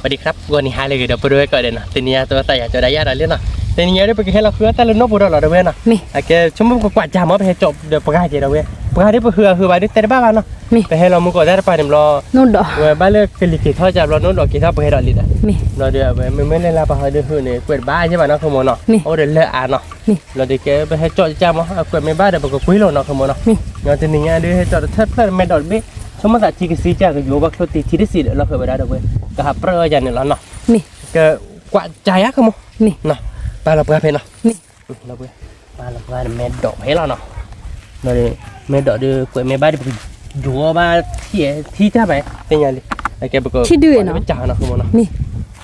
ပဒံခရၣ် ဂီၤနံၤဟါလၢအဂ့ၤ ဒီပုၢ်ဝဲၢ်ကိးဂၤဒဲးနီၤ, တနံၤညါတသးယၤကၠီဒၣ်ယၤဒီးလံနီၤ, တနံၤညါဒီးပကဟဲလီၤဃုအီၣ်တၢ်လၢနိၣ်ပူၤဒီးလီၤ ဒီပုၢ်ဝဲၢ်နီၤ, မ့ၢ် အကဲ ဆိကမိၣ်ပကကွၢ်စၢ်မး ပဟဲကၠီဒီးပှၤဂၤကဲဒီပုၢ်ဝဲၢ်, ပှၤဂၤဒီးပဟုးအဟုးဘၣ်ဒီးတဲတဘၣ်ဘၣ်နီၤ, မ့ၢ် ပဟဲလီၤမူကီးတၢ်တပၤန့ၣ်ဘျီ နိၣ်ဒီး ဝဲဘၣ်လၢကလံၤက့ၤထီၣ်ကၢ်ဘျီ နိၣ်ဒီးက့ၤထီၣ်ပှဲၤဒီးလံဒီး, မ့ၢ် ဘျီဒီး မ့မ့ၢ်လဲၤလၢပှၤဟီဒီးဟုးန့ၣ် ကွဲးတဘၣ်ယဲၢ်ဘၣ်နီၤ ခိၣ်မိၢ်နီၤ, မ့ၢ် အိၣ်ဒီးလၢအါနီၤ, မ့ၢ် ဘျီဒီးကဲပဟဲကၠီကၢ်မး အကွဲးမ့ၢ်ဘၣ်ဒီး ပကကွ့လိာ်နီၤ ခိၣ်မိၢ်နီၤ, မ့ၢ် ဒီးတနံၤညါဒီးဟဲကၠီတထၢၣ်ဖျၢၣ်မဲဒီးတဘ့ၣ်, ဆိကမိၣ်သးထံကစံကၢ်ကယိၤဘၣ်ချိၣ်တံၢ်ထံတစံးဒီးလီၤဃုာ်ဝဲဒၣ်ဒီပုၢ်ဝဲၢ်, ကဟးပြၢအီၣ်ယၤန့ၣ်လီၤနီၤ, မ့ၢ် ကကွၢ်စၢ်ယၤ ခိၣ်မိၢ်, မ့ၢ် ပာ်လီၤပှၤဖဲနီၤ, မ့ၢ် ဒီပုၢ်ဝဲၢ် ပာ်လီၤပှၤမဲဒီးဖဲလီၤနီၤ, ဒီး မဲဒီးဒီး ကွဲးမ့ၢ်ဘၣ်ဒီး ပကယိၤအီၣ်ဘၣ်ထံ ထံတၢ်ဘၣ် သ့ၣ်ညါလံ, အကဲပက ထံဒုးနီၤ ပကစၢ်နီၤ ခိၣ်မိၢ်နီၤ, မ့ၢ်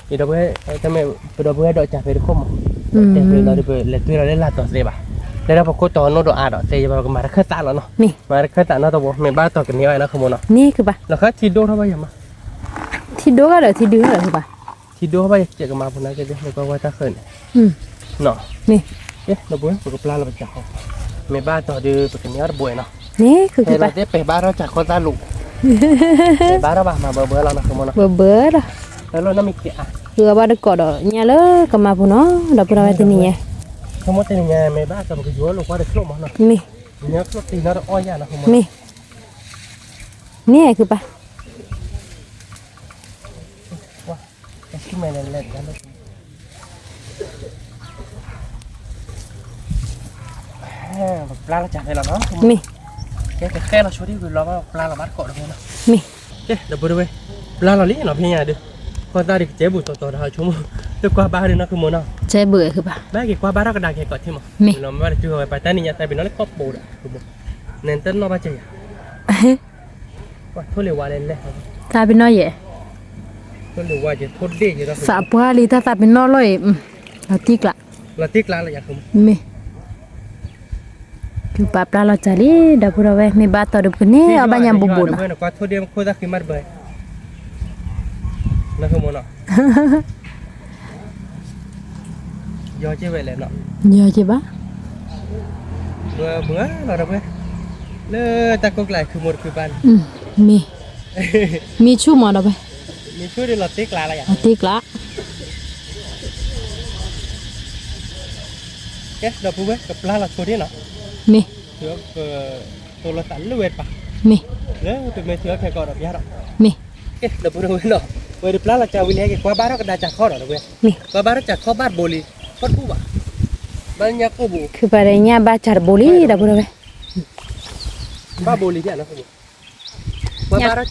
ဒီပုၢ်ဝဲၢ် တမ့ၢ် ပဒီပုၢ်ဝဲၢ်ဒီးစၢ်ဖဲတခိၣ်မး, တဲဖဲလီၤဒီး ပလဲၤတွ့လီၤလၢလာ်တီၤသ့ဘၣ်, တဲဒၣ်ပခိၣ်တီနိၣ်ဒီးအါဒီး တဲယဘၣ်ကမၤတခၢၣ်သးလီၤနီၤ, မ့ၢ် မၤတခၢၣ်သးနီတဝီ မ့ၢ်ဘၣ်တီၤကန့ၢ်အီၤနီၤ ခိၣ်မိၢ်နီၤ, မ့ၢ် ခုပၢ် လီၤဃာ်ထံဒိၣ်ထီၣ်ဘၣ်ယၤမး, ထံဒိၣ်ထီၣ်ဒီးထံဒုးထီၣ်လီၤ ခုပၢ်, ထံဒိၣ်ထီၣ်ဘၣ်ယၤ ကဲကမၤဖိနီၤ ကဲဒ် နကွၢ်ဝဲတၢ်ဃၢၤန့ၣ်, မ့ၢ် ဒီပုၢ်ဝဲၢ် ပကပျၢ်လီၤပစၢ်ဃီ, မ့ၢ်ဘၣ်တီၤဒီး ပကန့ၢ်အီၤတဘိနီၤ, မ့ၢ် ခုပၢ် ဟဲလီၤတဲပဲာ်ဘၣ်ထီၣ်စၢ်ခီသၣ်လိာ်, ပဲာ်ဘၣ်ထီၣ်ဘၣ်မၤဘၢဘၢလီၤနီၤ ခိၣ်မိၢ်နီၤ, ဘၢဘၢလီၤ, လၢလီၤနီတမံၤက့ၤအါ, ဃုအီၣ်ဘၣ်တကိးဒီးညါလၢကမၤပူၤနီၤ ဒီပုၢ်ဝဲၢ်တနံၤညါ, ခိၣ်မိၢ်တနံၤညါ မ့ၢ်ဘၣ်တီၤပကယိၤလိာ်ကွၢ်တချိၣ်မးနီၤ, မ့ၢ် ညါချိၣ်တံၢ်နီတအီၣ်ယၤနီၤ ခိၣ်မိၢ်နီၤ, မ့ၢ် န့ၣ် ခုပၢ် ပပျၢ်လီၤစၢ်ဖဲလီၤနီၤ, မ့ၢ် ကဲကဃဲလီၤဆိဒ်ဝံၤလီၤ ပပျၢ်လီၤဘၣ်တကိးတဝဲနီၤ, မ့ၢ် ကဲ ဒီပုၢ်ဝဲၢ် ပျၢ်လီၤလံနီၤ ဖဲညါဒီး, ခီသၣ်ဒီးကစဲဘူးတီၤတီၤဒီး ဆိကမိၣ် လၢကွၢ်ဘၣ်ဒီးနီၤ ခိၣ်မိၢ်နီၤ, ကစဲဘူးခုပၢ်, ဘၣ်က့ၤကွၢ်ဘၣ်ထီၣ်ကဒါက့ၤကီးထံမး, မ့ၢ်လီၤမ့ၢ်ဘၣ်တတုၤဝဲ ပတၢ်နံၤညါသးပ့ၤနီၣ်လၢကီၢ်ပူၤဒီး ခိၣ်မိၢ်, နတနီၣ်ဘၣ်ကဲယၤ ထိၣ်လ့ၤဝါလဲၣ်လဲၣ်, သးပ့ၤနီၣ်ယဲၢ်, ထိၣ်လ့ၤဝါကဲထိၣ်ဒ့ၣ်ကဲဒီး သးပှၢ်လံတၢ်သးပ့ၤနီၣ်လီၤအံၤ, လီၤတံၢ်ကျး, လီၤတံၢ်ကျးလီၤယၤ မ့ၢ်, ခုပၢ်ပျၢ်လီၤစၢ်လံ ဒီပုၢ်ဝဲၢ် မ့ၢ်ဘၣ်တီၤဒီးပကန့ၢ်အီၣ်ဘၣ်ညါဘူးဘူးနီၤ, ကွၢ်ထိၣ်ဒ့ၣ်မ့ၢ်ခိၣ်သၣ်ဃံမးတဘၢ, နီၤ ခိၣ်မိၢ်နီၤ ယီၤက့ၤဝဲလဲၣ်နီၤ, ယီၤက့ၤဘၣ်, ဘၢဘၢလီၤဒီပုၢ်ဝဲၢ်, လၢတၢ်ကိၢ်ကျးခုမိၢ်တခုပၢ်န့ၣ်, မ့ၢ်, မ့ၢ်ဆူၣ်မးဒီပုၢ်ဝဲၢ်, မ့ၢ်ဆူၣ်ဒ်လီၤတံၢ်ကျးလီၤယၤ, လီၤတံၢ်ကျး, ကဲ ဒီပုၢ်ဝဲၢ် ကပျၢ်လီၤဆိဒ်နီၤ, မ့ၢ်, တိၢ်လီၤသးလၢဝဲတပၤ, မ့ၢ်, လၢပမ့ၢ်ထုးအီၣ်ခဲကီးဒီးပျၢ်ဒီး, မ့ၢ်, ကဲ ဒီပုၢ်ဝဲၢ်နီၤ, ဝဲဒုးပျၢ်လီၤစၢ်ဝံၤလံ ဟဲက့ၤကွၢ်ဘၣ်ထီၣ်ကဒါစၢ်ခီဒီး ဒီပုၢ်ဝဲၢ်, မ့ၢ်, ကွၢ်ဘၣ်ထီၣ်စၢ်ခီဘၣ်တဘိလံ, ခီတဘူၣ်ဘၣ်, ဘၣ်ညါကိၣ်ဘူး, ခုပၢ်ဒီးညၣ်ဘၣ်စၢ်တဘိလံ ဒီပုၢ်ဝဲၢ်, ဘၣ်ဘိလံ, ညၣ်ကိၣ်နီၤ ဒီပုၢ်ဝဲၢ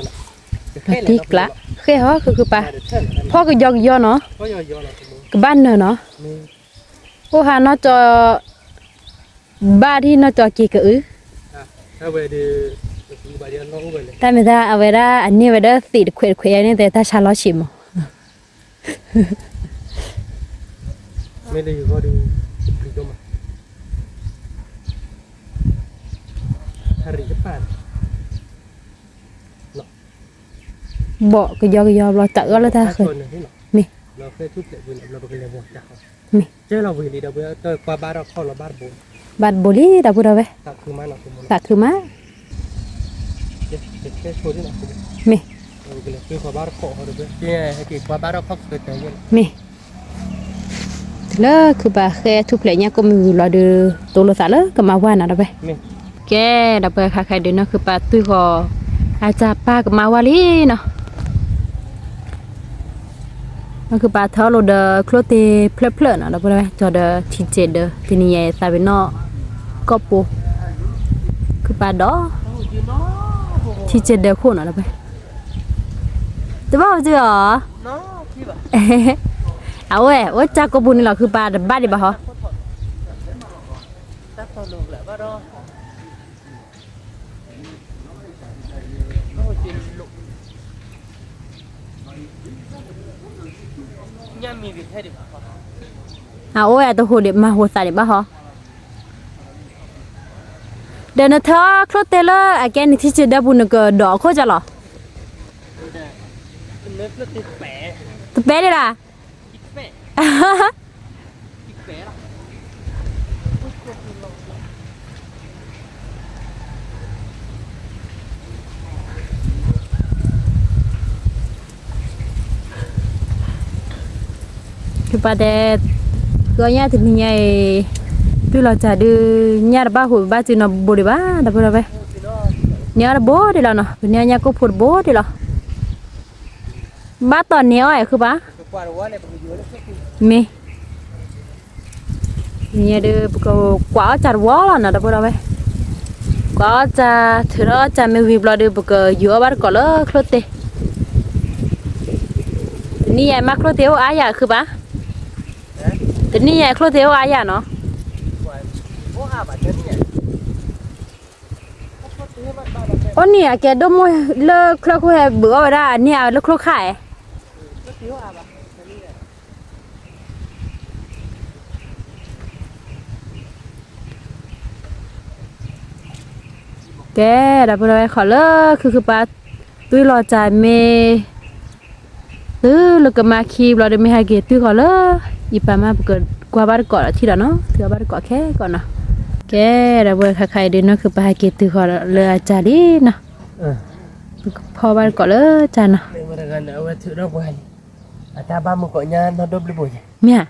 ်, လီၤတံၢ်ကျး, ဃဲဟီ ခုခုပၢ်, ဖီကယီကယီနီၤ, ကဘၣ်နၢၤနီၤ, အိၣ်ဟးနီၢ်ကီၢ် ဘၣ်ဒ်နီၢ်ကီၢ်က့ၤကအု, တၢ်မ့ၢ်တၢ်အဝဲဒၣ်အန့ၢ်ဝဲဒၣ်သ့ၣ်တခွဲးတခွဲးယါန့ၣ် တဲတၢ်ဆါလီၤဆံးမး, မ့ၢ်လၢယဂီၢ်ဒီး, ဘီၣ်ကယီကယီ ဘျီတၢ်အၢၣ်လီၤတၢ်ဃၢၤ, မ့ၢ်, မ့ၢ်, ဘၣ်တဘိလံ ဒီပုၢ်ဝဲၢ်, သးခုမး, မ့ၢ်, မ့ၢ်, လၢခုပၢ်ဃဲထူၣ်ဖျဲးညၣ်ကိၣ်မုၢ်ဝံၤလီၤဒီး တိၢ်လိာ်သးလၢကမၤဝါနီၤ ဒီပုၢ်ဝဲၢ်, မ့ၢ်, ကဲ ဒီပုၢ်ဝဲၢ် ခါခဲအံၤဒုးနီၢ်ခုပၢ်သွံၣ်ဃီၤ အတၢ်ပာ်ကမၤဝါလံနီၤ နီၢ်ခုပၢ်ထၢအီၣ်လိာ်ဒီးချိၣ်တ့ၢ်ဖျၢၣ်ဖျၢၣ်နီၤ ဒီပုၢ်ဝဲၢ် ကၠီၤဒီးထံစဲးဒၢး တနံၤညါအံၤသးပ့ၤနီၣ်ကီၢ်ပူၤ ခုပၢ်ဒီး ထံစဲးဒၢးခိၣ်နီၤ ဒီပုၢ်ဝဲၢ် တဘၣ်အိၣ်စုအီၤ အဝဲ အိၣ်ကၢ်ကိာ်ပူၤန့ၣ်လီၤ ခုပၢ်တဘၣ်ဒံးဘၣ်ဟီ အအိၣ်ဝဲအတဟူးဒံး မၤဟူးသးဒံးဘၣ်ဟီ ဒီးနထၢချိၣ်တဲလၢအကဲနထံစံးဒၢပူၤ နကဒိးအခိၣ်ကလီၤ တပဲဒံးဒၣ် တ ဖုပၢ်တဲ, ဃုအီၣ်ညၣ်တနံၤညါအံၤ, တွံၢ်လီၤစၢ်ဒုး, ညၣ်တဘၣ်ဟူးဘၣ်စုနီတဘိဒံးဘၣ် ဒီပုၢ်ဒီဝဲၢ်, န့ၢ်အီၣ်တဘိဒံးလီၤနီၤ, ပန့ၢ်အီၣ်ညၣ်ကိၢ်ဖိတဘိဒံးလီၤ, ဘၣ်တီၢ်န့ၢ်အီၣ်အဲၣ်ဃုပၢ်, မ့ၢ် တနံၤညါဒုး ပကကွၢ်အီၣ်စၢ်တဝီလီၤနီၤ ဒီပုၢ်ဒီဝဲၢ်, ကွၢ်အီၣ်စၢ် ထုးထီၣ်စၢ်မ့ၢ်ဝံၤဘျီဒုး ပကယူၤအီၣ်ဘၣ်တကိးလၢချိၣ်တ့ၢ်, တနံၤညါမ့ၢ်ချိၣ်တ့ၢ်အိၣ်အါယၤဃုပၢ်, တနံၤညါချိၣ်တ့ၢ်အိၣ်အါယၤနီၤ, အိၣ်န့ၣ် အကဲဒိၣ်မိၢ်လၢချၢခိၣ်ဟဲဘုးအီၣ်ဝဲဒၣ်န့ၣ် အလၢချိၣ်ခါအဲၣ် ကဲ ဒီပုၢ်ဒီဝဲၢ် ဃီလၢခုခုပၢ် တွံၢ်လီၤစၢ်မ့ၢ် တုၤလၢကမါခံဘျီဒီးမ့ၢ်ဟဲက့ၤတုၤဃီၤလၢ ယပၢ်မါ ပကကွၢ်ဘၣ်တကိးဒီးထံၣ်ဒီးနီၤ ထုးအီၣ်ဘၣ်တကိးခဲကိးနီၤ, ကဲ ဒီပုၢ်ဝဲၢ် ခါခါအံၤဒုး နီၢ်ခုပၢ်ဟဲက့ၤတုၤဃီၤလၢအစၢ်လံနီၤ, ပကဖီၣ်ဘၣ်တကိးလၢစၢ်နီၤ, အတၢ်ဘၣ်မုၢ်ကိးညါနီၢ်ဒိၣ်ဘျုးဘိယဲၢ်, မ့ၢ်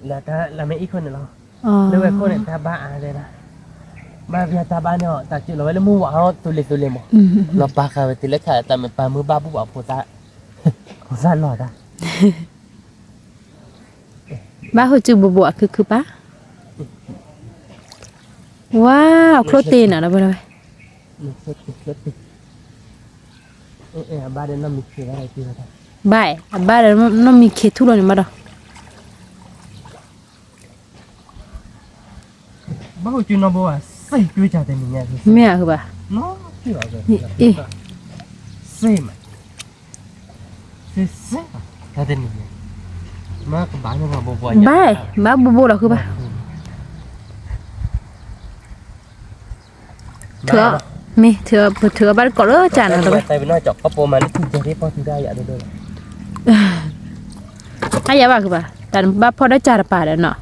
ဧါ, လၢမ့ၢ်အံၤခိၣ်န့ၣ်လီၤ, လၢဝဲခိၣ်န့ၣ် တၢ်ဘၣ်အါတဲဒၣ်, ဘၣ်ပှၤတၢ်ဘၣ်န့ၣ်အီၤ တၢ်စၢၤလီၤဝဲလၢမုၢ်ဝးအီၤ သူလ့ၤသူလ့ၤမး, လီၤပာ်ဃာ်ဝဲတုၤလၢခါ တၢ်မ့ၢ်ပာ်မုၢ်ဘၣ်ဘူၣ်ဘၣ်ဖိသၣ်, ဖိသၣ်လီၤတၢ် ဘၣ်ဟူးစုဘိးဘိးအခုခုပၢ်, ဝါ ချိၣ်တ့ၢ်နီၤ ဒီပုၢ်ဝဲၢ်, ဘၣ် အဘၣ်ဒီးနီၢ်မံၤခ့ထူၣ်လီၤန့ၣ်ဘၣ်ဒီး ဘၣ်ဟူးစုနီၢ်ဘိဘၣ် စ့ၢ်ကီးတနံၤညါ မ့ၢ်ဧါ ဃုပၢ်, မ့ၢ်ဧါ, စ့ၢ်မး ဘၣ် ဘၣ်ဘိးဘိးလီၤဃုဘၣ်, ထုးအီၣ်, မ့ၢ် ထုးအီၣ် ပထုးအီၣ်ဘၣ်တကိးလၢစၢ်နီၤ အါယၤဘၣ်ဃုဘၣ်, တၢ်ဘၣ်ဖီၣ်ဒီးစၢ်တပၤဒီးနီၤ,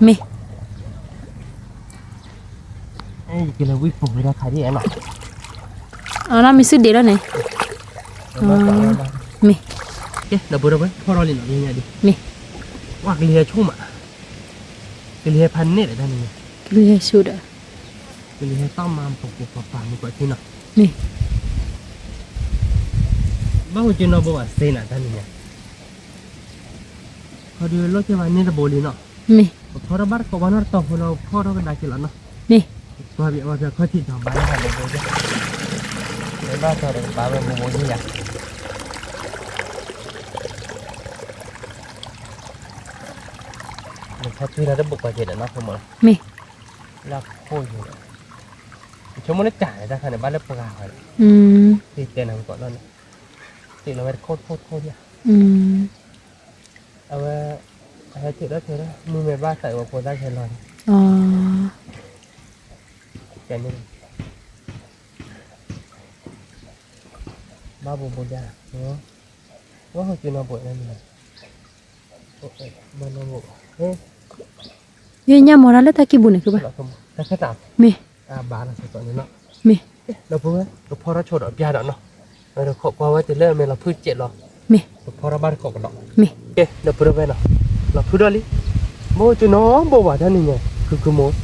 မ့ၢ် ယကလဲၤဝံပူၤဝဲဒၣ်ခါဒ်အဲၣ်နီၤ, အနီၢ်မံၤစုဒ့လီၤန့ၣ်, မ့ၢ် ကဲ ဒီပုၢ်ဒီဝဲၢ် ဖီၣ်ထီၣ်လံနီၤ ဒ်ညါဒ်, မ့ၢ် ဝဲကလံၤဟဲဆိမး, ကလံၤဟဲဖးန့ၣ်ဒီးတၢ်န့ၣ်, ကလံၤဟဲဆိဒီး, ကလံၤဟဲတၢ်မၤပပပပၤမုၢ်ကီၢ်ထံနီၤ, မ့ၢ် ဘၣ်ဟူးစုနီၢ်ဘိဘၣ်စ့ၢ်နီၤ တၢ်န့ၣ်ညါ ခီဒုးလီၢ်ကဲဘၣ်န့ၢ်တဘိလံနီၤ, မ့ၢ် ပဖီထီၣ်ဘၣ်တကိးဘၣ်နီတတီၤဖိလီၤ ဖီထီၣ်ကဒါက့ၤလီၤနီၤ, မ့ၢ် ပှၤဘၣ်အီၣ်ဖဲခီၣ်ထံးဒီးဘၣ်လၢဟးဘိဘိယါ, ဘၣ်ထီၣ်ဒီးကပာ်ဝဲဘိဘိယါ, နဖီထီၣ်တဘိကီၢ်က့ၤဒီးနီၤ ဖိမး, မ့ၢ် လၢခိၣ်ယါ, ဆိကမိၣ်လၢတၢ်န့ၣ် တၢ်ခါန့ၣ် ဘၣ်လၢပှၤဃီန့ၣ်, တဲနၤမုၢ်ကီၢ်လီၤန့ၣ်, တဲလီၤဝဲတခိၣ်တခိၣ်တခိၣ်ယါ, အဝဲ အဟဲထုးထီၣ်ထုးထီၣ် မုၢ်မ့ၢ်ဘၣ်သးဝဲဖိသၣ်ခဲလီၤန့ၣ်, ကဲန့ၣ် ဘၣ်ဘိဘိဒၣ်, ဝဲဟိုကၠူနီၢ်ဘိန့ၣ်, ဘၣ်နီၢ်ဘိ, ယညၣ်မီၤတၢ်လၢတၢ်ကံၢ်ပူၤန့ၣ် ကဘၣ်, မ့ၢ်, မ့ၢ်, ဒီပုၢ်ဝဲၢ် ကဖီထီၣ်ဆိဒီးပျၢ်ဒီးနီၤ, ဒီးခိးကွၢ်ဝဲတုၤလၢအမဲာ်လီၤဖုၣ်စဲးလီၤ, မ့ၢ်, ကဖီထီၣ်ဘၣ်တကိးကဒီး, မ့ၢ်, ကဲ ဒီပုၢ်ဝဲၢ်နီၤ, လီၤဖုၣ်ထီၣ်လံ, ဘၣ်ဟိုကၠူနီၢ်ဘိဘၣ်တၢ်န့ၣ်ညါ ခုခုမိၢ်,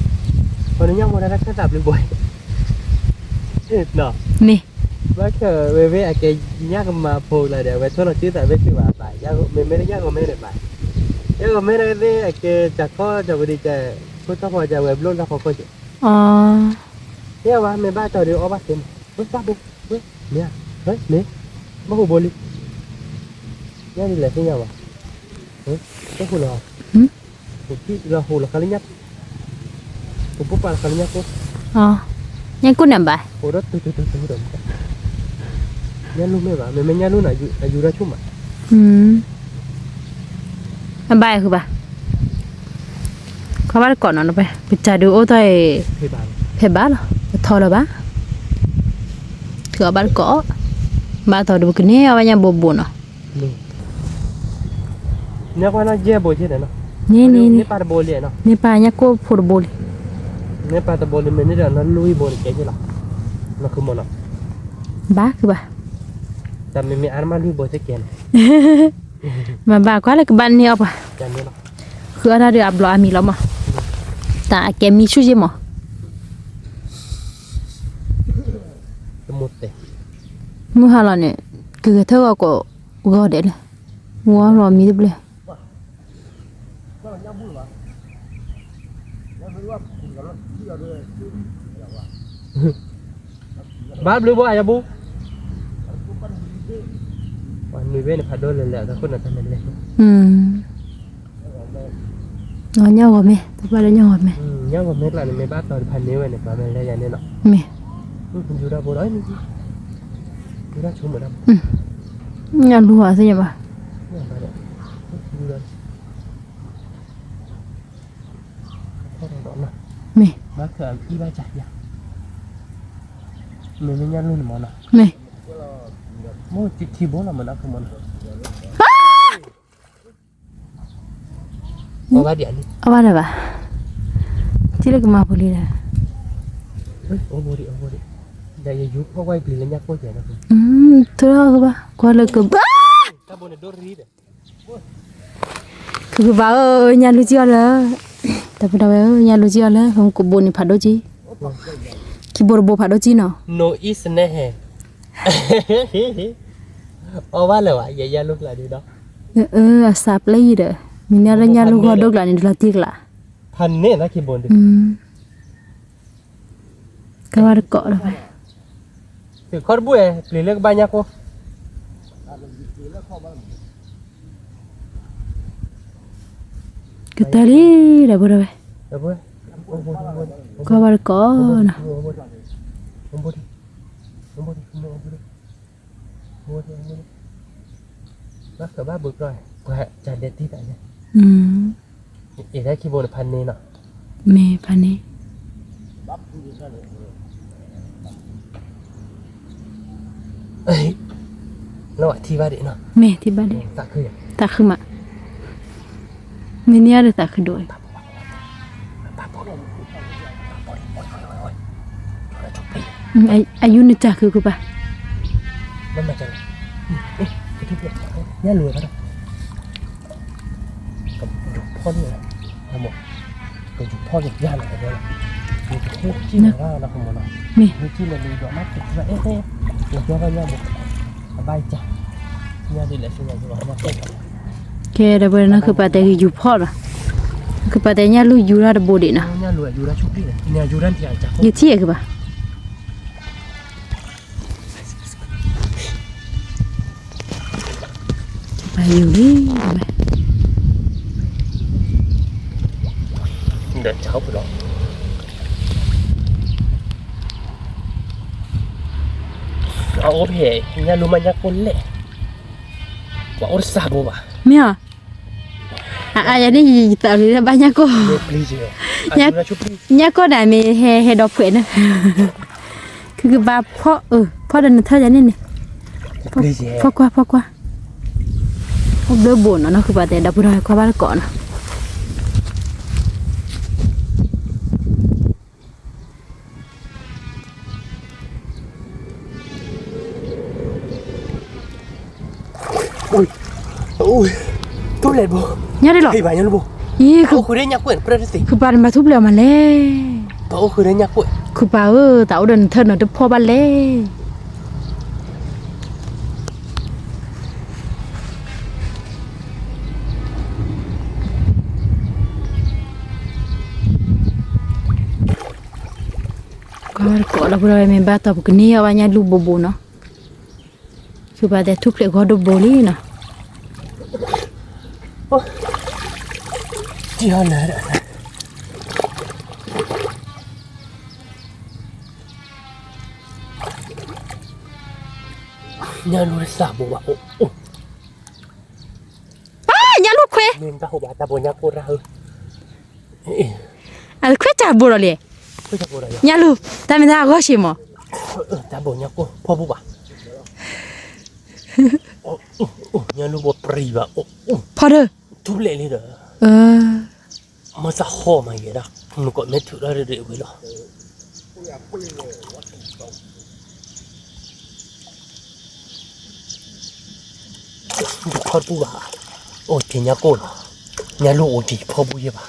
ပှၤန့ၣ်ညၣ်မီၤတၢ်တၢ်ခဲသးဘျုးဘိ, နီၤ, မ့ၢ်, ဘၣ်ခဲဝဲဝဲအကဲညၣ်ကမၤဖိလၢဒီး အဝဲထိၣ်လီၤစုသးဝဲစုဘၣ်ဘၣ်, ယၤမ့မ့ၢ်လၢယၤဂီၤမဲဒီးဘၣ်, ယၤဂီၤမဲဒီးသ့ၣ်အကဲ ကၢ်ခီၣ်ကၢ်ဝဲဒ်ကဲ, ခိၣ်တီၢ်ဖီကၢ်ဝဲဘျိၣ်လၢခီခိၣ်ကၢ် အီၤ, ယဲဝဲမ့ၢ်ဘၣ်တီၤဒီးအီၣ်ဘၣ်သ့မး, ဝဲဘၣ်ဘိ, ဝဲ, မ့ၢ်ဧါ, မ့ၢ်, ဘၣ်ဟူးဘိလံ, ညၣ်ဒ်လဲၣ်သ့ၣ်ညါဘၣ်, တဟူးလီၤ, ဟူးလီၤဟူးလီၤခါလၢညၣ်, ဟူးဘိပာ်လီၤခါလၢညၣ်ကိၢ်, အီၤ, ညၣ်ကိၢ်န့ၣ်ဘၣ်, ဟူးဒီးတုၤတုၤတုၤတုၤဒီး, ညၣ်လူၢ်မ့ၢ်ဘၣ်, မ့မ့ၢ်ညၣ်လူၢ်န့ၣ် အယူၤတၢ်ဆူၣ်မး, အဘၣ်ဃုဘၣ် ခီဘၣ်တကိးနီၤ ပစၢ်ဒုးအိၣ်ထီၣ်အံၤ, ဖဲဘၣ်လီၤ ပထီလၢၤဘၣ်, ထုးအီၣ်ဘၣ်တကိး, ဘၣ်တီၤဒုးပကန့ၢ်အီၣ်ဘၣ်ညၣ်ဘိဘိနီၤ, န့ၣ်, န့ၣ်ပၢ်တဘိလံ, န့ၣ်ပၢ်ညၣ်ကိၢ်ဖိတဘိလံ, န့ၣ်ပၢ်တဘိလံ မ့ၢ်န့ၢ်ဒီးနီၢ်လွံၢ်ဘိန့ၣ်ကဲက့ၤလီၤ, နီၢ်ခုမိၢ်နီၤ, ဘၣ်ဃုဘၣ်, တၢ်မ့မ့ၢ်အါတမၢ်လွံၢ်ဘိသ့ၣ်ကဲန့ၣ် မၤဘၣ်ကွၢ်လၢကဘၣ်န့ၢ်အီၣ်ပှၤ, ဃုအီၣ်တၢ်ဒီးအဘျီအမံၤလီၤမး, တၢ်အကဲမံဆူၣ်ယ့ၢ်မး, မုၢ်ဟါလီၤန့ၣ်, ကဂဲၤထၢၣ်ဂီၤကိးဂီၤဒဲးလၢ, ဝီလီၤမံတဘျဲၣ် ဘၣ်ဘျုးဘိယဘိ, နွံဘ့ၣ်န့ၣ်ဖးဒိၣ်လၢလဲၣ် အသးခိၣ်နၤတၢ်မ့ၢ်လဲၣ်, ညၣ်ဂီၤမ့ၢ်, တဘၣ်လၢညၣ်ဂီၤမ့ၢ်, ညၣ်ဂီၤမ့ၢ်ကျါန့ၣ် မ့ၢ်ဘၣ်တီၤတဖးန့ၢ်ဝဲန့ၣ် ပှၤမ့ၢ်လဲၣ်ယၤန့ၣ်နီၤ, မ့ၢ်, ယူၤတၢ်ဘိဒီး, ယူၤတၢ်ဆိကမိၣ်တၢ်, ညၣ်လူၤအသ့ၣ်ညါဘၣ် မ့ၢ်, မ့ၢ်, အဘၣ်ဒံးဘၣ်, ထံၣ်လၢကမၤပူၤလံဒီး, ထီၣ်ကဘၣ်, ကွၢ်လၢကဘၣ် ကဘၣ်ဧၢ, ညၣ်လူၤကံအီၤလၢ, တၢ်ဖိတၢ်ဝဲဧၢ, ညၣ်လူၤကံအီၤလၢ ကဘိန့ၣ်ဖးဒိၣ်ကံ, ခံဘိတဘိဖးဒိၣ်ကံနီၤ, အီၣ်ဘၣ်လၢၤဘၣ်, ယညၣ်လူၤကျါဒီး, အစးပျဲယံၤဒီး, မ့ၢ်ညၣ်လၢညၣ်လူၤဂီၤဒိၣ်ကျါန့ၣ် တလီၤတံၢ်ကျါ, ဖးန့ၢ်နၤခံဘိန့ၣ် ကဘၣ်တကိးလီၤ, သုးခီတဘူၣ်ဝဲ ပျံၤလၢကဘၣ်ညၣ်ကိၢ်, ကတၢၢ်လံ, ဒီပုၢ်ဒီဝဲၢ်, ကဘၣ်တကိးနီၤ, ဘၣ်ဘုပျီၢ်, ပှၤကဒဲးတံၢ်တၢ်န့ၣ်, အ့ၣ် တၢ်ခံဘိန့ၣ်ဖးန့ၢ်နီၤ, မ့ၢ်ဖးန့ၢ်, လၢထံၣ်ဘၣ်ဒံးနီၤ, မ့ၢ်ထံၣ်ဘၣ်ဒံး, သးခုမး, မ့ၢ်န့ၢ်အီၤဒီးသးခုဒိၣ်, အယူၤနတၢ်ခုခုပၢ်, ကယူၤဖီန့ၣ်, ကယူၤဖီန့ၣ်, မ့ၢ်, ကဲဒီးပှၤနီၤ ခုပာ်တဲကယူၤဖီၣ်လီၤ, ခုပာ်တဲညၣ်လူၤယူၤတၢ်တဘိဒံးနီၤ, ယထံၣ်ခုပာ် ပယူၤလံ, ဒီး အအိၣ်ဖဲ ညၣ်လူၤမၤညၣ်ကိၢ်လဲၣ်, ပှၤအိၣ်တစးဘိဘၣ်, မ့ၢ်ဧါ, အအါယၤန့ၣ် ယသးလံလၢဘၣ်ညၣ်ကိၢ်, ညၣ်ကိၢ်န့ၣ်မ့ၢ်ဟဲဟဲဒီးဖှဲးန့ၣ်, ခုကဘၣ်ဖီၣ်, ဖီၣ်ဒီးနထၢၣ်ယၤန့ၣ်န့ၣ်, ဖီၣ်ကွၢ် ဖီၣ်ကွၢ်, အိၣ်ဘျၢဘိနီၤ နီၢ်ခုပာ်တဲ ဒီပုၢ်ဒီဝဲၢ် ကွၢ်ဘၣ်တကိးနီၤ. ညၣ်ဒ်လီၤ, ခုပာ်တမၤထူၣ်ဖျဲးအီၤမးလဲၣ်, ခုပာ်ဧၢ သးအိၣ်ဒီးနထၢၣ်နီၤ တဖီၣ်ဘၣ်လဲၣ်. ကွၢ်တကိးဒီပုၢ်ဒီဝဲၢ် မ့ၢ်ဘၣ်တီၢ်ပကန့ၢ်အီၤဘၣ်ညၣ်လူၤဘိဘိနီၤ, ခုပာ်တဲထူၣ်ဖျဲးဂီၤဒိၣ်ဘိလံနီၤ. ညၣ်လူၤတစးဘိဘၣ်, ညၣ်လူၤခွဲး, အခွဲးတၢ်ဘိဒီးလံ, ညၣ်လူၤ, တၢ်မ့ၢ်တၢ်အဂီၢ်ဆ့မး, တၢ်ဘိညၣ်ကိၢ်ဖီၣ်ဘူၣ်ဘၣ်, ညၣ်လူၤဘိပြံၤဘၣ်, ဖီၣ်ဒီး, ထူၣ်ဖျဲးလံဒီး, မ့ၢ်သးဟီၣ်မးယဲဒၣ်, နကိးမ့ၢ်ထုးထီၣ်ဒ်အဝဲလီၤ, ဖီၣ်ဘူၣ်ဘၣ် အိၣ်က့ၤညါကိၣ်လီၤ, ညါလူၤအိၣ်တံၢ်ဖီဘိယဲဘၣ်,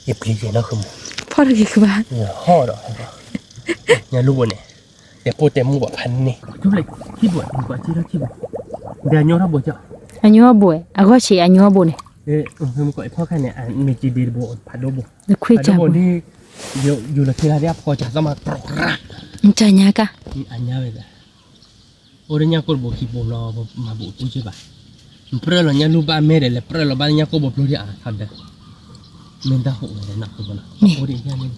ယပျံၤယဲနီၢ်ဃုမူ, ဖီတဂ့ၤကဘၣ်, ဟီၣ်ဒီး, ညါလူၤဘိန့ၣ်, တဲပိၢ်တဲမူဘၣ်ဖးန့ၢ်, ခံဘိ, ဒီးအညိထီၣ်ဘိ, အညိဘိ, အဂီၢ်ဆံးအညိဘိန့ၣ်, ဖီခါန့ၣ်, မ့ၢ်က့ၤဒ့တဘိ, ဖးဒိၣ်ဘိ, ခွံဆံးဘိ, ယူၤလီၤခံလါဒ်အဖီကၢ်သီမး, တၢ်ညါကါ, အညါဝဲဒၣ် အိၣ်ဒီးညါကိၣ်တဘိခံဘိလီၤ, မၤဘူၣ်အပူၤက့ဘၣ်, ပြၢလီၤညါလူၤဘၣ်မဲာ်ဒီး လဲၤပြၢလီၤဘၣ်ညါကိၣ်ဘိဖျိဒ်အါထီၣ်ဒီး, မ့ၢ်တၢ်ဟိးဝဲလဲၣ်နီၢ်ဃုဘၣ်နီၤ, အိၣ်ဒ်ညါန့ၣ်,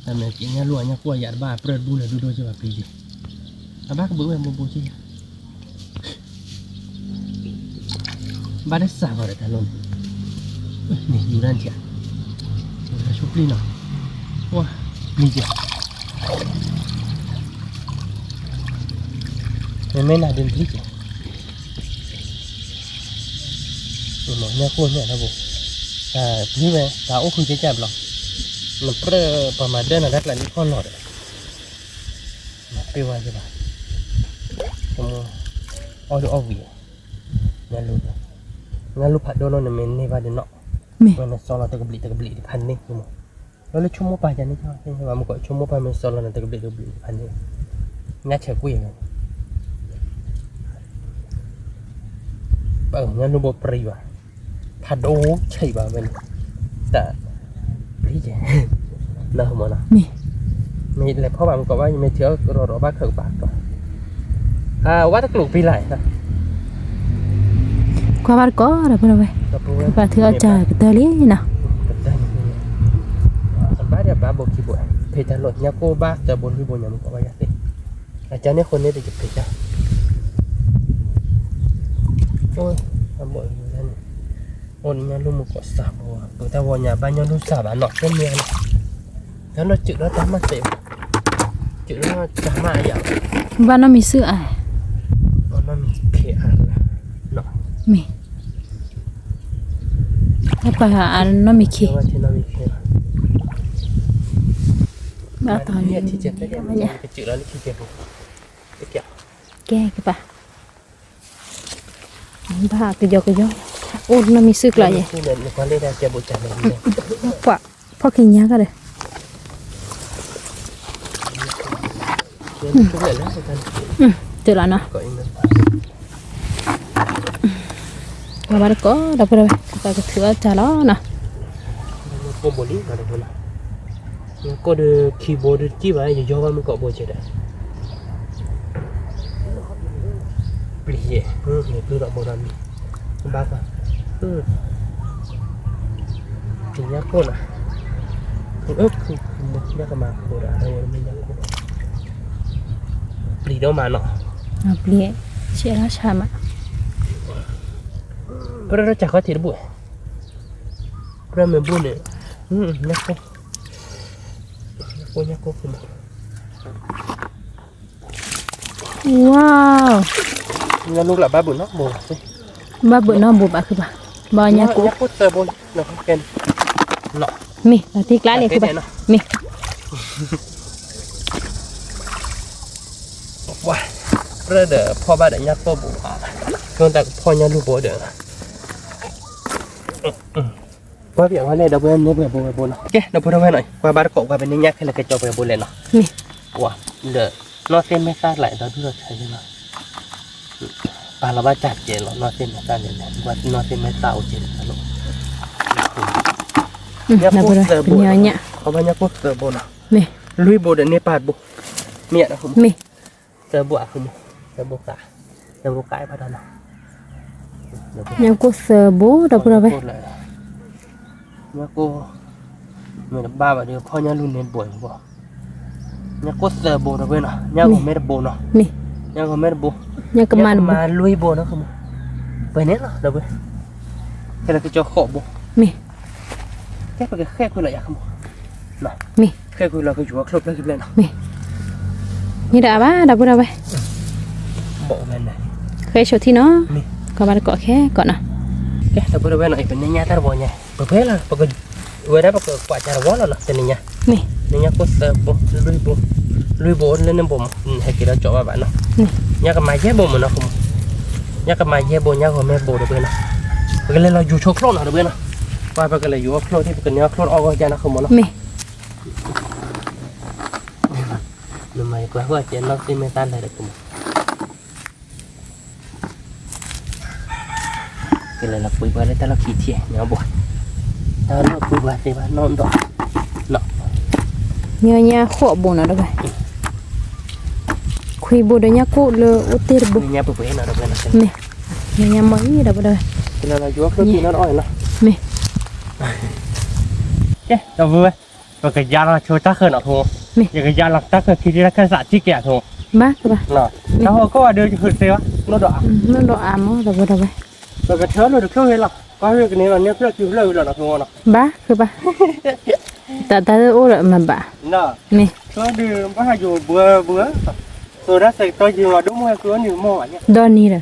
တၢ်မဲာ်က့ၤညါလူၤအညါကိၣ်အယၤတဘၣ်ပြၢတဘူၣ်လၢၤဒိၣ်ဒိၣ်က့ဘၣ်ပျံၤက့ၤ, အဘၣ်ကဘုးဝဲဘိဘိက့ယၤ ဘၣ်တစၢ်ဂီၤဒီးတၢ်လိၣ်န့ၣ်, န့ၣ်ယူၤဒၣ်ထံၣ်, ဆိပျံၤနီၤ, ပျံၤက့ၤ, မ့မ့ၢ်နၤဒုးပျံၤက့ၤ, ညါကိၣ်န့ၣ်တၢ်ဘိ, တၢ်ပျံၤဝဲ တၢ်အိၣ်ဃုာ်ကဲကၢ်ဘျီ, နပြၢပှၤမၤဒၢနၤတၢ်ကျးလံခီၣ်လီၤဒီး, နပ့ၢ်ဝဲက့ဘၣ်, အီၣ်ဒုးအီၣ်ဝံၤ, ညါလူၤ, ညါလူၤဖးဒိၣ်လီၤ နမ့ၢ်န့ၢ်ဘၣ်ဒုးနီၣ်, မ့ၢ်နစီလီၤတကဘျံးတကဘျံးတဖးန့ၢ်, လီၤလၢဆိကမိၣ်ပာ်ယၤန့ၣ်, မုၢ်ကီးဆိကမိၣ်ပာ်မ့ၢ်စီလီၤနတကဘျံးတကဘျံးတဖးန့ၢ်, ညါဆဲးကွံာ်ဝဲ ပညါလူၤဘိပြံၤဘၣ်, ဖးဒိၣ်ဆံးဘၣ်ဝဲန့ၣ်, တၢ်, ပျံၤက့ၤ, နီၢ်မနီၤ, မ့ၢ်လဲၤဖီဘၣ်မုၢ်ကီးဘၣ် ယမ့ၢ်ထံၣ်အီၤကရီဒီးဘၣ်ခၢၣ်ကပၤကီး, အဝဲတကျိၤပံလၢ်, ကွၢ်ဘၣ်တကိးဒီးဖိလီၤဝဲ, ပှၤထုးအီၣ်ကၢ်ကတၢၢ်လံနီၤ, အဘၣ်ဒီးဘၣ်ဘိခံဘိ, ဖံးတၢ်လိၣ်ညါကိၣ်ဘၣ်သၢဘိလွံၢ်ဘိညါမုၢ်ကီးဘၣ်ယၤသ့, အကၢ်န့ၣ်ဃိန့ၣ်တကဖံးတၢ် အိၣ်ညါလူၤမုၢ်ကီးစၢ်ဘိ, ပတၢ်ဝီညါဘၣ်ညါလူၤစၢ်ဘၣ်နီၣ်သ့ၣ်မ့ၢ်, တၢ်နီၢ်စုးဒီးတၢ်မၤသ့, စုးဒီးတၢ်မၤအယၤ, ဘၣ်နီၢ်မံၤစုအါ, နီၢ်မံၤခ့အါ, မ့ၢ်, တၢ်ပာ်အနီၢ်မံၤခ့, ဘၣ်တၢ်, ကဲကပၤ ဘၣ်ကယီကယီ, အိၣ်နီၢ်မံၤစုကျါယဲ, ကွၢ်, ဖီၣ်ခံညါကဒီး, တုၤလီၤနီၤ, ပှၤဘၣ်တကိးဒီပုၢ်ဒီဝဲၢ် ပကထုးအီၣ်တၢ်လီၤနီၤ, ကိၣ်ဒုးခံဘိဒုးတံၢ်ဘၣ် ယယီဘၣ်မုၢ်ကီးဘိကဲဒီး ပျံၤယဲၢ်, ပျံၤထီၣ်ဘိဒီးမံၤ, ဘၣ်ကွၢ်, ပျံၤညါကိၣ်နီၤ, ညါကမၤကိၣ်ဒီး မ့ၢ်ညါကိၣ်, ပျံၤဒိၣ်မးနီၤ, ပျံၤ, ဆဲးလီၤဆါမး, ပြၢထီၣ်စၢ်ခီထံးတဘူၣ်, ပြၢမ့ၢ်ဘူၣ်န့ၣ်, ညါကိၣ်, ညါကိၣ်, ညါကိၣ်, ဝါ, ညါလူၤကျးဘၣ်ဘုးနီတဘိ, ဘၣ်ဘုးနီတဘိဘၣ်ဃုဘၣ်, ဘၣ်ညါကိၣ်, ညါကိၣ်သၢဘိ, မ့ၢ်, တံၤကျါန့ၣ်ဃုဘၣ်, မ့ၢ်, ပြၢဒီးဖီၣ်ဘၣ်ဒီးညါကိၣ်ဘိ, ကၠိတၢ်ကဖီၣ်ညါလူၤဘိဒီး ကွၢ်ပျးဝဲလဲၣ် ဒီပုၢ်ဝဲၢ်န့ၣ် ပှဲၤဘိဝဲဘိနီၤ, ကဲ ဒီပုၢ်ဝဲၢ်နီၤ ကွၢ်ဘၣ်တကိး ကွၢ်ပန့ၢ်ညါခဲလၢာ်ကစီၤပှဲၤဘိလဲၣ်နီၤ, မ့ၢ်, ဒီး နီၢ်သ့ၣ်မဲာ်သၣ်ကျါ ဒီဒူၣ်ဒီထၢန့ၣ်နီၤ, ပာ်လီၤဘၣ်တၢ်ကဲလီၤ နီၢ်သ့ၣ်မဲာ်သၣ်န့ၣ်လဲၣ် ကွၢ်နီၢ်သ့ၣ်မဲာ်သၣ်အိၣ်ကဲလီၤ, ညါကိၣ်သၢဘိ, ခီဘၣ်ညါကိၣ်သၢဘိနီၤ, လွံၢ်ဘိဒီးန့ၢ်ပၢ်တဘိ, မ့ၢ်, သၢဘိအဃိမး, သၢဘိဃာ်, သၢဘိဃာ်ဘၣ်ဒီးနီၤ, ညါကိၣ်သၢဘိ ဒီပုၢ်ဒီဝဲၢ်, ညါကိၣ်, မ့ၢ်တဘၣ်ဘၣ်ဒီး ဖီၣ်ညါလူၤန့ၢ်တဘိအံၤဘိ, ညါကိၣ်သၢဘိ ဒီပုၢ်ဝဲၢ်နီၤ ညါဂီၤမ့ၢ်တဘိနီၤ, မ့ၢ်, ညါဂီၤမ့ၢ်တဘိ, ညါကမၤလွံၢ်ဘိနီၤ, ပှဲၤန့ၣ်လီၤ ဒီပုၢ်ဝဲၢ်, ခဲလၢာ်ကစီၤဃိးဘိ, မ့ၢ်, ကဲပကဃဲၣ်ကွံာ်လီၤယၤ မ့ၢ်, ဃဲၣ်ကွံာ်လီၤကယူၤအချိၣ်ဖျၢၣ်ခံဖျၢၣ်နီၤ, မ့ၢ်, မ့ၢ်ဒီးအဘၣ် ဒီပုၢ်ဒီဝဲၢ်, ဃဲၣ်ဆိးထံနီၤ, ကဘၣ်တကိးခဲကိးနီၤ, ဒီပုၢ်ဒီဝဲၢ်နီၤ ပန့ၢ်ညါတၢ်တဝီညါ ပဖဲလီၤ ပက, ဝဲဒၣ်ပကကွၢ်ကၢ်တဝီလီၤနီၤ တနံၤညါ, န့ၢ်ညါကိၣ်သၢဘိ လွံၢ်ဘိ, လွံၢ်ဘိလၢန့ၣ်ဘိမး ဟဲက့ၤဒီးကၠီဘၣ်ဘၣ်နီၤ, ညါကမၤယဲၢ်ဘိမးနီၤ, ညါကမၤယဲၢ်ဘိ ညါဂီၤမ့ၢ်ဘိ ဒီပုၢ်ဝဲၢ်နီၤ ပကလဲၤလီၤယူၤဆိချိၣ်နီၤ တဘ့ၣ်နီၤ, ပှၤပကလဲၤယူၤအီၣ်ချိၣ်သ့ၣ် ပကန့ၢ်အီၣ်ချိၣ်အီၣ်ဂီၢ်ကၢ်နီၤ ဃမီနီၤ, မ့ၢ် နမၤယကွၢ်ဃိၣ်ကဲနီၣ်သ့ၣ်မ့ၢ်တၢ်လဲၤဒီးကမီၤ ကလဲၤလီၤပှ့ၤပှၤလၢတၢ်လီၢ်ခံထံၣ် ညီဘိ, တၢ်လီၢ်ပှ့ၤပှၤသ့ဘၣ်နီၣ်ဒီး, ညီညါဃိၣ်အဘိနီၤဒီးဝဲ, ခွံဘိဒီးညၣ်ကိၣ်လၢအိၣ်တ့ၢ်တဘိ, မ့ၢ်, ညီညါမီၢ်အံၤဒီးဝဲဒီးဝဲ, မ့ၢ်, ကဲဒီပုၢ်ဝဲၢ်, ပကယါလီၤဆိတၢ်ဃၢၤနီၤထိ, မ့ၢ်, ယကယါလီၤတၢ်ဃၢၤခံထံၣ်တၢ်ခၢၣ်စးထံၣ်ကဲအထိ, ဘၣ်, တၢ်ဟီၣ်ကီၢ်ဘၣ်ဒီးယဃုသ့ဘၣ်, နီၣ်ဒီးအါ, နီၣ်ဒီးအါမးဒီးဝဲဒီးဝဲ, ပကထၢလိာ်တချုးဂ့ၤလီၤ, ကွၢ်ဟ့ၣ်ကန့ၢ်လီၤ န့ၢ်ဖျၢၣ်စုဖျၢၣ်ဝံၤလီၤနီၤထိနီၤ, ဘၣ်, ဃုဘၣ်, တၢ်တၢ်အိၣ်ဒီးမၤဘၣ်, မ့ၢ်, ဘၣ်ယိၤဘှၢဘှၢ, သိးဒၣ်စဲးကတီၢ်ယံၤမး ဒိၣ်မုၢ်ဟဲဃုအီၣ်နံၤမီၢ်ဘၣ်, ဒီနံၤဒီး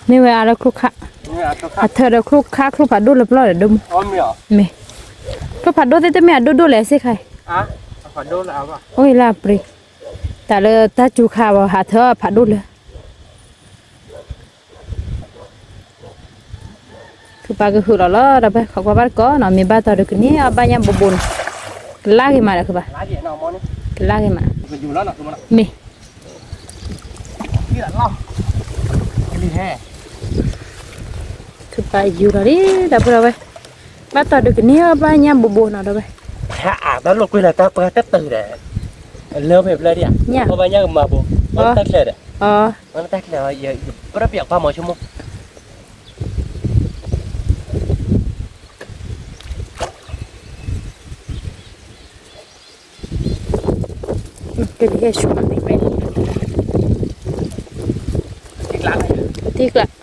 မ့ၢ်ဝဲအါလၢချိၣ်ခါ, အထၢဒီးချိၣ်ခါချိၣ်ဖးဒိၣ်လၢပျီဒီးဒိၣ်မုၢ်, မ့ၢ်, ချိၣ်ဖးဒိၣ်သ့ၣ်တမ့ၢ်အဒိၣ်ဒိၣ်လဲၣ်စ့ၢ်ခါအံၤ, အိၣ်လၢအပြံ, တၢ်လၢတၢ်စူၤခါဘၣ် ဟးထၢဖးဒိၣ်လၢ ထုးပာ်ကဟုးလီၤလီၤ ဒီပုၢ်ဝဲၢ် ခိးကွၢ်ဘၣ်တကိးနီၤ မ့ၢ်ဘၣ်တီၤဒုးကန့ၢ်အီၣ်ဘၣ်ညၣ်ဘိဘိနီၤ ကလၢဂ့ၤမးဒီး ခုးဘၣ် ကလၢဂ့ၤမး မ့ၢ် ထုးပာ်ယူၤလီၤလံ ဒီပုၢ်ဝဲၢ် ဘၣ်တီၤဒုးကန့ၢ်အီၣ်ဘၣ်ညၣ်ဘိဘိနီၤ ဒီပုၢ်ဝဲၢ် အတၢ်လိာ်ကွံာ်လၢတၢ်ပှၢ်တၢ်တုၤဒီး လၢဖဲဖျၢၣ်ဒံးဧါ အီၣ်ဘၣ်ညၣ်ကမၤဘိ တၢ်ချၢဒီး တၢ်ချၢ ယပြၢပျးကွၢ်မီၤဆိကမိၣ် ကဒ်ဟဲဆူၣ်မး တံကျး တၢ်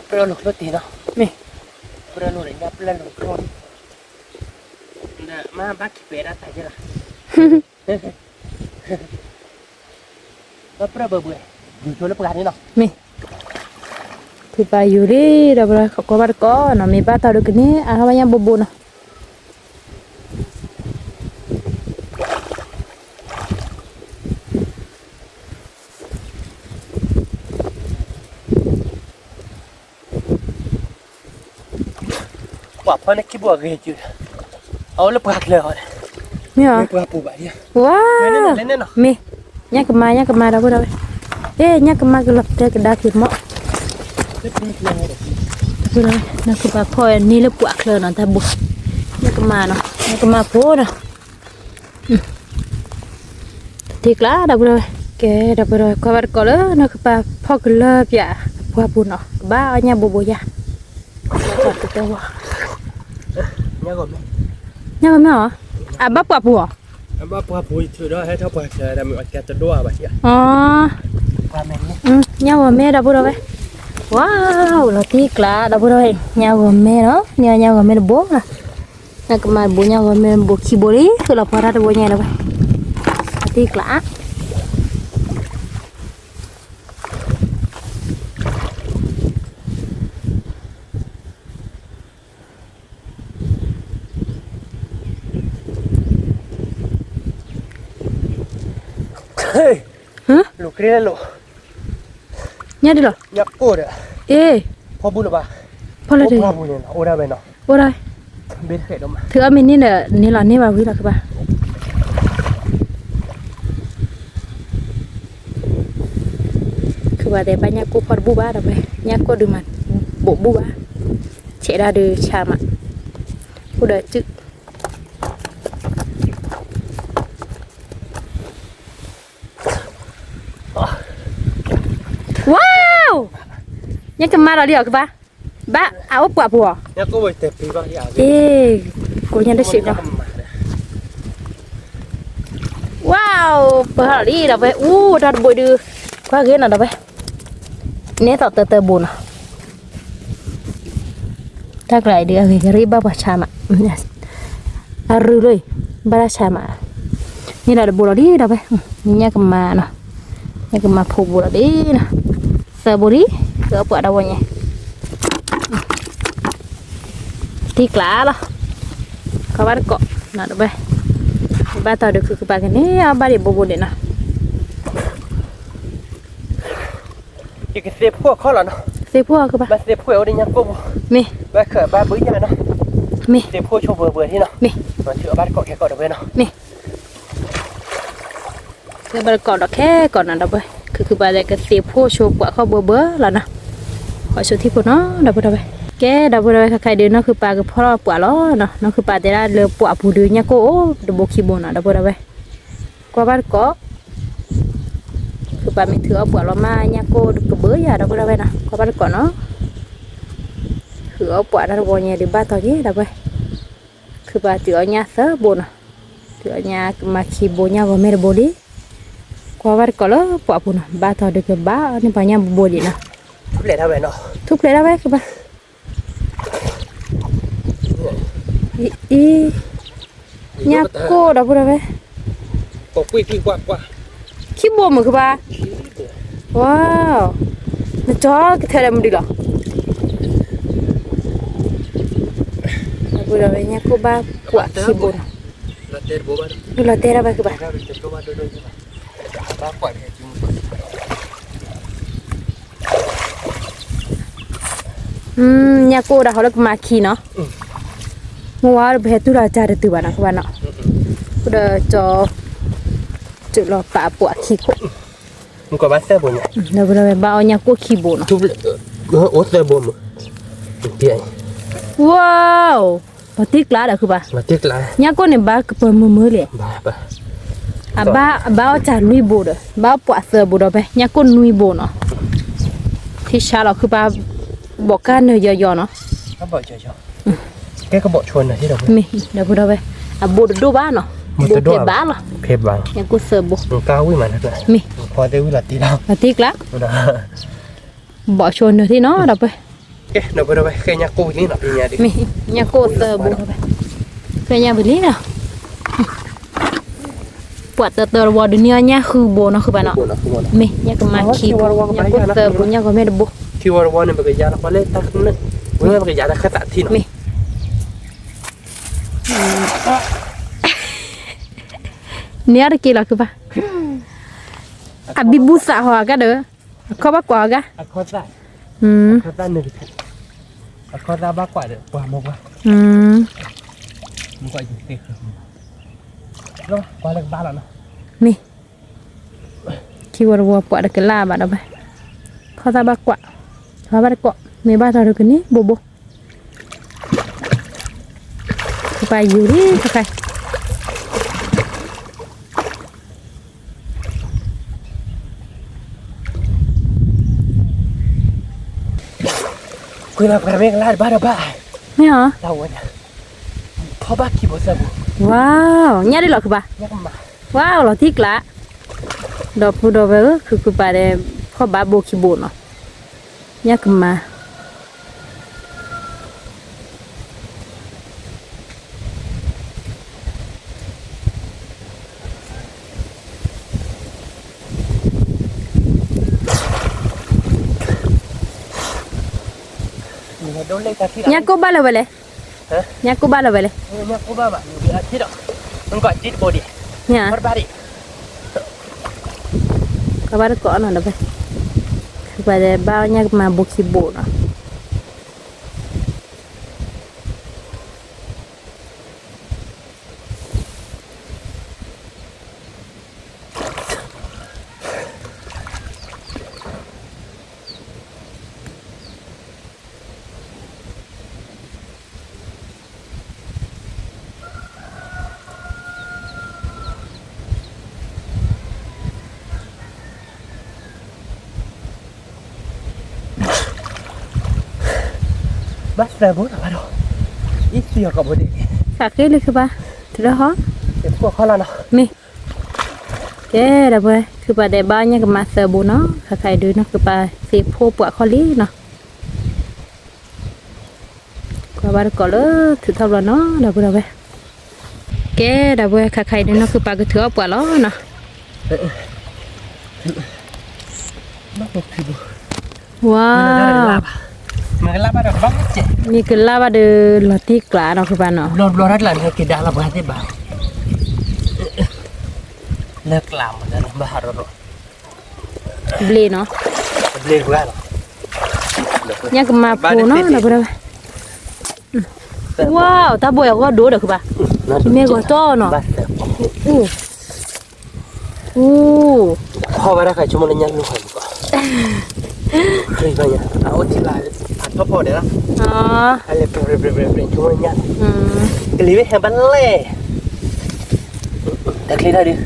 ပြၢလိာ်ကျိၣ်တံၢ်နီၤ မ့ၢ် ပြၢလိာ်ဒီးညၣ်ပြၢလိာ်ကျိၣ် မ့ၢ်ဘၣ်ခံပဲဒၣ်တၢ်ယဲလီၤ ဘၣ်ပြၢဘၢဘှဲ ယူၤဆိလၢပှၤန့ၣ်နီၤ မ့ၢ် ထုးပာ်ယူၤလံ ဒီပုၢ်ဝဲၢ် ခိးကွၢ်ဘၣ်တကိးနီၤ မ့ၢ်ဘၣ်တီၤဒုးကန့ၢ်အီၣ်ဘၣ်ညၣ်ဘိဘိနီၤ ပှၤဖီန့ၢ်ခံဘိအဂ့ၤက့ၤ အအိၣ်လၢပှၤချၢအီၤ မ့ၢ်ဧါ ပှၤပူၤဘၣ်ယၤ ဝါ မ့ၢ် ညၣ်ကမါ ညၣ်ကမါ ဒီပုၢ်ဝဲၢ် အဲ ညၣ်ကမါကလီၤတဲာ်ကဒါက့ၤမး ဒီပုၢ်ဝဲၢ် နကဘၣ်ဖီၣ်န့ၢ်လၢပှၤချၢနီၤ တၢ်ဘိ ညၣ်ကမါနီၤ ညၣ်ကမါဖိနီၤ တထံကျါ ဒီပုၢ်ဝဲၢ် ကဲ ဒီပုၢ်ဝဲၢ် ကွၢ်ဘၣ်တကိးလၢ နကဘၣ်ဖီၣ်ကလၢပှၤပှၢ်ပူၤနီၤ ကဘၣ်အီၣ်ညၣ်ဘိဘိယၤ တဝီ ညၣ်ဂီၤမဲအီၤ အဘၣ်ပှၢ်ပူၤအီၤ အဘၣ်ပှၢ်ပူၤ ယထုးဒီးဟဲထီၣ်ပှၤချၢ တမ့ၢ်အီၣ်ကဲတဒိၣ်အါဘၣ် အီ ညၣ်ဂီၤမဲ ဒီပုၢ်ဝဲၢ် ဝါ လီၤတံၢ်ကျါ ဒီပုၢ်ဝဲၢ် ညၣ်ဂီၤမဲနီၤ န့ၢ်အီၣ်ညၣ်ဂီၤမဲတဘိနီၤ ညၣ်ကမါတဘိ ညၣ်ဂီၤမဲတဘိခံဘိလံ ဃုလီၤပှၤတၢ်တဘိညါဒီးဝဲ လီၤတံၢ်ကျါ ဟ့ၣ် လူၤခရံာ်လိာ် ညၣ်ဒ်လီၤ ညၣ်ကိၣ်ဒီး အ့ ဖီဘူၣ်လၢၤဘၣ် ဖီလၢၤတဂ့ၤ အိၣ်ဒၣ်ဝဲနီၤ အိၣ်ဒၣ် ဘ့ၣ်တဃဲးဒိၣ်မး ထုးအီၣ်မ့ၢ်န့ၢ်ဒီး န့ၢ်လီၤန့ၢ်ဘၣ်ဝံၤလီၤကဘၣ် ခုဘၣ်တဲဘၣ်ညၣ်ကိၣ်ဖီတဘူၣ်ဘၣ်ဒီးဝဲ ညၣ်ကိၣ်ဒုးမး ဘိးဘူၣ်ဘၣ် ဆဲးဒၣ်ဒုးဆါမး အိၣ်ဒီးစု ဝါ ညၣ်ကမါလီၤလံအီၤကဘၣ် ဘၣ်အအိၣ်ပှၢ်ပူၤအီၤ အ့ ကိးညါတစံးကီး ဝါ ပၢၢ်လီၤလံဒီးဝဲ အူ တၢ်တဘိဒုး ကွၢ်ဂ့ၤနီၤဒီးဝဲ န့ၢ်သီၣ်တၢတၢဘိနီၤ တၢ်ကျါအံၤဒုး အဂ့ၤကရံၣ်ဘၣ်ပှၤဆါမး အရုၢ်လၢ ဘၣ်တၢ်ဆါမး န့ၢ်ဒီးတဘိလီၤလံဒီးဝဲ ညၣ်ကမါနီၤ ညၣ်ကမါဖိဘိလီၤလံနီၤ သၢဘိလံ သၢပှၤဒီးဝဲညါ တံၢ်ကျါလီၤ ကဘၣ်တကိးနီၤဒီးဝဲ ဘၣ်တီၤဒုးခုခုပာ်ကန့ၢ်အီၤဘၣ်ဒံးဘိဘိန့ၣ်နီၤ. ယကသ့ၣ်ဖှိၣ်အခီၣ်လီၤနီၤ. သ့ၣ်ဖှိၣ်အခီၣ်ဘၣ်. ဘၣ်သ့ၣ်ဖှိၣ်အိၣ်ဒီးညၣ်ကိၢ်ဘိ. မ့ၢ်. ဘၣ်ခၢၣ်ဘၣ်ဘုယၣ်နီၤ. မ့ၢ်. သ့ၣ်ဖှိၣ်ဆိဘၢဘၢထံနီၤ. မ့ၢ်. မၤထုးအီၤဘၣ်တကိးခဲကိးဒီးဝဲနီၤ. မ့ၢ်. သ့ၣ်ဘၣ်တကိးဒီးခဲကိးနီၤဒီးဝဲ, ခုခုပာ်ဒီးကသ့ၣ်ဖှိၣ်ဆိပှၤခီၣ်ဘၢဘၢလီၤနီၤ. ခီၣ်ဆိထံဖိနီၤ ဒီပုၢ်ဒီဝဲၢ်. ကဲ ဒီပုၢ်ဒီဝဲၢ် ခဲခါအံၤဒုး နီၢ်ခုပာ်ကဖီထီၣ်ပှၤလီၤနီၤ. နီၢ်ခုပာ်တဲဒၣ်လၢပှၤပူၤဒုး ညၣ်ကိၢ်အိၣ်တဘိခံဘိနီၤ ဒီပုၢ်ဒီဝဲၢ်. ကွၢ်ဘၣ်တကိး, ခုပာ်မ့ၢ်ထုးအီၣ်ပှၤလီၤမး ညၣ်ကိၢ်ကဘၢယၤ ဒီပုၢ်ဒီဝဲၢ်နီၤ. ကွၢ်ဘၣ်တကိးနီၤ, ထုးအီၣ်ပှၤတၢ်တဝီညါဒုးဘၣ်တီၤက့ၤ ဒီပုၢ်ဝဲၢ်. ခုပာ်ထုးအီၣ်ညၣ်သၢဘိနီၤ, ထုးအီၣ်ညၣ်ကမၤခံဘိ ညၣ်ဂီၤမ့ၢ်တဘိလံ. ကွၢ်ဘၣ်တကိးလၢပှၤပူၤနီၤ, ဘၣ်တီၤဒုးကဘၣ်န့ၢ်ပှၤညၣ်ဘိဘိလံနီၤ. ထူၣ်ဖျဲးဒၣ်ဝဲနီၤ, ထူၣ်ဖျဲးဒၣ်ဝဲ ခုပာ် အံၤ ညၣ်ကိၢ် ဒီပုၢ်ဒီဝဲၢ်, ခံဘိမုၢ်ခုပာ်, ဝါ, နကၠီကထဲဒီးမနုၤလီၤ, ဒီပုၢ်ဒီဝဲၢ် ညၣ်ကိၢ်ဘၣ်ပှၤခံဘိနီၤ, လီၤတဲာ်ဒၣ်ဝဲခုပာ်. ညၣ်ကိၢ်ဒၣ်ဟီလၢကမၤခံနီၤ, မ့ၢ်ဝဲပဟဲတူၢ်လီၤတၢ်တတုၤဘၣ်နီၤ ခုဘၣ်နီၤ, ဒီးကၠီ တုၤလီၤပာ်ပှၤခံခိၣ်, ဒီပုၢ်ဒီဝဲၢ် ဘၣ်အီၣ်ညၣ်ကိၢ်ခံဘိနီၤ, အိၣ်သၢဘိမုၢ်, ဝါ, လီၤတံၢ်ကျါဒီးခုပာ်, ညၣ်ကိၢ်န့ၣ်ဘၣ်ကပၢၤမုာ်မုာ်လံ, အဘၣ်အီၣ်တၢ်လွံၢ်ဘိဒီး ဘၣ်ပှၤသၢဘိဒီးဖဲ ညၣ်ကိၢ်နွံဘိနီၤ, ထံဆါလီၤခုပာ်, ဘီးကၢ်နၢၤယီၤယီၤနီၤ, မ့ၢ် ဒီပုၢ်ဒီဝဲၢ်, အဘိတဒိၣ်ဘၣ်နီၤ, ဘိဖဲဘၣ်လီၤ, ညၣ်ကိၢ်သၢဘိ, မ့ၢ် လီၤတံၢ်ကျါ, ဘီးဆိနၢၤထံနီၤ ဒီပုၢ်ဝဲၢ်, မ့ၢ် ညၣ်ကိၢ်သၢဘိ, ဖဲညၣ်ဘိလံနီၤ, ပှၤတၢတၢတဝီဒုးန့ၢ်အီၣ်ညၣ်ဃုဘိနီၤ ခုပာ်နီၤ, မ့ၢ် ညၣ်ကမၤခံဘိ, ညၣ်ကိၢ်သၢဘိ, ညၣ်ဂီၤမ့ၢ်တဘိ, မ့ၢ် န့ၢ်အီၣ်တက့ၢ်လီၤ ခုပာ်, အဘံဘူသးဟီအဂၤဒီး, အခီၣ်ဘၣ်ကွၢ်အဂၤ, အခီၣ်သၣ်ဘၣ်ကွၢ်ဒီးပှၤမိၢ်ပှၢ်, မ့ၢ် ခံဝီတဝီပှၤတကလးဘၣ်ဒီးဘၣ်, အခီၣ်သၣ်ဘၣ်ကွၢ်, အခီၣ်သၣ်ဘၣ်တကိး, မ့ၢ်ဘၣ်တီၤဒုးကန့ၢ်ဘိဘိ ကပာ်ယူၤလံ ခဲခါအံၤ, ကွံာ်လီၤပှၤမ့ၢ်ကလါတဘၣ်ဒီးဘၣ်, မ့ၢ်ဧါ, ဝါ, ညၣ်ဒ်လီၤခုပာ်, ဝါ လီၤတံၢ်ကျါ, ဒီပုၢ်ဒီဝဲၢ်ဧၢ ခုခုပာ်ဒီး ဖီၣ်ဘၣ်ဘိခံဘိနီၤ, ညၣ်ကမၤ ညၣ်ကိၢ်ဘၣ်လၢၤဝဲလဲၣ်, ညၣ်ကိၢ်ဘၣ်လၢၤဝဲလဲၣ်, ညၣ်, ကဘၣ်တကိးနီၤဒီး, ပှၤဒီးဘၣ်ညၣ်ကမၤဘိခံဘိနီၤ. ဘၣ်သၢဘိလီၤဘၣ်ဒီး, အံၤသံအီၤကီးဘိဒဲး, သးဃ့လၢခုဘၣ်, တရၢဟီ, မ့ၢ်, ကဲဒီးပှၤ ခုပာ်ဒီးဘၣ်ညၣ်ကမၤသၢဘိနီၤ, ခါခါအံၤဒုးနီၤ ခုပာ်သ့ၣ်ဖိပှၤခီၣ်လံနီၤ. ကွၢ်ဘၣ်တကိးလၢထုးထီၣ်ဘျီနီၤ ဒီပုၢ်ဒီဝဲၢ်, ကဲဒီးပှၤ ခါခါအံၤဒုးနီၤ ခုပာ်ကထုးအီၣ်ပှၤလီၤနီၤ. ဝါ, မ့ၢ်ကလါဘၣ်ဒီးလီၤတံၢ်ကျါနီၤ ခုပာ်နီၤ, ဘျီဘျီတၢ်ကျါန့ၣ်က့ၤဒါလီၤပှၤသ့ၣ်ဘၣ်, လၢကျးမး လၢဘၣ်ဟးရီၣ်ရီၣ် ဘျ့ၣ်နီၤ, ဘျ့ၣ်တပှၢ်လီၤ, ညၣ်ကမၤဖိနီၤ ဒီပုၢ်ဒီဝဲၢ်, ဝါ တၢ်ဘိအဂီၢ်ဒိၣ်ဒီးခုဘၣ်, မ့ၢ်ဂီၤတီၢ်နီၤ, အိၣ် ဖီၣ်ဘၣ်တၢ်ခါဆိကမိၣ်လၢညၣ်လူၢ်ဃီလီၤ, ခရံာ်ဘၣ်ညါ အအိၣ်ထံၣ်ဘၣ် အထီၣ်ဖီၣ်ဒဲးလီၤ, အလဲၤပြဲပြဲပြဲပြဲဆိကမိၣ်ညၣ်, ကလံၤဝဲဟဲဘၣ်လဲၣ်, တၢ်ချံတၢ်ဒုး,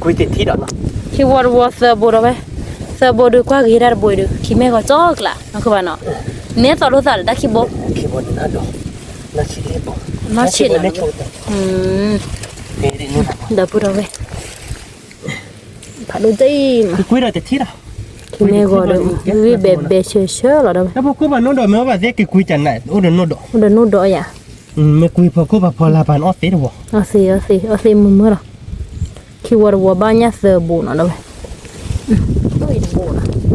ကွံာ်တထံၣ်ဒီးနီၤ, ခံဝီတဝီသၢဘိဒီးဝဲ, သၢဘိဒုးကွၢ်ဂ့ၤတၢ်တဘိဒုး ခံမ့ၢ်ဂီၤကၠီကျး နီၢ်ခုဘၣ်နီၤ, နဲသိးလိာ်သးလၢတၢ်ခံဘိ, နီၢ်ဆ့ၣ်နီၤ, ဒီပုၢ်ဒီဝဲၢ်, ဖးဒိၣ်တၢ်အံၤ, ကွံာ်ဒီးတထံၣ်ဒီး, ခံမ့ၢ်ဂီၤဒီး, ဝံၤဘဲဘဲဆၢဆၢလီၤဒီးဝဲ, တၢ်ဖိခိၣ်ဘၣ်နိၣ်ဒီး မ့ၢ်အီၣ်ဘၣ်သ့ၣ်က့ၤကွံာ်ကနၣ် အိၣ်ဒီးနိၣ်ဒီး, အိၣ်ဒီးနိၣ်ဒီးယၤ, မ့ၢ်ကွံာ်ဖီခိၣ်ဘၣ်ဖီလာ်ပၢ်န့ၣ်အီၣ်သ့တဝီ, အီၣ်သ့ အီၣ်သ့ အီၣ်သ့မုာ်မုာ်လီၤ, ခံဝီတဝီဘၣ်ညၣ်သၢဘိနီၤဒီးဝဲ, တဘိနီၤ, တဘိအဂီၢ်ဆံးကဲးဒီးပုၢ်ဒီ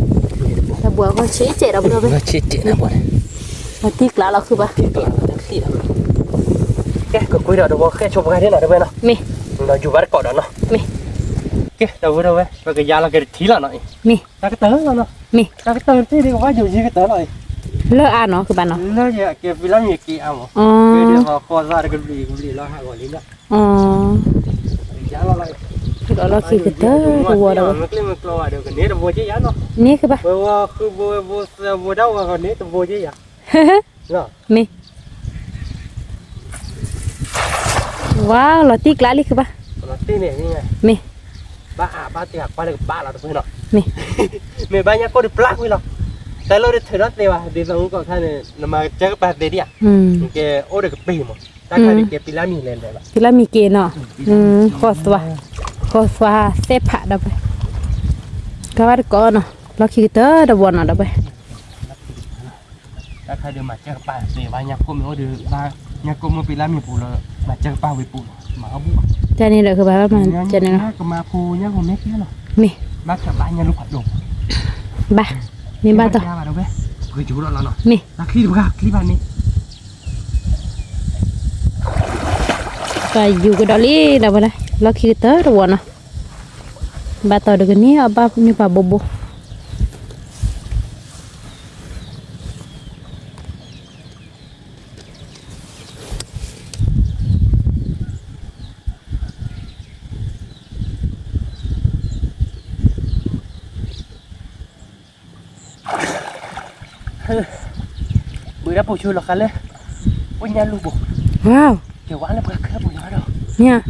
ဝဲၢ်, ဆံးကဲးဒီးဘိန့ၣ်, အတံၢ်ကျါလီၤခုဘၣ်, ကဲ ကကွံာ်ဒီးတဝီဃဲဆိပှၤဒ်နီၤဒီးဝဲနီၤ, မ့ၢ်, ဒီးယူၤဘၣ်တကိးဒီးနီၤ, မ့ၢ်, ကဲ ဒီပုၢ်ဒီဝဲၢ် ပကယါလီၤက့ၤတထံၣ်လီၤနီၤအံၤ, မ့ၢ်, တၢ်ကတၢၢ်လီၤနီၤ, မ့ၢ်, တၢ်ကတၢၢ်တထံၣ်ဒ်ကဘၣ်ယူၤယံၤကတၢၢ်လီၤအံၤ, လၢအါနီၤ ကဘၣ်နီၤ, လၢယကဲပံလၢမ့ၢ်က့ၤအါမး, ကဲဒ်ဟီဃီသးတကဘျံးကဘျံးလီၤဟးဂီၤလံနီၤ ဒီးလီၢ်ခံကတၢၢ်တဝီဒီးဝဲ, န့ၢ်ကဘၣ်, ဝဲဝီဃုဘိဝဲဘိသၢဘိဒၣ်ဝဲန့ၣ်တဘိက့ယၤ, မ့ၢ်, ဝါ လီၤတံၢ်ကျါလံခုဘၣ်, မ့ၢ်, ဘၣ်အါဘၣ်တ့ၢ်အကွၢ်လၢကဘၣ်လီၤတပှဲၤနီၤ, မ့ၢ်, မ့ၢ်ဘၣ်ညၣ်ကိၢ်တပျၢ်ကွံာ်လီၤ, တၢ်လီၢ်တထုးထီၣ်သ့ဘၣ် ဒ်သိးမူကီၢ်ခါန့ၣ် နမၤကစၢ်ကပၤသ့ဒ်ဧါ, ကဲအိၣ်ဒီးကပ့ၤမး, တၢ်ခါဒုးကဲပံလၢမံၤလဲၤလဲၤဘၣ်, ပံလၢမံၤက့ၤနီၤ, ဃီသွါ, ဃီသွါသဲဖးဒီးပှဲၤ, ကဘၣ်တကိးနီၤ, လီၢ်ခံကတၢၢ်တဝီနီၤဒီးပှဲၤ တၢ်ခါဒုးမၤစၢၤကပၤသ့ဘၣ် ညၣ်ကိၢ်မ့ၢ်အိၣ်ဒီးဘၣ်, ညၣ်ကိၢ်မ့ၢ်ပံလၢမံၤပူၤလၢ, မၤစၢၤကပၤဝံၤပူၤလီၤ, မၤအီၣ်ဘူၣ်ဘၣ်, ကန့ၣ်ဒီးကဘၣ်မၤကန့ၣ်လီၤ, ကမၤဖိညၣ်ဖိမ့ၢ်ကဲလီၤ, မ့ၢ်, ဘၣ်ဘၣ်ညၣ်လူၢ်ဖးဒိၣ်, ဘၣ်, မ့ၢ်ဘၣ်တီၢ်, မ့ၢ်, တၢ်ချံတပှၢ်ချံဘၣ်န့ၣ် ပယူၤကဒီးလံဒီးဝဲဒၣ် လီၢ်ခံကတၢၢ်တဝီနီၤ, ဘၣ်တီၢ်ဒုးကန့ၢ်အီၣ်ဘၣ်န့ၢ်ပှၤဘိဘိ ဘုးဒၣ်ပိာ်ဆူလီၤဃာ်လၢ, အိၣ်ညၣ်လူၢ်ဘိ, ကဲဝါလၢပှၤခဲပူၤလီၤဒီး, ညၣ်,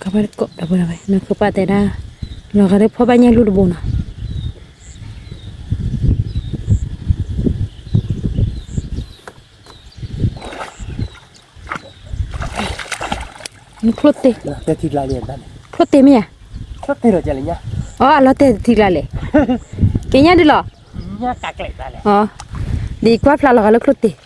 ကဘၣ်တကိးဒီးပှဲၤဝဲ နကပာ်တဲဒၣ်, လီၤဃာ်လၢဖီၣ်ဘၣ်ညၣ်လူၢ်တဘိနီၤ ချိၣ်တ့ၢ်, ချိၣ်တ့ၢ်မ့ၢ်ဧါ, အီ အလီၤတဲာ်တထံကျါလဲၣ်, ကဲညၣ်ဒုလီၤ, ဒ်ကွၢ်ဖျါလီၤဃာ်လၢချိၣ်တ့ၢ် ပှၤ, ထံချ့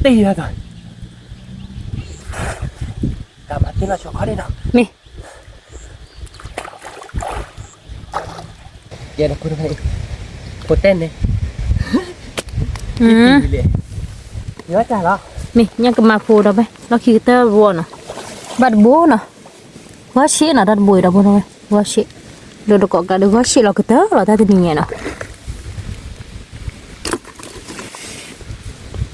တ့ၢ်ယၤတၢ်, တၢ်မၤတ့ၢ်လီၤဆီခီဒ့ၣ်နီၤ, မ့ၢ်, ယဲဒၣ်ခိၣ်တဖၣ်အံၤ, ဖိတဲန့ၣ်, လဲၣ်, ယတၢ်လီၤ, မ့ၢ်ညၣ်ကမၤဖိဒီးဖဲ လီၢ်ခံကတၢၢ်တဝီနီၤ, ဘၣ်တဘိနီၤ, ဂီၢ်ဆံးနီၤ တၢ်တဘိအံၤဒီးဖိနီၤဝဲ, ဂီၢ်ဆံး, ဒိးတကိးကးဒီးဂီၢ်ဆံးလီၤကတၢၢ်လီၤတၢ်တနံၤညါနီၤ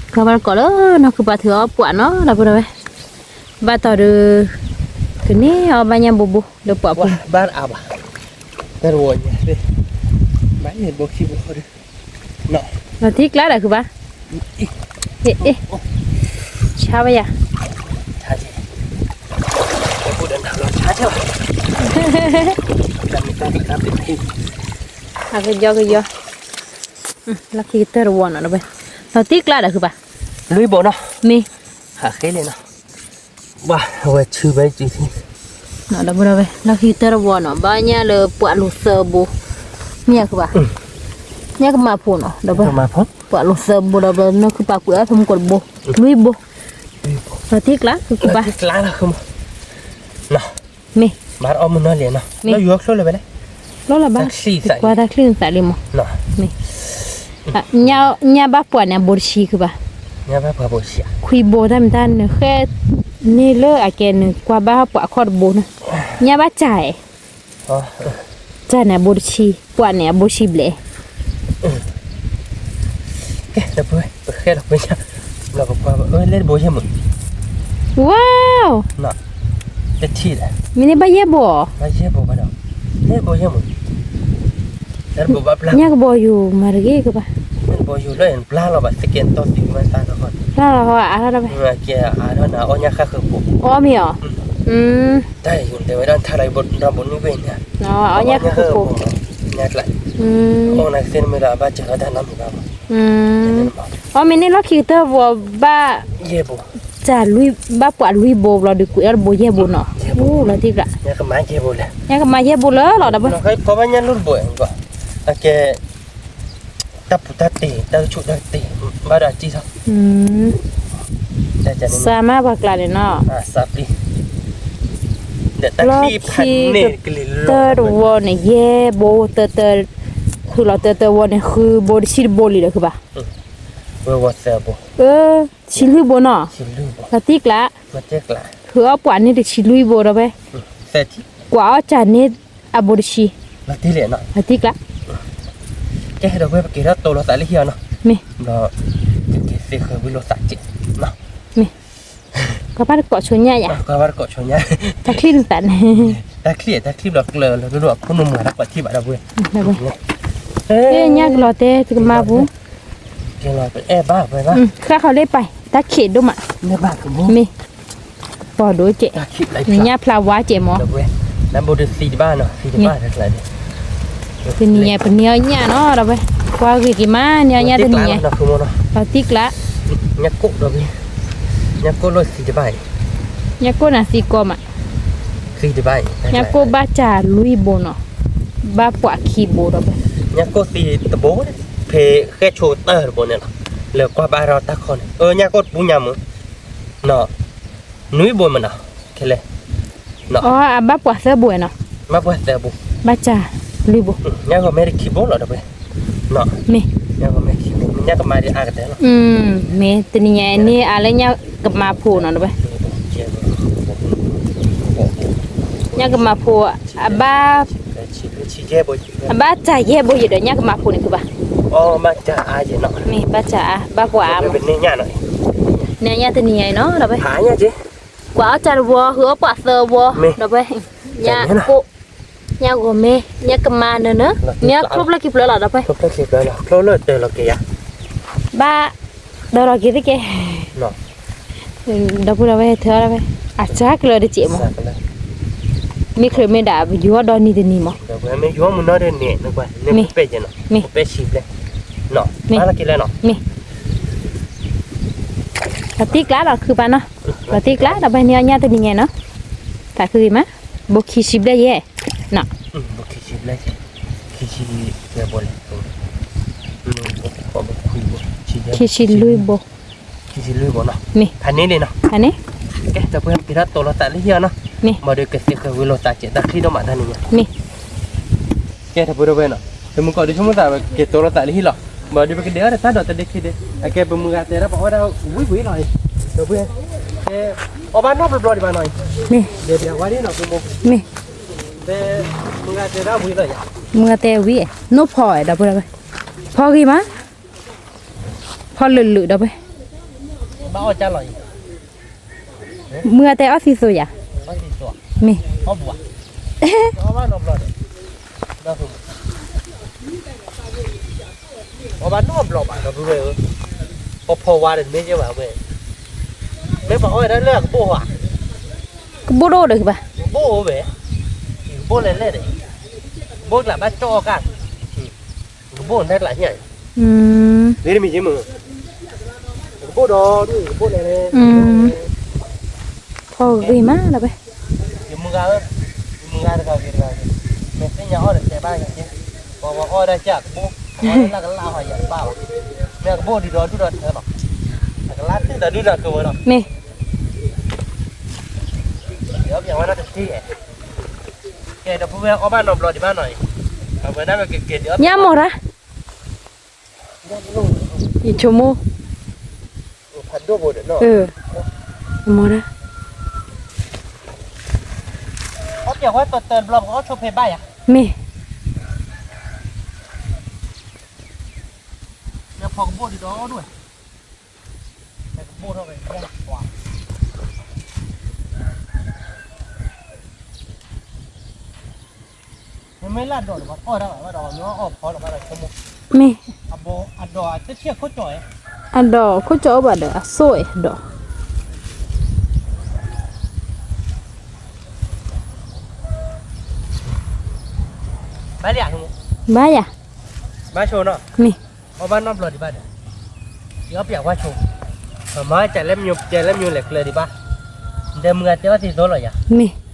ကဘၣ်တကိးလၢနီၢ်ခုပှၤထုးအီၣ်ပှၤနီၤ ဒီပုၢ်ဒီဝဲၢ်, ဘၣ်တီၢ်ဒီး ကန့ၢ်အီၣ်ဘၣ်ညၣ်ဘိဘိ ဒီးပှၤဖိ, ဘၣ်အါဘၣ်, တၢ်တဝီညါသ့ၣ်, ဘၣ်ယဲၢ်ဘိခံဘိဃီဒီး, လီၤထံကျါဒီးခုဘၣ်, အ့ၣ်, ဆါဝဲယၤ, ဆါက့ၤ, ဆါက့ၤဘၣ်, အကယီကယီ လီၢ်ခံကတၢၢ်တဝီနီၤ ဒီပုၢ်ဝဲၢ်, လီၤတံၢ်ကျါဒီးဃုဘၣ်, လွံၢ်ဘိနီၤ, မ့ၢ်, ဟးဃ့လံနီၤ, ဝဲဝဲဆူဘဲက့ၤ, ဒီပုၢ်ဝဲၢ် လီၢ်ခံကတၢၢ်တဝီနီၤ ဘၣ်ညၣ်လၢပှၤလိာ်သၢဘိ, မ့ၢ်ယၤဃုဘၣ်, ညၣ်ကမၤဖိနီၤ ဒီပုၢ်ဝဲၢ်, ပှၤလိာ်သၢဘိဒီး နၢ်ခုပာ်ကွံာ်အီၤဖဲမုၢ်ကိးတဘိ, လွံၢ်ဘိ, လီၤတံၢ်ကျါ ဃုဘၣ် မ့ၢ်, မ့ၢ်, လီၤလီၤဘၣ် ကွၢ်တၢ်ချံၣ်နသးလံမး, မ့ၢ်, ညၣ်ဘၣ်ပှၤန့ၣ်အဘိတဆံဃုဘၣ်, ခွံဘိတၢ်မ့ၢ်တၢ်နဃဲ, န့ၢ်လၢအကဲနကွၢ်ဘၣ်ပှၤအခီၣ်တဘိန့ၣ်, ညၣ်ဘၣ်စၢ်, စၢ်န့ၣ်အဘိတဆံ, ပှၤန့ၣ်အဘိဆံဘျဲၣ် ကဲ ပဃဲလီၤပှဲၤညါ, လီၤပကွၢ်ဘၣ်လၢတဘိယဲၢ်မုၢ်, ဝါ, တထံၣ်ဒီး, မ့ၢ်န့ၢ်ဘၣ်ယဲၢ်ဘိ, ဘၣ်ယဲၢ်ဘိဘၣ်ဒီး, ဘိယဲၢ်မုၢ်, ညၣ်ကဘီယူၤမၤတဂ့ၤကဘၣ်, ဘိယူၤလၢပျၢ်လီၤဘၣ် သကဲးတီသံးမၤသးနီၤဃီ, ပျၢ်လီၤဃီအါထီၣ်တဘၣ်, အီၣ်မ့ၢ်အီၤ, အီၣ်မ့ၢ်အီၤ, တၢ်ယိၤတဲဝဲဒၣ်ထါလၢဘိနံၤဘ့ၣ်န့ၣ်, အီၣ်ညၣ်ဃၢဃၢဖိ, ညၣ်ကျါ, အီၣ်နၤကသ့ၣ်မ့ၢ်ဒီးအဘၣ်စၢ်လီၤတၢ်နီတမံၤဘၣ်မး, အီၣ်မ့ၢ်န့ၢ်လီၢ်ခံကတၢၢ်ဝီဘၣ်, စၢ်လွံၢ်, ဘၣ်ပှၤလွံၢ်ဘိဘျီဒီးကွံာ်အီၣ်တဘိယဲၢ်ဘိနီၤ, လီၤတံၢ်ကျါ, ညၣ်ကမၤယဲၢ်ဘိလီၤဒီပုၢ်ဝဲၢ်, ဖီဘၣ်ညၣ်လူၢ်တဘိ, အကဲ တၢ်ပူၤတၢ်တ့ၢ် တၢ်ကဆူးတၢ်ကတ့ၢ် ဘၣ်ဒီးအစံၣ်ထီၣ်, စၢ်မးပှၤကျါန့ၣ်နီၤ, လီၢ်ခံကတၢၢ်တဝီန့ၣ် ယဲၢ်ဘိတၢတၢ, ဃုလီၤတၢတၢဝီန့ၣ် ဃုဘိတဆံတဘိလံဒီးဃုဘၣ်, ဝဲဝီသၢဘိ, ဆံလွံၢ်ဘိနီၤ, လီၤတံၢ်ကျါ, ဃုအီၣ်ပှၤန့ၢ်တဆံလွံၢ်ဘိဒီပုၢ်ဝဲၢ်, ကွၢ်အီၣ်စၢ်န့ၢ်အဘိတဆံ, လီၤတံၢ်ကျါ, ကဲဒီပုၢ်ဝဲၢ် ပက့ၤထီၣ်တိၤလိာ်သးလၢဟံၣ်အီၤနီၤ, မ့ၢ်, ကသ့ဃၢၤဝံၤလိာ်သးကဲး, မ့ၢ်, ကဘၣ်တကိးဆိညါယၤ, တၢ်ချံၣ်နသးန့ၣ်, တၢ်ချံၣ်, တၢ်ချံၣ်ဘျီကျၢၤလၢဒိၣ်ဒိၣ်အခိၣ်နူာ်မၤတၢ်ပှၤထံၣ်ဘၣ်ဒီပုၢ်ဝဲၢ်, ညၣ်ကလီၤတဲာ်တကမၣ်ပူၤ, ဃၣ်ဃီၤလၢပၢ် တၢ်ခံးဒိၣ်မး, မ့ၢ်, ပီၢ်ဒိၣ်ကဲး, နညၣ်ဖျါဝါကဲးမး, တနံၤညါပန့ၢ်အီၣ်ညၣ်နီၤဒီပုၢ်ဝဲၢ်, ကွၢ်ဂ့ၤက့ၤမး န့ၢ်အီၣ်ညၣ်တနံၤညါ, လီၤတံၢ်ကျါ, ညၣ်ကိၣ်နၤသံကီမး, ညၣ်ကိၣ်ဘၣ်စၢ်လွံၢ်ဘိနီၤ, ဘၣ်ပှၤခံဘိဒီပုၢ်ဝဲၢ်, ညၣ်ကိၣ်သံတဘိ, ဖဲဃဲၣ်ဆိတၢၢ်တဘိန့ၣ်လီၤ, လၢကွၢ်ဘၣ်ဒီးတၢ်ခီန့ၣ်, အၢ ညၣ်ကိၣ်တပူၤညါမး, နွံဘိမးနီၤ, ခဲလၢာ်, အဘၣ်ပှၤသၢဘိနီၤ, ဘၣ်ပှၤသၢဘိ, ဘၣ်စၢ်လွံၢ်ဘိ, ညၣ်ဂီၤမ့ၢ်တခံဘိလီၤဒီပုၢ်ဝဲၢ်, မ့ၢ်, ညၣ်ကမၤဒ်အါကတၢၢ်လီၤ, မ့ၢ်တနံၤညါအံၤန့ၢ်အါလၢညၣ်ကမၤဖိနီၤဒီပုၢ်ဝဲၢ်, ညၣ်ကမၤဖိ, အဘၣ်, အဘၣ်စၢ်ယဲၢ်ဘိယံၤဒီး ညၣ်ကမၤဖိန့ၣ်ဃုဘၣ်, မ့ၢ်ဘၣ်စၢ်အါ, ဘၣ်ပှၤအါမး, န့ၢ်ညၣ်တနံၤညါအံၤနီၤဒီပုၢ်ဝဲၢ်, ကွၢ်အီၣ်စၢ်တဝီ ဃုအီၣ်ပှၤသၢဝီ, ဒီပုၢ်ဝဲၢ်, ညၣ်ကိၣ်, ညၣ်ဂီၤမ့ၢ်, ညၣ်ကမၤနၢၤနၢၤ, မ့ၢ်အီၣ်ချိၣ်ဖျၢၣ်ခံဖျၢၣ်လီၤဒီပုၢ်ဝဲၢ်, ဘၣ်, ဒီးလီၤက့ၤသကဲး, ဒီပုၢ်ဝဲၢ် ထၢအီၣ်ဝဲ, အစၢ်ကျၢၤတစဲးမး, မ့ၢ်ချုးမ့ၢ်ဒၣ် ယူၤအီၣ်ဒီနံၤတနံၤမး, မ့ၢ်, မ့ၢ်, လီၤတံၢ်ကျါလီၤ ခုပာ်နီၤ, လီၤတံၢ်ကျါဒီပုၢ်ဝဲၢ် န့ၢ်အီၣ်ညၣ်တနံၤညါနီၤ, သးခုဂ့ၤမး, ဘိခံဆံဘျဲၣ်ယဲၢ်, ဘိခံဆံဘျဲၣ်, ခံဆံ, ခံဆံလွံၢ်ဘိ, မ့ၢ်, ဖးန့ၢ်လံနီၤ, ဖးန့ၢ်, ကဲ ဒီပုၢ်ဝဲၢ် ပက့ၤထီၣ်တိၤလိာ်သးလၢဟံၣ်အီၤနီၤ, မ့ၢ်, ဘၣ်ဒီးကသ့ဃၢၤဝံၤလိာ်သးကဲးတၢ်ချံၣ်ဒိၣ်မးတၢ်န့ၣ်ညါ, မ့ၢ်, ကဲ ဒီပုၢ်ဝဲၢ်နီၤ, ပမုၢ်ကီးဒုးဆိကမိၣ်သး ပက့ၤတိၤလိာ်သးလၢဟံၣ်လီၤ, ဘၣ်ဒီးပကဒဲးအီၣ်ဒီးတၢ်ဒီးတဒ့ခံဒ့, အကဲပမုၢ်ဂၤတဲဒၣ်ပှၤအီၣ်ဒၣ်ဝံၤဝံၤလီၤ, ဒီပုၢ်ဝဲၢ်, အီၣ်ဘၣ်နီတဘျီဘျီဒံးဘၣ်နီၤ, မ့ၢ်, မ့ၢ်, မုၢ်ဂၤတဲဝံၤ, မုၢ်ဂၤတဲဝံၤ, နီၢ်ဖီဒီပုၢ်ဝဲၢ်, ဖီဂ့ၤမး, ဖီလၢာ်လၢာ်ဒီပုၢ်ဝဲၢ်, မုၢ်ဂၤတဲအီၣ်သံသိးယၤ, မ့ၢ်, အီၣ်ဘၣ်နီတဘျီဘၣ်, ဒီပုၢ်ဝဲၢ်ဧၢ, ပဖီဝါဒီးမ့ၢ်ကဲဘၣ်ဝဲ, မ့ၢ်ပှၤအီၣ်ဝဲဒၣ်လၢအကဘိၣ်ဧါ, ကဘိၣ်ဒိၣ်ဒီးကဘၣ်, ကဘိၣ်အိၣ်ဝဲ, ကဘိၣ်လဲၣ်လဲၣ်န့ၣ်, ကဘိၣ်ကျးဘၣ်ကၠီၣ်အီၣ်ကၢ်, ကဘိၣ်နၢ်ကျးညၣ် မ့ၢ်မ့ၢ်ကဘိၣ်ဒီးဒူၣ်ကဘိၣ်လဲၣ်, ဖီဂ့ၤမးလီၤပဲ, ယမုၢ်ဂၤဧၢ, ယမုၢ်ဂၤတဂၤဂ့ၤတဂၤဂ့ၤ, မ့ၢ်သ့ၣ်ညါအီၣ်ဒီးတဲဘၣ်က့ၤ, ပှၤပှၤအီၣ်ဒၣ်ကၢ်ကဘိၣ်, အီၣ်လၢကလၢ်ဟီယပၢ်လီၤ, မ့ၢ်ကဘိၣ်ဒုးဒီးဒူၣ်ဒီးထၢလီၤ, အကလၢ်သ့ၣ်ဒီးဒူၣ်ဒီးထၢဝဲလီၤ, မ့ၢ် ကဲဒီပုၢ်ဝဲၢ်အီၣ်ဘၣ်နီတဘျီဒံးဘၣ်နီၤအံၤ, အဝဲဒၣ်ဝဲကကဲဒီး ညါမီၢ်ရၣ်, ယဆိကမိၣ်, ဖးဒိၣ်ဘိဒီးနီၤ, မီၢ်ရၣ်, အီၣ်ပျဲၢ်ဝဲတၢ်တၢ်ဘျီပကအီၣ်ဆိဖဲဘၣ်ယၤ, မ့ၢ် မ့ၢ်ဖီကဘိၣ်ဒံးဒီးဒူၣ်ဝဲ, မ့ၢ်လၢအဒိးဒီးအီၣ်တၢ်ဘၣ်ဒီး မ့ၢ်အီၣ်ဖီလီၤဘၣ်ဒီးဆိကမိၣ်, မ့ၢ် အဒိးတထံၣ်အခိၣ်ကၠီၣ်, အဒိးခိၣ်ကၠီၣ်အိၣ်ဘၣ်ဒီးအစိၣ်အဒိး, ဘၣ်ယၤ, ဘၣ်ယၤ, ဘၣ်ဆိနီၤ, မ့ၢ် အီၣ်ဘၣ်နီတဘျီဒံးဘၣ်ဒီး, ယအီၣ်ပျဲၢ်ဝဲဆိ, ပမၤကလဲၣ်မညိ ကလဲၣ်မညိလဲၤကျၢၤဒံးဘၣ်, ဒီးမုၢ်ဂၤတဲအီၣ်သံသိလီၤယၤ, မ့ၢ်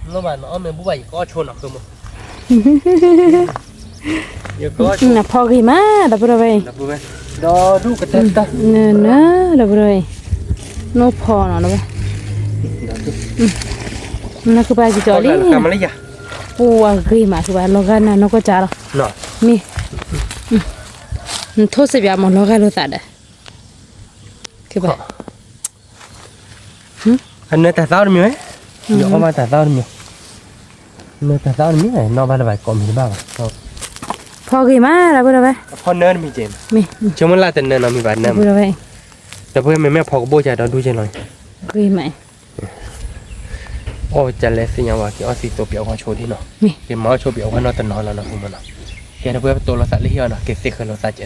နဘၣ်နအီၣ်မ့ၢ်ဘူၣ်ဘၣ် ယကအီၣ်ဆိနီၤ ဃိမိၢ်, ယကအီၣ်ဆိ, နဖီဂ့ၤမး ဒီပုၢ်ဒီဝဲၢ်အံၤ, ဒီဒူၣ်ကတၢၢ်တၢၢ်, န ဒီပုၢ်ဒီဝဲၢ်အံၤ, နအိၣ်ဖီနီၤ ဒီဝဲၢ်, နကပၤကကီၤလံ, ပူၤအဂ့ၤမး ကဘၣ်လီၤဂာ်နၤနီၢ်ကီၢ်ကၢ်လီၤ, မ့ၢ် နထိၣ်စ့ၢ်ပၠးမ့ၢ်လီၤဂာ်လိာ်သးဒီး, ကဘၣ် အနၢတၢ်သၣ်တမံၤဝဲ, ယအီၣ်ဘၣ်တၢ်သၣ်တမံၤ, နၢတၢ်သၣ်တမံၤ နီၢ်ဘၣ်လၢၤဘၣ်ကိးမံၤတဘၣ်ဘၣ်, ဖီဂ့ၤမး ဒီပုၢ်ဒီဝဲၢ်, ဖီနၢတမံၤကဲ, ဆိကမိၣ်လၢတနၢနီတမံၤဘၣ်နၢမး, ဒီပုၢ်ဝဲၢ်မ့မ့ၢ်ဖီကဘိၣ်ကဒီဒူၣ်ကဲလီၤ, ဂ့ၤမး အီၣ်ကလဲၣ်သ့ၣ်ညါဝဲ က့ၤအီၣ်သံသိပျဲၢ်ဝဲဆိဒ်နီၤ, က့ၤမၤအီၣ်ဆိပျဲၢ်ဝဲနီတနီၤလီၤနီၤ ဃိမိၢ်နီၤ, ကဲဒီပုၢ်ဝဲၢ်ပတိၢ်လိာ်သးလၢဟံၣ်အီၤနီၤ က့ၤသ့ဃၢၤလိာ်သးကဲနီၤ,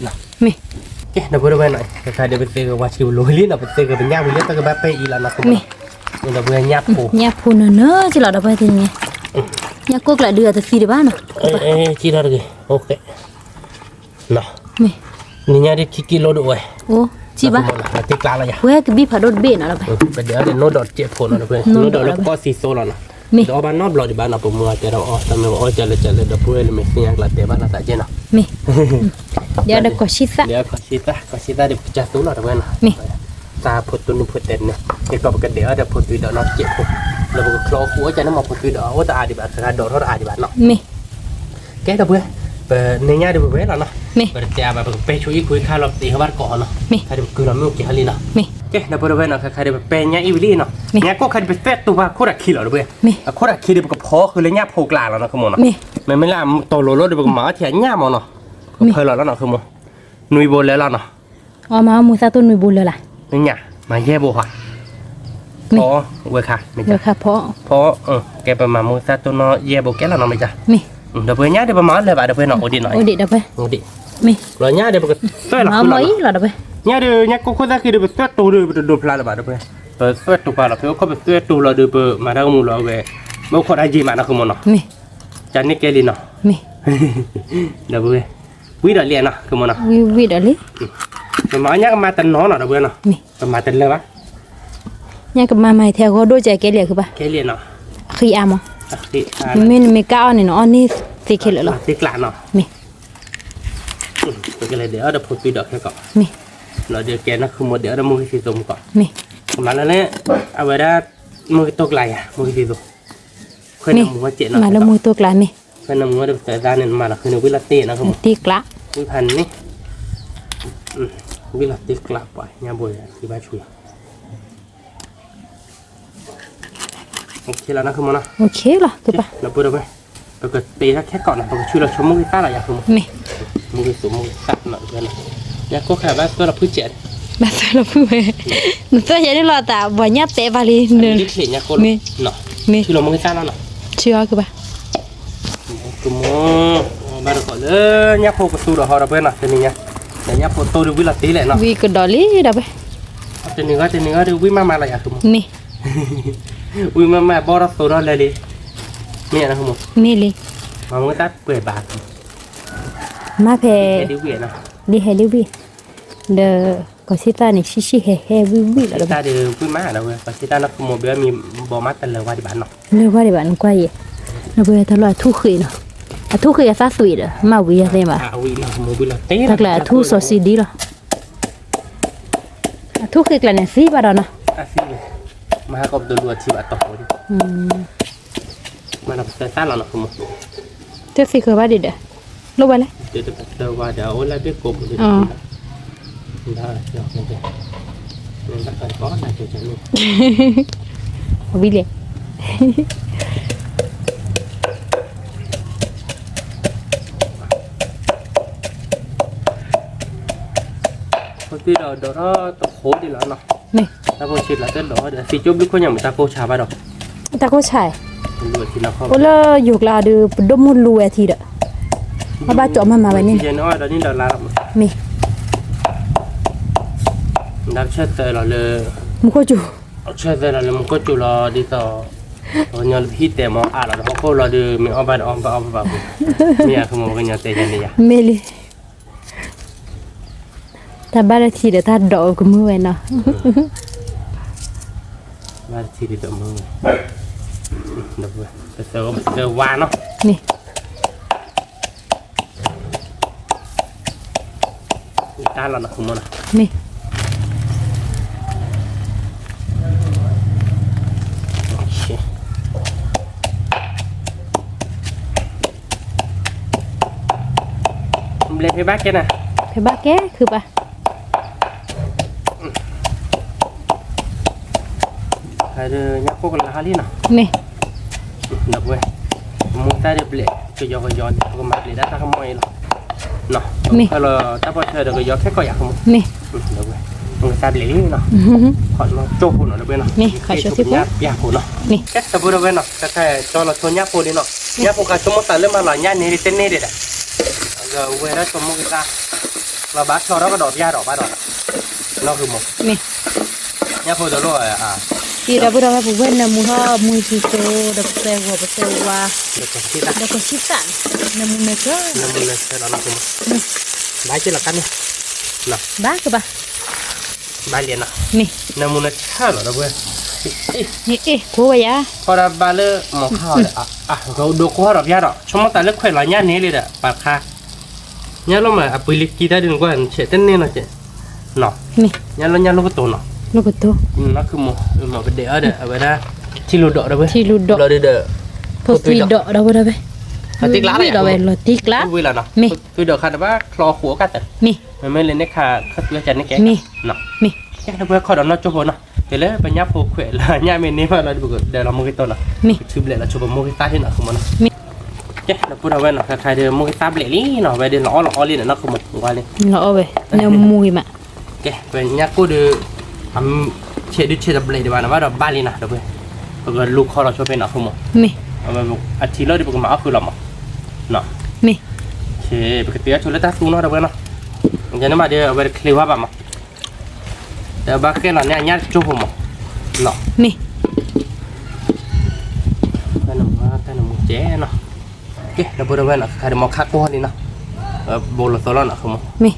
ကဲဒီပုၢ်ဒီဝဲၢ်နီၤ ခဲခါဒ်ပသ့ဃၢၤဝါဆံးပလိာ်လံနီၤ ပသ့ဃၢၤပညၣ်ဝံၤလၢတကဘၣ်ပဲအံၤလီၤနီၤ ဃိမိၢ်နီၤ, ဒီပုၢ်ဝဲၢ်ညၣ်ဖိ, ညၣ်ဖိနီၤနီၤက့လီၤ ဒီပုၢ်ဝဲၢ်သ့ၣ်န့ၣ်, ညၣ်ကိၢ်ကျးဒုးအတသံတဘၣ်နီၤ, က့လီၤတဂ့ၤ, နညါဒ်ခံကံလိဒိၣ်ဝဲ, အိၣ်, စံးဘၣ်, တ့ကျါလီၤယၤ, ဝဲကဘံၣ်ဖးဒိၣ်တဘ့ၣ်နီၤ ဒီပုၢ်ဝဲၢ်, ပဒဲးအီၤဒီးနိဒီးတစဲးဖိနီၤ ဒီပုၢ်ဝဲၢ်, နိဒီးလၢပကီၢ်သံသိလီၤနီၤ, ဒီးအီၣ်ဘၣ်နီတဘျီဒံးဘၣ်နီၤ ပမုၢ်အတဲဒီးအီၣ် တမ့ၢ်ပအီၣ်ကလဲၣ်ကလဲၣ် ဒီပုၢ်ဝဲၢ်လၢမ့ၢ်သ့ၣ်ညါကျါတဲဘၣ်လီၤသးကဲနီၤ, မ့ၢ်, ဒီးကီၢ်ဆံသၣ်, ကီၢ်ဆံသၣ်, ကီၢ်ဆံသၣ်ဒ်ပကစၢ်သူလီၤ ဒီပုၢ်ဝဲၢ်နီၤ, သးဖိတူနုဖိတဲန့ၣ်, ကဲကီၢ်ပကဒဲးအီၤဒီးဖိသွံဒီးနီတစဲးဖိ, ဒီးပကချီဃူအီၣ်ကန့ၣ်မ့ၢ်ဖိသွံဒီးအအိၣ်တအါဒံးဘၣ် သရၣ်ဒိးထီၣ်တအါဒံးဘၣ်နီၤ မ့ၢ်, ကဲဒီပုၢ်ဝဲၢ်, ပန့ၢ်ညၣ်ဒ်ပဝဲလီၤနီၤ, ပတတဲအါဘၣ် ပကပဲဆိအံၣ်ခိၣ်အံၣ်ခါလီၤ ပတ့ဟီဘၣ်တကိးဟီနီၤ, ခါဒ်ပကုၢ်လီၤမ့ၢ်အိၣ်က့ၤဟီလံနီၤ, ကဲဒီပုၢ်ဝဲၢ်နီၤ ခါခါဒ်ပပဲညၣ်အံၣ်ဝံၤလံနီၤ, ညၣ်ကိၢ်ခါဒ်ပသွဲၣ်တူာ်ပှၤခိၣ်တၢ်ခံလီၤဒီပုၢ်ဝဲၢ်, အခိၣ်တၢ်ခံဒ်ပကဖီဃုာ်လၢညၣ်ဖိကျါလီၤနီၤ ဃိမိၢ်နီၤ, မ့မ့ၢ်လၢအတီၤလိၤလိၤဒ်ပကမၤအီၣ်ထံၣ်ညၣ်မ့ၢ်နီၤ, ပကဖၢလီၤလီၤနီၤ ဃိမိၢ်, နွံဘိလဲလီၤနီၤ အီမၤအီၣ်မူသၣ်တိၢ်နွံဘိလၢ်လၢ်, ညၣ်, မၤယဲၢ်ဘိဟါ, ဖီ, ဝဲခါ, ဝဲခါဖီ, ဖီ, ကဲပမၤမူသၣ်တိၢ်နီၣ်ယဲၢ်ဘိကဲလီၤနီၤမ့ၢ်ကါ, ဒီပုၢ်ဝဲၢ်ညၣ်ဒီးပမၤအီၣ်လၢၤဘၣ်ဒီပုၢ်ဝဲၢ်နီၤ အိၣ်ဒံးနီၤ, လီၤညၣ်ဒီးပကသွဲၣ်လီၤဃုာ်လီၤ, ညၣ်ဒီးညၣ်ကိၢ်ခိၣ်သၣ်ခံဒီးပသွဲၣ်တိာ်ဒီးပတဒိးဖျါလၢၤဘၣ်ဒီပုၢ်ဝဲၢ်, ပသွဲၣ်တိာ်ပှၤလီၤ ဖဲအိၣ်ခိးပသွဲၣ်တိာ်လီၤဒီးပမၤတၢ်ကမူၤလီၤဝဲ, မ့ၢ်အိၣ်ခိးတၢ်ယံာ်မးနီၤ ဃိမိၢ်နီၤ, ကန့ၣ်ကဲလံနီၤ, ဒီပုၢ်ဝဲၢ်, ဝံၤဒီးလံနီၤ ဃိမိၢ်နီၤ, ဝံၤဒီးလံ, ပမၤအီၣ်ညၣ်ကမၤတနီၤနီၤ ဒီပုၢ်ဝဲၢ်နီၤ, ပမၤတလၢာ်ဘၣ်, ညၣ်ကမၤမၤထဲအဂီၢ်ဒိၣ်ကဲကဲလံခုဘၣ်, ကဲလံနီၤ, အဃံအါမး, မ့မ့ၢ်နမ့ၢ်ကၣ်အီၣ်န့ၣ်နီၤ အီၣ်န့ၢ်သ့ခဲလၢာ်လီၤ, သ့ကျးနီၤ, မ့ၢ် ပကလဲၤဒဲးအီၣ်ဒီးဖိသွံဒီးခဲကီး, မ့ၢ်, လီၤဒီးကဲနီၤ ဃိမိၢ်ဒဲးအီၣ်ဒီးမုၢ်ဂ့ၤသံသိမူကီး, မ့ၢ်, ကမၤလၢလၢ, အဝဲဒၣ်, မုၢ်ဂ့ၤတိၢ်ကျးယၤ မုၢ်ဂ့ၤသံသိ, ခွဲးနမူဝဲစဲးနီၤ မၤလၢမုၢ်ဂ့ၤတိၢ်ကျးမ့ၢ်, ခွဲးနမူဝဲဒီးပသၢသၣ်န့ၣ် နမၤလီၤဃုာ်န့ၣ် ဝံၤလီၤတ့ၢ်နီၤ ဃိမိၢ်, တ့ကျး, ဝံၤဖးန့ၣ်, ဝံၤလီၤတ့ကျးပှၤ ညၣ်ဘိယၤ သံဘၣ်ဆူၣ်ယၤ လီၤနီၤ ဃိမိၢ်နီၤ, လီၤပှဲၤဒီးဝဲ, ပကတ့ထီၣ်ခဲကီးနီၤ ပကဆူလီၤဆိမုၢ်ဂ့ၤသၣ်လီၤယၤ ဃိမိၢ်, မ့ၢ်, မုၢ်ဂ့ၤသူ မုၢ်ဂ့ၤသၣ်နီၤ တဝဲနီၤ, ညၣ်ကိၢ်ခါဘၣ်သွဲၣ်လီၤဖုၣ်စဲး, ဘၣ်သွဲၣ်လီၤဖုၣ်ဝဲ, နသွဲၣ်ယဲန့ၣ်လီၤသး ပှၤညၣ်တဲဘၣ်လံ, မ့ၢ်, ဆူလီၤမုၢ်ဂ့ၤသၣ်လီၤနီၤ, ဆူအီၤကဘၣ် ကမိၢ်, ဘၣ်တကိးလၢညၣ်ဖိကသူဒီးဟီဒီးပှဲၤနီၤ တနံၤညါ, ဒီးညၣ်ဖိတိၢ်ဒီးဝံၤလီၤတ့ၢ်လဲၣ်နီၤ, ဝံၤကဒီးလံဒီးပှဲၤ, တနံၤဂီၢ်တနံၤဂီၢ်ဒီးဝံၤမးမးလီၤယၤ ကမိၢ်, မ့ၢ်, ဝံၤမးမးဘီၣ်ထီၣ်သိးထီၣ်လဲၤလံ, မ့ၢ်ယၤနီၤ ကမိၢ်, မ့ၢ်လံ, မၤမုၢ်သၣ်ပှဲၤဘၣ် မ့ၢ်ဖဲ ဒ်ဟဲဒ်ဝံၣ်နီၤ, ဒ်ဟဲဒ်ဝံၣ်, ဒီးကီၢ်ဆံသၣ်န့ၣ် ဆံးဆံးဟဲဟဲဝံၣ်ဝံၣ်လီၤ. ကီၢ်ဆံသၣ်ဒီးဝံၣ်မးဒီးဝဲ ကီၢ်ဆံသၣ်နီၢ်ခိမိၢ် ဘၣ်မ့ၢ်ဘီမးတလၢာ်ဝါဒံးဘၣ်နီၤ, လၢာ်ဝါဒံးဘၣ်နကွၢ်အံၤ, ဒီးဝဲတၢ်လီၢ်အထူၣ်ဃ့နီၤ, အထူၣ်ဃ့အသၣ်သွံးဒီး မ့ၢ်ဝံၤယသ့ဘၣ်, တၢ်ကျဲအထူၣ်စီၤစံဒံလီၤ. အထူၣ်ဃ့ကျဲန့ၣ်သံဘၣ်ဒီးနီၤ, မဟါကီပတလူအထံဘၣ်တီၢ်, မ့ၢ်ဒီးပသၢသၣ်လီၤနီၤ, တသံဃၢၤဘၣ်ဒံးဒီး, လိၣ်ဝဲလဲၣ်, တသၢဝါဒီးအိၣ်လၢဘ့ၣ်ကိးပူၤဒီး, ဝံၤလဲၣ် ဖိသံဒီးဒိးထီၣ်တဃိဒံးလီၤနီၤ, မ့ၢ် တၢ်ဖိဆံးကျါတဒိးဒီး သံကၠိဘျုးခိၣ်ညါမ့ၢ်တၢ်ကိၢ်ဆါဘၣ်ဒီး, တၢ်ကိၢ်ဆါ, အိၣ်လၢယိၤကျါဒီး ပဒိၣ်မုၢ်လူဝဲထံဒီး, အဘၣ်ကၠီမၤမၤဝဲန့ၣ်, မ့ၢ် ဒၣ်ဆၢသၢလီၤလၢ မူခိၣ်စူၤ, ဆၢသၢလီၤလၢမူခိၣ်စူၤလီၤဒ်သိး, ပှၤကညီလၢပဟံၣ်တဲမ့ၢ်အါလီၤဒီး ဟီၣ်ခိၣ်လီၤဒီး မ့ၢ်အီၣ်ဘၣ်ဒီးအီၣ်ဘၣ်အီၣ်ဘၣ်ဘၣ်ပူၤ, မ့ၢ်ယၤကမ့ၢ်ပှၤကညီတဲယၤန့ၣ်ယၤ, မ့ၢ်လံ တၢ်ဘၣ်တထံၣ်ဒီးတၢ်ဒိးကမုၢ်ဝဲနီၤ, ဘၣ်တထံၣ်ဒီးတမုၢ်ဝဲ, ပသၢဝါနီၤ, မ့ၢ် တၢ်လီၤနီၤ, မ့ၢ် ဘျဲးဖဲဘၣ်ကဲနၤ, ဖဲဘၣ်ကဲခုပၢ်, ညၣ်ကိၢ်ကလါဟါလံနီၤ, မ့ၢ် ဒီပုၢ်ဝဲၢ်, မိၢ်သၣ်ဒုးဘျဲးကယီကယီန့ၣ် ပကမၤဘျဲးဒၣ်တၢ်ကမီၤအံၤလီၤ, မ့ၢ် လီၤတၢ်ဖီၣ်ဆၢဒီးကယီခဲကိာ်ယၤကမီၤ, မ့ၢ် ဒီပုၢ်ဝဲၢ်, မိၢ်သၣ်ဘျဲးလံနီၤ, ခီၣ်နီၢ်ကၠိဖိနီၤ ဒီပုၢ်ဝဲၢ်နီၤ, မ့ၢ် ခီၣ်ဆၢထံဖိ ညၣ်ပျၢ်ဖိနီၤ, မ့ၢ် ကဲ ဒီပုၢ်ဝဲၢ်နီၤ, ကဲ ကၠီလီၤဆိညၣ်ဖိလံနီၤ, ညၣ်ဖိကဆိကမိၣ်သးလၢမၤလီၤညၣ်န့ၢ်တန့ၢ်ဒံးဒီး, ဒီးဝဲဒၣ်ဆိကမိၣ်ကသါ, လီၤဘၣ်ဆီထီၣ်ကဒီးပျၢ်ဒီးဘၣ်ဒီး, နီၢ်ဃုမိၢ် မ့ၢ် ညၣ်ဖိတလိၣ်, ဒီပုၢ်ဒီဝဲၢ် ပဝဲၢ်နၢမူထီၣ်မူကံတိၤ ဒီးပသၢဂီၤပသၢဝါ, ဒီးကီၢ်ဆံသၣ်, နၢမူနၢဆၢ, နၢမူနၢဆၢလီၤနီၤ, မ့ၢ် ဘၣ်က့ၤလီၤတၢ်မ့ၢ်, ဘၣ်ကဘၣ်, ဘၣ်လံနီၤ, မ့ၢ် နၢမူနၢဆၢလီၤ ဒီပုၢ်ဝဲၢ်, အ့ၣ် အ့ၣ် ကိးဝဲယၤ, ခီဒီးဘၣ်လၢမီၤခါအီၤဒီး, အဒိကိးထီၣ်ဒီးပျၢ်ဒီး ဆိကမိၣ်သးလၢခွဲးလီၤညၣ်န့ၢ်လံဒီး ပာ်ခါ ညၣ်လိၣ်မး အပှ့ၤလံကံတၢ်ဒုးနကွၢ် နဆဲးတန့ၢ်နီၤကဲ, နီၤ, ညၣ်လိၣ်ညၣ်လိၣ်ကတိၤနီၤ, လိၣ်ကတိၤ, နီၢ်ခုမိၢ် မ့ၢ်ပဒဲးအီၤဒီး အဝဲဒၣ် ထံလူၤဒိးဒီးဝဲ, ထံလူၤဒိး, ဘျီဒုဒီး, ဖိသွံဒိးဒီးဝဲဒၣ်ဝဲ, လီၤတံၢ်ကျါ, လီၤတံၢ်ကျါ, မ့ၢ် သွံဒိးခါဒီးဘၣ်ချီဃိးကတၢၢ်, မ့ၢ် မ့မ့ၢ်လၢန့ၣ်ခါ ခီသွံကန့ၣ်ကဲ, မ့ၢ် မ့ၢ် ကဲ ဒီပုၢ်ဝဲၢ် ခီဒီးနီၢ်ကၠိဖိနီၤ, ကဲလၢပညၣ်ဖိခွဲးလီၤညၣ်မ့ၢ်န့ၢ်ဘၣ်လီၤဒီး ပကဒၢလီၤမူကံတိၤနီၤ, မ့ၢ် ပထုးဘျဲးလီၤဆိပမူကံသၣ်လံနီၤ နီၢ်ခုမိၢ်နီၤ, မ့ၢ် ကဲ ဒီပုၢ်ဒီဝဲၢ်နီၤ ခါခါဒီး မူကံသၣ်ဘျဲးလံနီၤ ဝဲဒီးလီၤအီၣ်လီၤအီလံနီၤ နီၢ်ခုမိၢ် ဝါလံ, လီၤအီၣ်ဝဲ, နၢမူဂ့ၤမး, ကဲ ပညၣ်ကိၢ်ဒီး, ဆဲးဒုးဆဲးတဘျဲးဒံးဘၣ်နီၤ ဘၣ်ဒီးဘၣ်လံနီၤ ဒီပုၢ်ဝဲၢ်, ပကလူၤခီလီၤဆိဖဲနီၤ နီၢ်ခုမိၢ်, မ့ၢ် အထံလီၢ်ဒီး ပကမၤအီၣ်ဃုာ်လီၤမး, နီၤ, မ့ၢ် ပကတဲအီၣ်ဆိလၢတၢ်သူနီၤ ဒီပုၢ်ဝဲၢ်နီၤ, ယန့ၣ်မးဒီး အဝဲတချ့ဝါဘၣ်မး ဒီးဘၣ်ဃဲလီၤန့ၢ်အညၣ်ကၠိဖိမး, နီၤ, မ့ၢ် တၢ်နမူ တၢ်နမူကဲနီၤ, ကဲ ဒီပုၢ်ဒီဝဲၢ်နီၤ ခါဒီးမ့ၢ်ခါကိၢ်လံနီၤ, ဘိလီၤသီလီၤနီၤ ခုမိၢ်, မ့ၢ်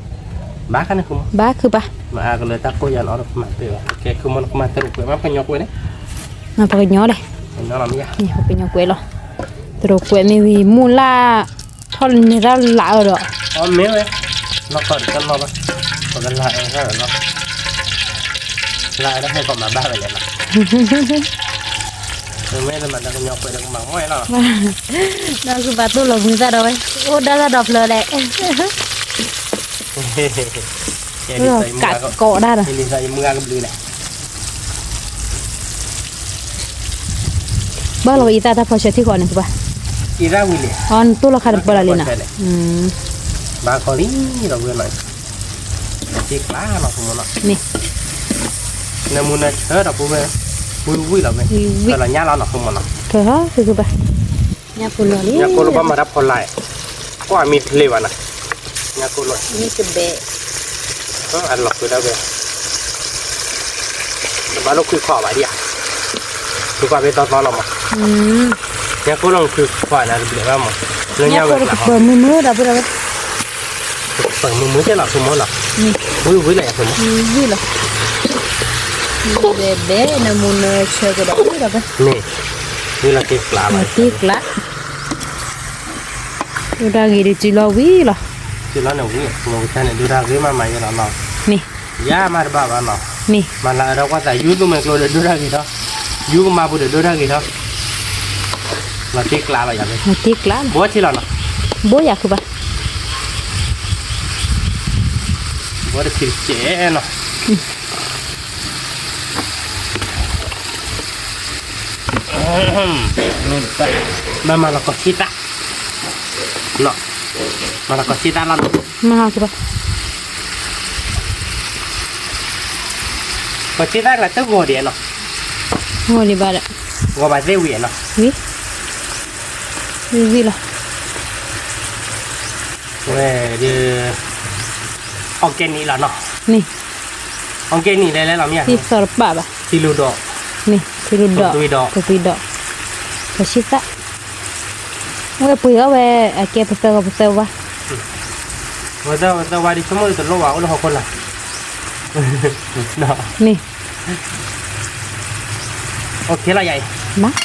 ဘၣ်ခါန့ၣ် ခုမိၢ် ဘၣ်ခုပၢ်, မၤအါကလၢတၢ်ကိၢ်ယၤနီၤ ဒီးကမၤပ့ၢ်ဘၣ်, ကဲ ခုမိၢ် ကမၤတရူးကွဲးမး ပကညီကွဲးန့ၣ်, ပကညီလဲၣ်, ပကညီကွဲးလီၤ, တရူးကွဲးမ့ၢ်ဝံၤ မူလၢ ထီၣ်န့ၢ်တၢ်လၢအၢဒီး, အမ့ၢ်ဝဲ, နီၢ်ကီၢ်ဒီးတၢ်လီၢ်ဘၣ်, ပကလၢအၢထီၣ်ဒီးလီၢ်, လၢအၢဒီးဟဲကီးမၤဘၣ်ဝဲလဲၣ်နီၤ, မ့ၢ်လၢမၤတၢ်ကညီကွဲးဒီးကမၤမီၢ်လီၤ, ဒီးကဘၣ်သိၣ်လိာ်မုာ်သၣ်ဒီးဝဲ, အိၣ်ဒၣ်တၢ်ဒီးဖျၢၣ်လဲၣ်, ကးကိးဒၣ်ဒီး, ယမုၢ်ဂၤကဘျုးလဲၣ် ဘၣ်လီၤအံၤသၣ်တၢ်ဖီဆၢထံဃီန့ၣ်ပှၤ, အံၤသၣ်ဝံၤလံ, အီၤနတိၢ်လီၤခါတပၢၢ်လီၤလံနီၤ, ဘၣ်ကီလံဒီးဝဲနီၤ, တ့ကျါနီၤ ခုမိၢ်နီၤ, န့ၣ်, နၢမူနၢဆၢဒီးပုၢ်ဝဲၢ်, ဝံၣ်ဝံၣ်လီၤဝဲ, ဝံၣ်လီၤညၣ်လီၤနီၤ ခုမိၢ်နီၤ, ညၣ်ဖိလီၤလံ, ညၣ်ကိၢ်လီၤဘၣ်မၤတၢ်ဖီလာ်, ကွၢ်မံဖျ့ဘၣ်နီၤ, ညၣ်ကိၢ်လီၤ, မ့ၢ်တဘဲ အလီၤကွံာ်ဒၣ်ဝဲ, တဘၣ်လိၣ်ခွံခွါဘၣ်ဒံးဧါ, ခွံခွါဖဲသီသီလီၤမး, ညၣ်ကိၢ်လီၤခွံခွါန့ၣ် တဘျဲးဘၣ်မး, လၢညၣ်ဝဲကျါဟီ, မုၢ်မုၢ်ဒီးပုၢ်ဒီဝဲၢ်, ပှၤမုာ်မုာ်ကဲလီၤ ဖိမုၣ်နီၤ, ဝံၤဝံၤလီၤယၤ ဖိမုၣ်, ဝံၤလီၤ, ဘဲဘဲ နမူနဆၢကဒီးဝံၤလီၤ, န့ၣ်, ဝံၤလီၤတ့ကျးလီၤ, တ့ကျး, ဒိၣ်တၢ်ဂ့ၤဒီး စုလီၤဝံၤလီၤ, စုလီၤန့ၣ်ဝံၤ မိၢ်ကစၢ်န့ၣ် ဒိၣ်တၢ်ဂ့ၤမးမးယဲလီၤနီၤ, န့ၣ်, ယၤမးတဘၣ်ဘၣ်နီၤ, န့ၣ်, မၤလၢအဒီးကွၢ်သး ယူၤသူမဲာ်ကျိဒီး ဒိၣ်တၢ်ဂ့ၤဒီး, ယူၤကမၤပူၤဒီး ဒိၣ်တၢ်ဂ့ၤဒီး, လီၤတ့ကျးလီၤယၤ, လီၤတ့ကျး, ဘိထံလီၤနီၤ, ဘိယၤခုဘၣ် ဘီတဆံတကဲနီၤ, မၤမၤလီၤကီၢ်ဆံသၣ်, မၤလီၤကီၢ်ဆံသၣ်လီၤနီၤ, ကီၢ်ဆံသၣ်လၢတဂီၤဒံးနီၤ, ဂီၤဒံးဘၣ်ဒီး, ဂီၤဘၣ်သ့ၣ်ဝံၤနီၤ, ဝံၤ, ဝံၤလီၤ ဝဲဒုး organic လီၤနီၤ, န့ၣ်, organic လဲၤလဲၤလီၤမ့ၢ်ဧါ, သံသီတပာ်ဘၣ်, ထံလူၤဒီး, န့ၣ်, ထံလူၤဒီး, ကသွံဒီး, ကသွံဒီး, ကီၢ်ဆံသၣ်, ဝဲပှ့ၤအီၣ်ဝဲ အကဲပသၢဂီၤပသၢဝါ, ပသၢဂီၤပသၢဝါဒ်ဆိကမိၣ်တလိၣ်ဘၣ် အိၣ်လၢဟီၣ်ခိၣ်လာ်, န့ၣ် OK လီၤယၤအံၤ, မး,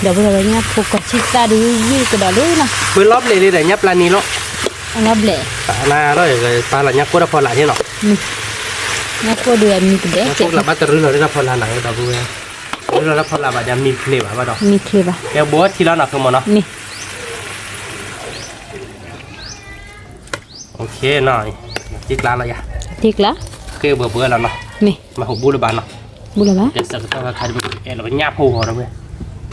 ဒီပုၢ်ဝဲၢ်ညၣ်ဖိကီၢ်ဆံသၣ်ဒုး ဝံၣ်ကဒီးလံနီၤ, ပှ့ၤလီၤဘျဲးလံဒီး ညၣ်ပျၢ်နံၤလီၤ, လီၤဘျဲး, ပာ်လီၤညၣ်ကိၣ်ဒီးဖီလာ်န့ၣ်နီၤ, ညၣ်ကိၣ်ဒုးအမံၤကဒဲး, ညၣ်ကိၣ်လၢဘၣ်တရူးလီၤဒ်ဒီးဖီလာ်နၤ ဒီပုၢ်ဝဲၢ်, တရူးလီၤလၢဖီလာ်ဘၣ်ဒီး မံၤချ့ဘၣ်ဘၣ်ဒီး, မံၤချ့ဘၣ်, ကဲဘိထံလီၤနီၤ ဖုမုၣ်နီၤ, န့ၣ် OK နီၤ, တ့ကျးလီၤယၤ, တ့ကျး, ဃ့ဘၢဘၢလီၤနီၤ, မ့ၢ်ဟိးဘူၣ်လၢၤဘၣ်နီၤ, ဘူၣ်လၢၤဘၣ်, ကဲစကတီၢ်ခါခါဒုး အဲၣ်လီၤပညၣ်ဖိဂီၤဒီးဝဲ,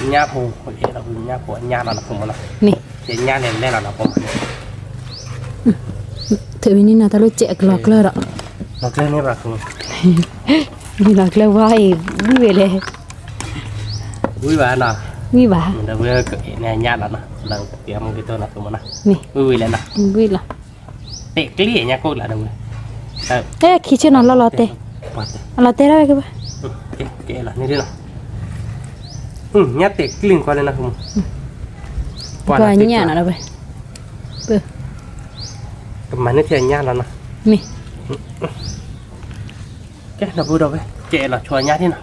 ညၣ်ဖိ, အဲၣ်လီၤပညၣ်ဖိအညၣ်လီၤနီၤ ဖုမုၣ်နီၤ, န့ၣ်, ကဲညၣ်လဲၤလဲၤလီၤနီၤ ဖုမုၣ်နီၤ, ထုးဝံၤန့ၣ်နီၤ တၢ်လိၣ်စဲးအကလီၤကျၢၢ်ဒီး, လီၤကျၢၢ်န့ၣ်ဘၣ် ဖုမုၣ်, လီၤကျၢၢ်ဝါအံၤ ဝံၣ်ဝဲလဲၣ် ဝံၣ်ဘၣ်နီၤ, ဝံၣ်ဘၣ်, ဒီးဝဲန့ၣ်ညၣ်လီၤနီၤ, လၢကဲမူက့ၤတိၢ်နီၤ ဖုမုၣ်နီၤ, ဝံၣ်ဝံၣ်လဲၣ်နီၤ, ဝံၣ်လီၤ, တဲာ်ကျံၣ်ညၣ်ကိၣ်လီၤဒီးဝဲ, အဲ ခံဆ့ၣ်နီၤ လီၤလီၤတဲာ်, လီၤတဲာ်ဒၣ်ဝဲကဘၣ်, ကဲလီၤန့ၣ်လီၤ, ညၣ်တဲာ်ကျံၣ်ကွၢ်လၢနီၤ ဖုမုၣ်, ပှၤညၣ်နီၤဒီးဝဲ, ကမၤန့ၢ်ထဲညၣ်လီၤနီၤ, မ့ၢ် ကဲ ဒီပုၢ်ဒီဝဲၢ် ကဲအဲၣ်လီၤဆိညၣ်ထံနီၤ,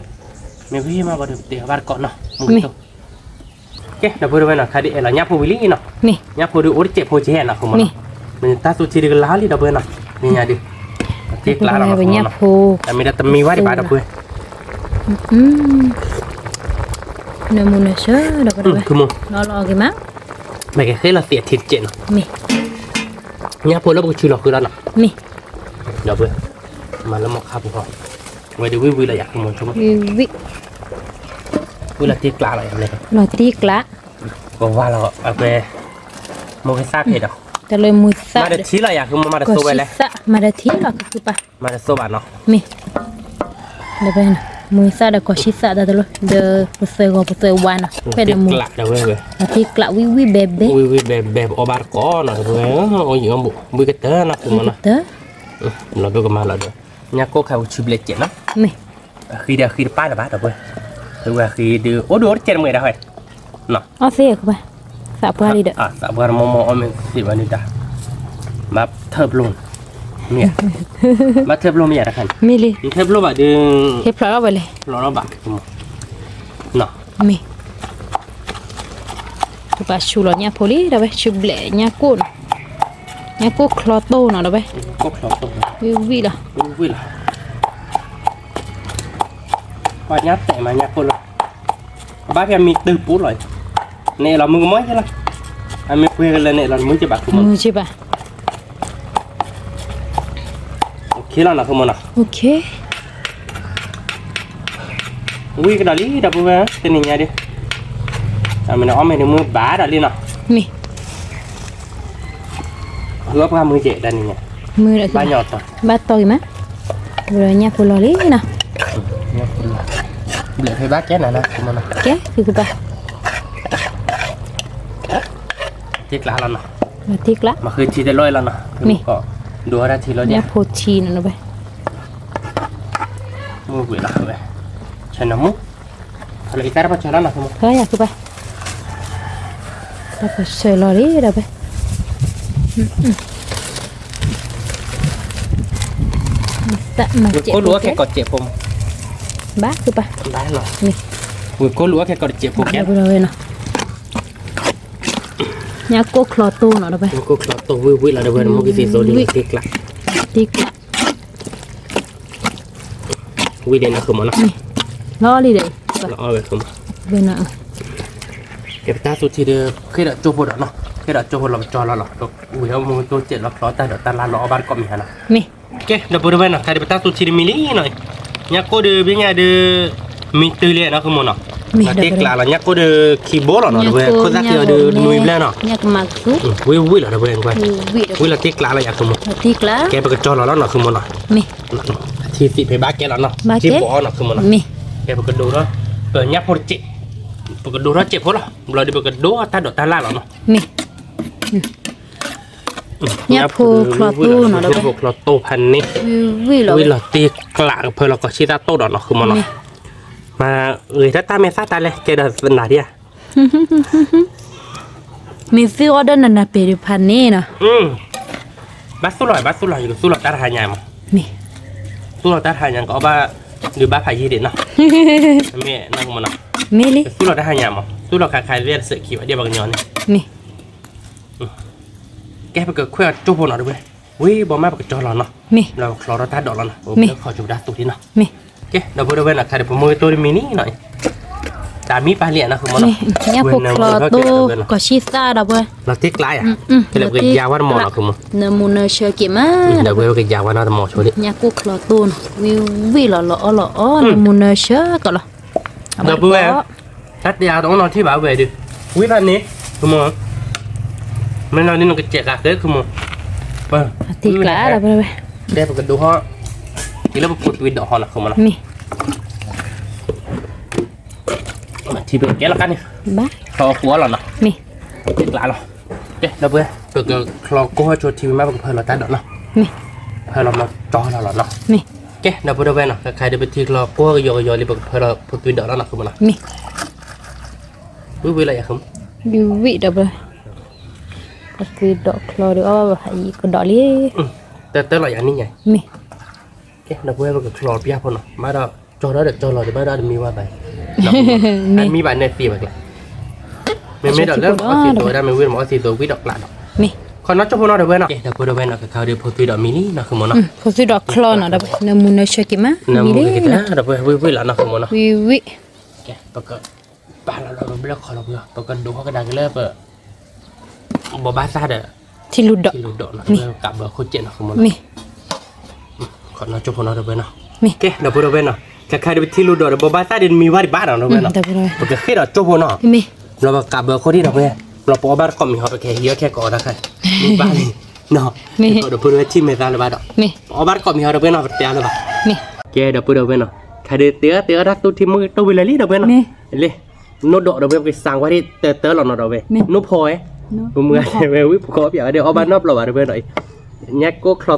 မ့ၢ်ဝံၤမးဘၣ်ဒီး ပတဲဘၣ်တကိးနီၤ, မ့ၢ်, ကဲ ဒီပုၢ်ဒီဝဲၢ်နီၤ ခါဒုးအဲၣ်လီၤညၣ်ဖိဝံၤလံနီၤ, ညၣ်ဖိဒုးအိၣ်တစဲးဖိကဟဲနီၤ ဖုမုၣ်နီၤ, မ့ၢ်တၢ်သူထံဒုးကလါလံ ဒီပုၢ်ဝဲၢ်နီၤ, မ့ၢ်ညါဒုး, က့ကျါလီၤနီၤ ဖုမုၣ်နီၤ, အမ့ၢ်ဒၣ်တမံၤဝဲဒံးဘၣ် ဒီပုၢ်ဝဲၢ်, နမူနဆၢ ဒီပုၢ်ဝဲၢ်, ဖုမုၣ်, လီၤလီၤက့ၤမး, မ့ၢ်ကဟဲလီၤသ့ၣ်ထံတစဲးနီၤ, မ့ၢ်, ညၣ်ဖိလၢပကဆူလီၤဃုလီၤနီၤ, မ့ၢ် ဒီပုၢ်ဝဲၢ်, မၤလၢမီၢ်ခါပူၤဃီ, ဝဲဒုးဝံၣ်ဝံၣ်လီၤယၤ ဖုမုၣ်, ဝံၣ်ဝံၣ်, ဝံၣ်လီၤတ့ကျးလီၤယၤ, လီၤတ့ကျး, ကဝါလီၤအဝဲ, မိၢ်ကသၣ်ဖဲဒီး, တၢ်လၢမုၢ်သၣ်, မၤတထံလီၤယၤ ဖုမုၣ်, မၤတသိဝဲလဲၣ်, မၤတထံလီၤ ကကုပၤ, မၤတသိဘၣ်နီၤ, မ့ၢ်, ဒီးဖဲ, မုၢ်သၣ်ဒီးကီၢ်ဆံသၣ်တၢ်တလီၢ်, ဒီးပသၢဂီၤပသၢဝါနီၤ, ဖဲဒီးမုၢ်, လီၤတ့ကျးဝံၣ်ဝံၣ်ဘဲဘဲ, ဝံၣ်ဝံၣ်ဘဲဘဲ ပအီၣ်ဘၣ်တကိးနီၤ ဒီပုၢ်ဝဲၢ်, အိၣ်ယံၤအီၣ်ဘူး ဘှံးကတၢၢ်နီၤ ဖုမုၣ်နီၤ, လီၤဒိကမၤလီၤဒီး, ညၣ်ကိၣ်ခါပူၤဆူဘျဲၣ်စဲးနီၤ, မ့ၢ်, အဃံဒီးအဃံတပၢ်လၢၤဘၣ် ဒီပုၢ်ဝဲၢ်, ဝဲအဃံဒုး အိၣ်ဒုးအိၣ်တစဲးတမှဲာ်ဒၣ်ဝဲ, အီၣ်သ့ၣ်ကဘၣ်, သးပှၢ်လံဒီး, သးပှၢ်တမီၢ်မီၢ်အီၣ်မ့ၢ်သ့ၣ်ဘၣ်န့ၣ်တၢ်, ဘၣ်ထၢၣ်ပျိၢ်န့ၣ်, မ့ၢ်, ဘၣ်ထၢၣ်ပျိၢ်မ့ၢ်ယၤတခါန့ၣ်, မ့ၢ်လံ, ထၢၣ်ပျိၢ်ဘၣ်ဒုး, ဟဲဖျိးထီၣ်ဝဲလဲၣ်, ဖျိးထီၣ်ဘၣ်, မ့ၢ် ကဘၣ်ဆူလီၤညၣ်ဖိလံ ဒီပုၢ်ဝဲၢ်, ဆူဘျဲၣ်ညၣ်ကိၣ်နီၤ, ညၣ်ကိၣ်ချီတိၢ်နီၤ ဒီပုၢ်ဝဲၢ်, ဝံၣ်ဝံၣ်လီၤ, ဝံၣ်ဝံၣ်လီၤ, ပှၤညၣ်တဲာ်မးညၣ်ကိၣ်လီၤ, အဘၣ်ဖဲအမံၤတုၤပူၤလီၤ, နအဲၣ်လီၤမုၢ်ကမီၤယဲလီၤ, အမ့ၢ်ပှဲၤကလၢနအဲၣ်လီၤမုၢ်ကဘၣ် ဖုမုၣ်နီၤ, မုၢ်ကဘၣ် OK လီၤနီၤ ဖုမုၣ်နီၤ, ဝံၣ်ကဒီးလံ ဒီပုၢ်ဝဲၢ် တနံၤညါဒုး, အမ့ၢ်နအီၣ်မ့ၢ်ဒုးမုၢ်ဘၣ်ဒီးလံနီၤ, မ့ၢ်, အီၣ်ပှၢ်မုၢ်ကဲးတနံၤညါ, မုၢ်ဒီးဘၣ်ညီတီၤ, ဘၣ်တီၤက့ၤမး, ဝဲညၣ်ဖိလီၤလံနီၤ, ဘျဲၣ်ဖဲဘၣ်ကဲနၤနီၤ ဖုမုၣ်နီၤ, ကဲ ဖုကဘၣ် တ့ကျးလီၤနီၤ, တ့ကျး, မ့ၢ်ဃုထံတလီၢ်လီၤနီၤ, မ့ၢ်, ဒိးဝဲဒၣ်ထံလီၤဒ်, ညၣ်ဖိထံနီၤ မ့ၢ်ဝဲလီၤဝဲ, ဆဲးနီၤမူ, ဖဲလၢအံၤတၢ်တပၢၢ်ဆၢလီၤနီၤ, ဖဲယၤဖုဘၣ်, တၢ်ပၢၢ်ဆၢလီၤလံဒီးဖဲ, ဝ့ၢ်ကိၢ်လူၤအီၣ်ခဲကိးစဲးဖိမး, ဘၣ်ကပၤ, ဘၣ်လီၤ, ဝ့ၢ်ကိၢ်လူၤအီၣ်ခဲကိးတစဲးဖိကဲ, ညၣ်ကိၢ်ချီတိၢ်နီၤ ဒီပုၢ်ဝဲၢ်, ညၣ်ကိၢ်ချီတိၢ်ဝံၣ်ဝံၣ်လီၤ ဒီပုၢ်ဝဲၢ်, နမိၢ်ကသံသိလံ တ့ကျး, တ့ကျး ဝံၣ်ဒံးနီၤ ဃုမးနီၤ, လီၤလံဒီး, လီၤအီၣ်ဝဲ ဃုမး, ကဲ ပတၢ်သူထံဒီး ဃ့ဒီးကၠိဖိဒီးနီၤ, ဃ့ဒီးကၠိဖိလီၤ ပကၠီလီၤလီၤ, ဝံၣ်ဟီၣ်မူတိၢ်စဲးလီၤ ချီတၢ်ဒိးတၢ်လၢ်လီၤ အီၣ်ဘၣ်တကိးမံၤဟါနီၤ, မ့ၢ်, ကဲ ဒီပုၢ်ဝဲၢ်နီၤ ခဲဒီးပတၢ်သူထံဒီးမံၤလံနီၤ, ညၣ်ကိၢ်ဒီး ဘ့ၣ်ညါဒီး မံၤတုၤလံနီၤ ဃုမးနီၤ, တ့ကျးလီၤ ညၣ်ကိၢ်ဒီး ခံဘိလီၤနီၤ ဒီပုၢ်ဝဲၢ်, ခိၣ်သၣ်ခံအီၤဒီး နွံဘျဲၣ်နီၤ, ဝံၣ်ဝံၣ်လီၤ ဒီပုၢ်ဝဲၢ်, ဝံၣ်လီၤတ့ကျးလီၤယၤ ဃုမး, ကဲ ပကၠီလီၤလီၤနီၤ ဃုမးနီၤ, မ့ၢ် အထံသံးဖဲဘၣ်ကဲလီၤနီၤ, ထံဘိအီၤနီၤ ဃုမးနီၤ, ကဲ ပကဒိထီၣ်, ပညၣ်ဖိတစဲး, ပကဒိထီၣ်စဲးဖိလီၤ, ဘျီဒီး ပကဒိတၢ်ဒိးတၢ်လၢ်လီၤနီၤ, မ့ၢ်, ညၣ်ဖိချီတိၢ်နီၤ ညၣ်ဖိချီတိၢ်ဖးန့ၣ်, ဝံၣ်လီၤတ့ကျး ကဖၢလီၤကီၢ်ဆံၣ်သၣ်တိၢ်ဒီးနီၤ ဃုမးနီၤ, မ့ၢ်, မၤဂ့ၤတၢ်တၢ်မဲာ်သၣ်တၢ်လဲၣ် ကဲဒီးနၤဒံးဧါ မ့ၢ်သုအီၣ်ဒီးနနၢ်ပၢၢ်ဒံးဖးန့ၣ်နီၤ, ဘၣ်သူၣ်လီၤ ဘၣ်သူၣ်လီၤ ယကသူၣ်လီၤတၢ်တဟါညါမး, မ့ၢ်, သူၣ်လီၤတၢ်တဟါညါ ကအီၣ်ဘၣ်, ဒုးဘၣ်ဖးယံာ်ဒံးနီၤ, မ့ၢ်နီၤ မ့ၢ်လံ, သူၣ်လီၤတၢ်ဟါညါမး သူၣ်လီၤခါခါ သ့ၣ်တစဲးခံဘၣ်ဒံးပှၤကညီန့ၣ်, မ့ၢ်, ကဲ ပကခွဲးအီၤကၠိဖိနီၤ ဒီပုၢ်ဝဲၢ်, ဝံၣ်ဘီမး ပကၠီလီၤနီၤ, မ့ၢ်, လီၤပချီထီၣ်တၢ်ဒိးလီၤနီၤ, မ့ၢ်, ခီၣ်ကၠိပတၢ်သူထံနီၤ, မ့ၢ်, ကဲ ဒီပုၢ်ဝဲၢ်နီၤ ခါဒီးပမိၢ်ကတိၢ်တမံၤန့ၣ်နီၤ, တၢ်မံပာ်လံနီၤ ဃုမးနီၤ, ညၣ်ကိၢ်ချီတိၢ် ကီၢ်ဆံၣ်သၣ် ဒီပုၢ်ဝဲၢ်, လီၤတ့ကျးယါ, ခဲလၢာ်ပကယါဝဲတမီၤနီၤ ဃုမး, နမူနၢဆၢက့ၤမး, ဒီပုၢ်ဝဲၢ် ပကယါဝဲနီၤတမီၤဆိလံ, ညၣ်ကိၢ်ချီတိၢ်နီၤ ဝံၣ်ဝံၣ်လီၤလီၤအီၣ်လီၤအီၣ် နမူနၢဆၢကီးလီၤ, ဒီပုၢ်ဝဲၢ်, တၢ်တဲအါတအိၣ်နီၤထံၣ်ဘၣ်ဝဲဒီး, ဝံၣ်ဖးန့ၣ်, ဃုမး, မ့ၢ်လီၤန့ၣ်နကစဲးဃာ်ဃဲ ဃုမး, တ့ကျး ဒီပုၢ်ဝဲၢ်, တဲပကဒိဟီၣ်, က့ၤလၢပဖိသွံဒီးဟီနီၤ ဃုမးနီၤ, မ့ၢ် ထံပကဲလီၤကါန့ၣ်, ဘၣ်, ချီကိၢ်လီၤနီၤ, မ့ၢ်, တ့ကျးလီၤ, ကဲ ဒီပုၢ်ဝဲၢ် ပကချီကိၢ်ဟီၣ်ဆိထံမး ပကဖၢလီၤတၢ်ဒိးနီၤ, မ့ၢ်, ဖၢလီၤမီၤကၠီလီၤလီၤနီၤ, မ့ၢ်, ကဲ ဒီပုၢ်ဝဲၢ်နီၤ ခါခါဒီးပထံချီကိၢ်ဟီၣ်ကယီကယီလံ ပကဖၢလီၤဖိသွံဒီးလီၤနီၤ ဃုမးနီၤ, မ့ၢ်, ဝံၣ်ဝံၣ်လီၤယါ ဃုမး, ဝံၣ်ဝံၣ် ဒီပုၢ်ဝဲၢ်, ပသွံဒီးချီဒီးအီၣ်ဘၣ်ဖးယံၤကဒီးလံ, တၢ်တၢ်လီၤယါန့ၣ်ညါ, မ့ၢ်, ကဲ ဒီပုၢ်ဝဲၢ် ပကချီပျၢ်ဖိနီၤ ဘၣ်ဒီး ကၠီထီၣ်ဒီးကၠီလီၤဒီး ဘၣ်ဒီးတမံဝဲဘၣ်, အမံဘၣ်နဲၣ်သ့ဘၣ်ကျါ, မ့မ့ၢ်ဒီးလၢမၤအီၣ်သံသိးဝဲဒၣ် မ့ၢ်ဝံၣ်မၤအီၣ်သံသိးဝံၣ်ဒီးကျးဒီး, မ့ၢ်, ခီနီၣ်ကၠိဖိနီၤ ဒီပုၢ်ဝဲၢ်နီၤ, ကဲ ဒီပုၢ်ဝဲၢ်နီၤ ခါခါဒီးဖိသွံဒီးမံၤလံနီၤ ဃုမးနီၤ, ဖိသွံဒီးချီနီၤ ဒီပုၢ်ဝဲၢ် နမူနၢဆၢက့ၤမး, မံၤလံနီၤ ဒီပုၢ်ဝဲၢ် ဝံၣ်ဝံၣ်လီၤနီၤ ဃုမးနီၤ, ဝံၣ်ဝံၣ် ကဲ ပကပာ်လီၤဒီးပဘျၢခီလီၤပှၤ ပကဒိးဟီၣ်ကဒါက့ၤလၢပ ဘိးဘၣ်သၣ်ဒီး ထံလူၤဒိး ထံလူၤဒိးနီၤ ကးဘၢခိၣ်စဲးနီၤ ဃုမးနီၤ, မ့ၢ်, ခီနီၣ်ကၠိဖိနီၤ ဒီပုၢ်ဝဲၢ်နီၤ, မ့ၢ်, ကဲ ဒီပုၢ်ဝဲၢ်နီၤ, ခဲခါဒီးပထံလူၤဒိးဒီးဘိးဘၣ်သၣ်ဒီးနမံၤဝဲဒံးဘၣ်နီၤ ဒီပုၢ်ဝဲၢ်နီၤ, ပကဃ့ဒီးကၠိဖိနီၤ, မ့ၢ်, ဘျီပကးဘၢခိၣ်ဒံး ဒီပုၢ်ဝဲၢ်, ဘျီပအီၣ်ဘၣ်တကိးမံၤဟီ ပကဟဲဟံးအီၣ်ခဲကိးအီၤတၢ်ခါ, မ့ၢ်ဘၣ်လံ, မ့ၢ်, ဒီပုၢ်ဝဲၢ်ထံၣ်မဲာ်သၣ်လၢၤဘၣ်ဒီး, မ့ၢ်, ပအီၣ်ဘၣ်တကိးမံၤဟီ ဒီပုၢ်ဝဲၢ်နီၤ ပတဲအါလၢၤဘၣ်, မ့ၢ်, ကဲ ဒီပုၢ်ဝဲၢ်နီၤ, ခဲဒီးတ့အီၣ်တ့အီၣ်တၢ်သူထံမုၢ်ကတိၢ်ဝံၤလၢာ်လံ ဒီပုၢ်ဝဲၢ်နီၤ, လံ နိၣ်ဒီးဒီပုၢ်ဝဲၢ် ပကစၢ်ကွၢ်ဒ်တၢတၢလီၤနီၤ ဒီပုၢ်ဝဲၢ်, နိၣ်ဖီဝဲ, ပမုၢ်ဂၤတဲဝဲဝံၣ် ပကီၢ်ပၠးဝဲဒီး အီၣ်ဘၣ်နီတဘျီဘၣ် ဒီပုၢ်ဝဲၢ်နီၤ, ညၣ်ကိၢ်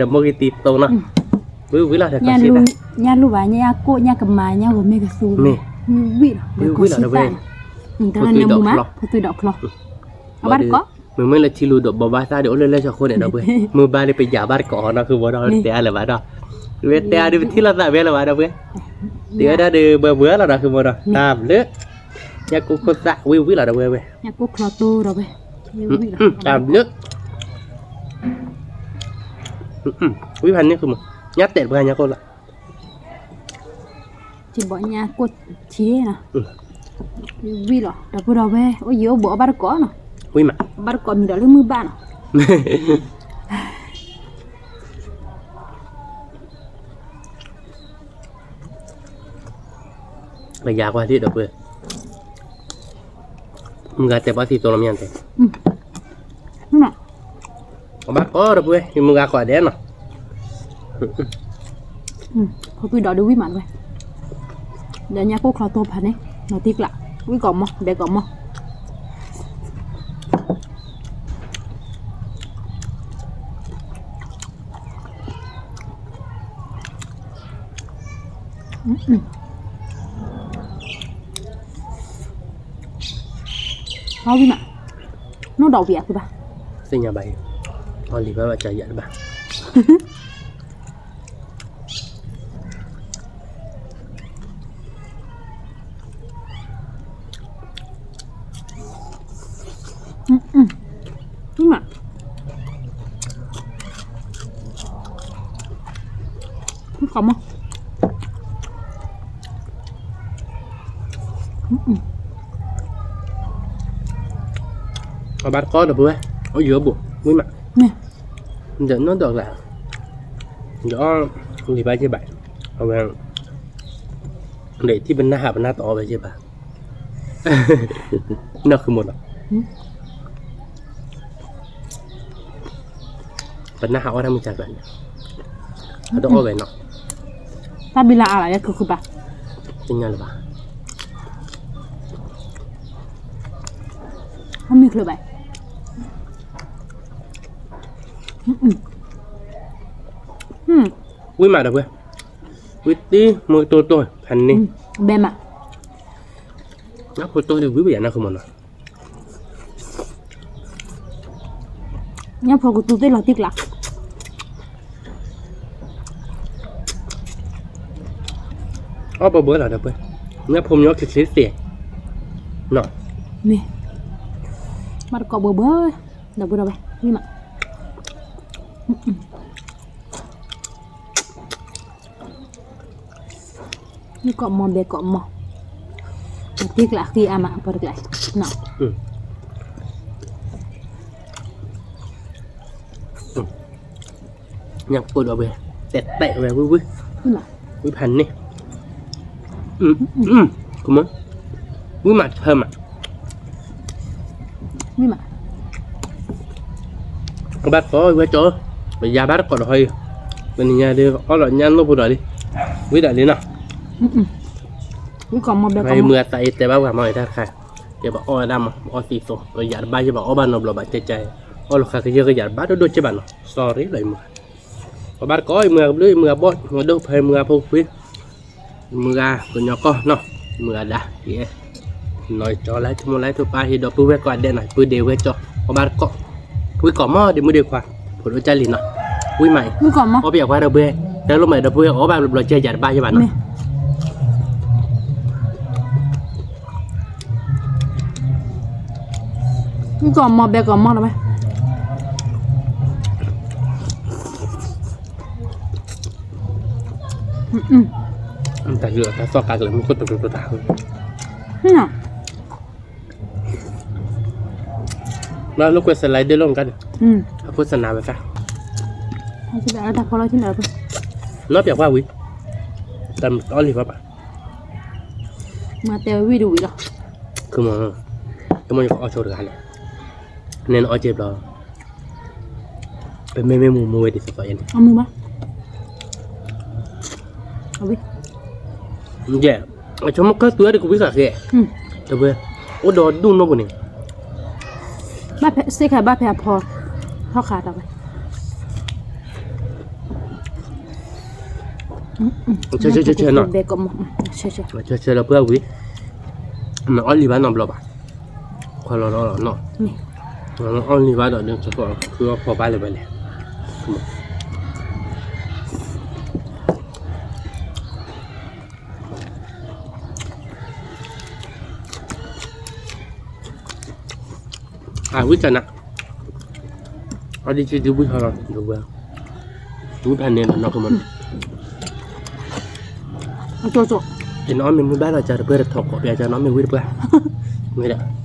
ချီတိၢ်နီၤ ဒီပုၢ်ဝဲၢ်ဒီး မိၢ်ဂ့ၤတံၤတိၢ်နီၤ, ဝံၣ်ဝံၣ်လီၤ ညၣ်လူၢ်ဘၣ် ညၣ်ကိၢ် ညၣ်ကမၤ ညၣ်ဂီၤမ့ၢ်ကသူ, မ့ၢ်, ဝံၣ်ဝံၣ်လီၤ ဒီပုၢ်ဝဲၢ်, ဖိသွံဒီးချီ, အဘၣ်တကိး မ့မ့ၢ်လၢထံလူၤဒိးဘိးဘၣ်သၣ်ဒီး အိၣ်လၢလၢဆၢခိၣ်န့ၣ် ဒီပုၢ်ဝဲၢ်, မုၢ်ဘၣ်လၢပယၤဘၣ်တကိးနီၤ ဃုမးနီၤ တဲအါလၢၤဘၣ်ဒီး, ဝဲတဲအါဒီးပထံၣ်လိာ်သးဝဲလၢၤဘၣ် ဒီပုၢ်ဝဲၢ်, တ့အီၣ်ဒၣ်ဒီးဘှဲဘှဲလီၤဒီး ဃုမးနီၤ တၢ်ဘျုး, ညၣ်ကိၢ်ခိၣ်သၣ် ဝံၣ်ဝံၣ်လီၤ ဒီပုၢ်ဝဲၢ်, ညၣ်ကိၢ်ချီတိၢ် ဒီပုၢ်ဝဲၢ်, တၢ်ဘျုး, ဝံၣ်ဖးန့ၣ် ဃုမး, ညၣ်တဲာ်တပှၢ်ညၣ်ကိၢ်လီၤ ထံဘိးညၣ်ကိၢ်ထံနီၤ, ဝံၣ်လီၤ ဒီပုၢ်ဝဲၢ်, အိၣ်ယံၤအိၣ်ဘူးအီၣ်ဘၣ်တကိးနီၤ, ဝံၣ်မး, ဘၣ်တကိးမံၤဒီးလၢမုၢ်ဘၣ်နီၤ, ပယၤကွၢ်ထံၣ် ဒီပုၢ်ဝဲၢ်, မုၢ်ဂၤတဲဘၣ်သံသိးလီၤမ့ၢ်တဲ အဘၣ်ကိး ဒီပုၢ်ဝဲၢ်, ယမုၢ်ဂၤကိးဒဲးနီၤ, ဖိသွံဒီးဒုးဝံၣ်မး ဒီပုၢ်ဝဲၢ်, ဒီးညၣ်ကိၢ်ချီတိၢ်ဖးန့ၣ် နီၤတံၢ်ကျး, ဝံၣ်ကိးမီၤ ဒဲးကိးမီၤ ဟီဝံၣ်မး, နိၣ်ဒီးဝံၣ်အဃုဘၣ်, သ့ၣ်ညါဘၣ်အံၤ, အီၣ်လံၤဘၣ်ဘၣ်ကယၤတဘၣ်. အဘၣ်တကီၢ်ဒီပုၢ်ဝဲၢ်, အိၣ်ယိၤအဘူး ဝံၣ်မး, ဒီးနီၢ်ဒီးကျါ, ဒီးအီၣ်လံၤဘၣ်က့ဘၣ်, အဝဲ, ဒီးထံၣ်ပနၢ်ဟးပနၢ်တအီၣ်ဝဲက့ဘၣ်. နီၢ်ဃုမီၤနီၤ, ပနၢ်ဟးအီၣ်တၢ်မုၢ်ကၢ်ကျါန့ၣ်, အတအီၣ်ဝဲနီၤ, တၢ်ဘံလၢအါလၢယဲခုခုဘၣ်, တညါလၢၤဘၣ်, အမံၤချၢဘၣ်, ဝံၣ်မးဒီပုၢ်ဝဲၢ်, ဝံၣ်တံၢ်မုၢ်ကတိၤတိၤဖးန့ၣ်, ဘဲမး, ညၣ်ဖိတိၢ်ဒ်ဝံၣ်ပယၤနီၢ်ဃုမီၤနီၤ, ညၣ်ဖိကသူသ့ၣ်လီၤတံၢ်ကျါ, အီၣ်ဘၢဘၢလီၤဒီပုၢ်ဝဲၢ်, ညၣ်ဖိမ့ၢ်အီၣ်ချ့ချ့သ့, နီၤ, မ့ၢ်, ဘၣ်တကိးဘၢဘၢ, ဒီပုၢ်ဒီဝဲၢ်, ဝံၣ်မး ကိးမီၤဘဲကိးမီၤ, တံၢ်ကျါဃံအါမး ပှၤတကျါ, နီၤ, ညၣ်ကိၢ်ဒီးဝဲ, တဲတဲဝဲဝံၣ်ဝံၣ်, ဝံၣ်ဖးန့ၣ်, ဝံၣ်မးဆၢမး, ဘၣ်ကိးဝဲကၠီ, ပယၤဘၣ်တကိးဒီးဟီအံၤ, ပနံၤညါဒ်အီၣ်လီၤညၣ်နိၣ်ဖိဒီးလံ, ဝံၣ်ဒၣ်လံနီၤ, မုၢ်အသးအံၤတဲဘၣ်ပှၤမၤအံၤတၢ်တခါ, ကဲပအီၣ်ဝဲဒၣ်မး ပအီၣ်သံသိး ပယၤတဘၣ်ယဲဘၣ် အီၣ်ဘၣ်နီတဘျီဘၣ် ကဲကဲ, အီၣ်လီၤဃာ်ကယဲၢ်ကယၤတဘၣ်ဒိၣ်ဒိၣ်ကဲဘၣ်နီၤ sorry လီၤအံၤမုၢ်, ပဘၣ်တကိးအံၤမုၢ်အကဘျုး မုၢ်အဘီၣ် မုၢ်အဒိၣ်ဖဲ မုၢ်အဖိခွံ မုၢ်ဂၤ ကညီကီၢ်နီၤ မုၢ်ဂၤဒါ ကဲ, နီၤကၠီ like မ့ၢ် like ပၢ်ဟ့ၣ်ဒီပုၢ်ဝဲၢ်ကိးဂၤဒဲးနီၤ ပုၢ်ဒ့ဝဲကၠီ, ပဘၣ်တကိး, ဝံၣ်ကိးမီၤဒ့မုၣ်ဒ့ခွါ, ဖိဒိၣ်ကၢ်လံနီၤ, ဝံၣ်မးအံၤ, အီၣ်ပယၤခွါဒီပုၢ်ဝဲၢ်, တၢ်လိၣ်မးဒီပုၢ်ဝဲၢ် အီၣ်ဘၣ်ဘျီဘျီကဲယၤတဘၣ်ယဲဘၣ်နီၤ ကိးမီၤဘဲကိးမီၤလီၤဝဲ, တၢ်သီၣ်ကါကလၢမူခိၣ်တတတတၢ်, လၢကွဲးစလါဒ့လီၤမူကါန့ၣ်, အခိၣ်စနၢဝဲသၣ်, နီၢ်ပျးကွၢ်ဝံၤ, တၢ်အီၣ်လံၤဘၣ်ဘၣ်, မၤတဲဝဲဝံၣ်တဝံၤလီၤ, ကမီၤ, ကမီၤယကအီၣ်ဆိတဂၤလဲၣ်, နဲနအီၣ်ကဲဘျီ ပမ့မ့ၢ်မူမူဝဲဒ်သိးသိးအံၤန့ၣ်, ယဲ, အဆိကမိၣ်ကၢၢ်သူဝဲဒၣ်ကဝံၣ်ဃာ်ဃဲ, တဝဲ, အိၣ်ဒီးဒူၣ်နီၢ်ပူၤန့ၣ်, ဘၣ်ဖဲစ့ၢ်ကီးဘၣ်ဖဲအဖီ, ထီၣ်ခါတဝဲ, ဆဲဆဲဆဲဆဲနီၤ, ဆဲဆဲလီၤပှၢ်ဝံၤ, နအီၣ်လံၤဘၣ်နီတဘျီဘၣ်, ခွါလီၤလီၤလီၤနီၤ, နအီၣ်လံၤဘၣ်ဒီး နကဖီဘၣ်လၢၤဝဲလဲၣ် အဝံၣ်တနၤ, အဒံးကဒုဝံၣ်ဟီလီၤ, ဝံၣ်ဖးန့ၣ်လီၤနီၢ်ကမီၤ, ယနအီၣ်မ့ၢ်မုၢ်ဘၣ်လီၤကၢ်တပၢၢ်တထီၣ်ကိးပယါကၢ်နီၢ်မ့ၢ်ဝံၣ်တပှၢ်, မ့ၢ်ဒၣ် ဒ်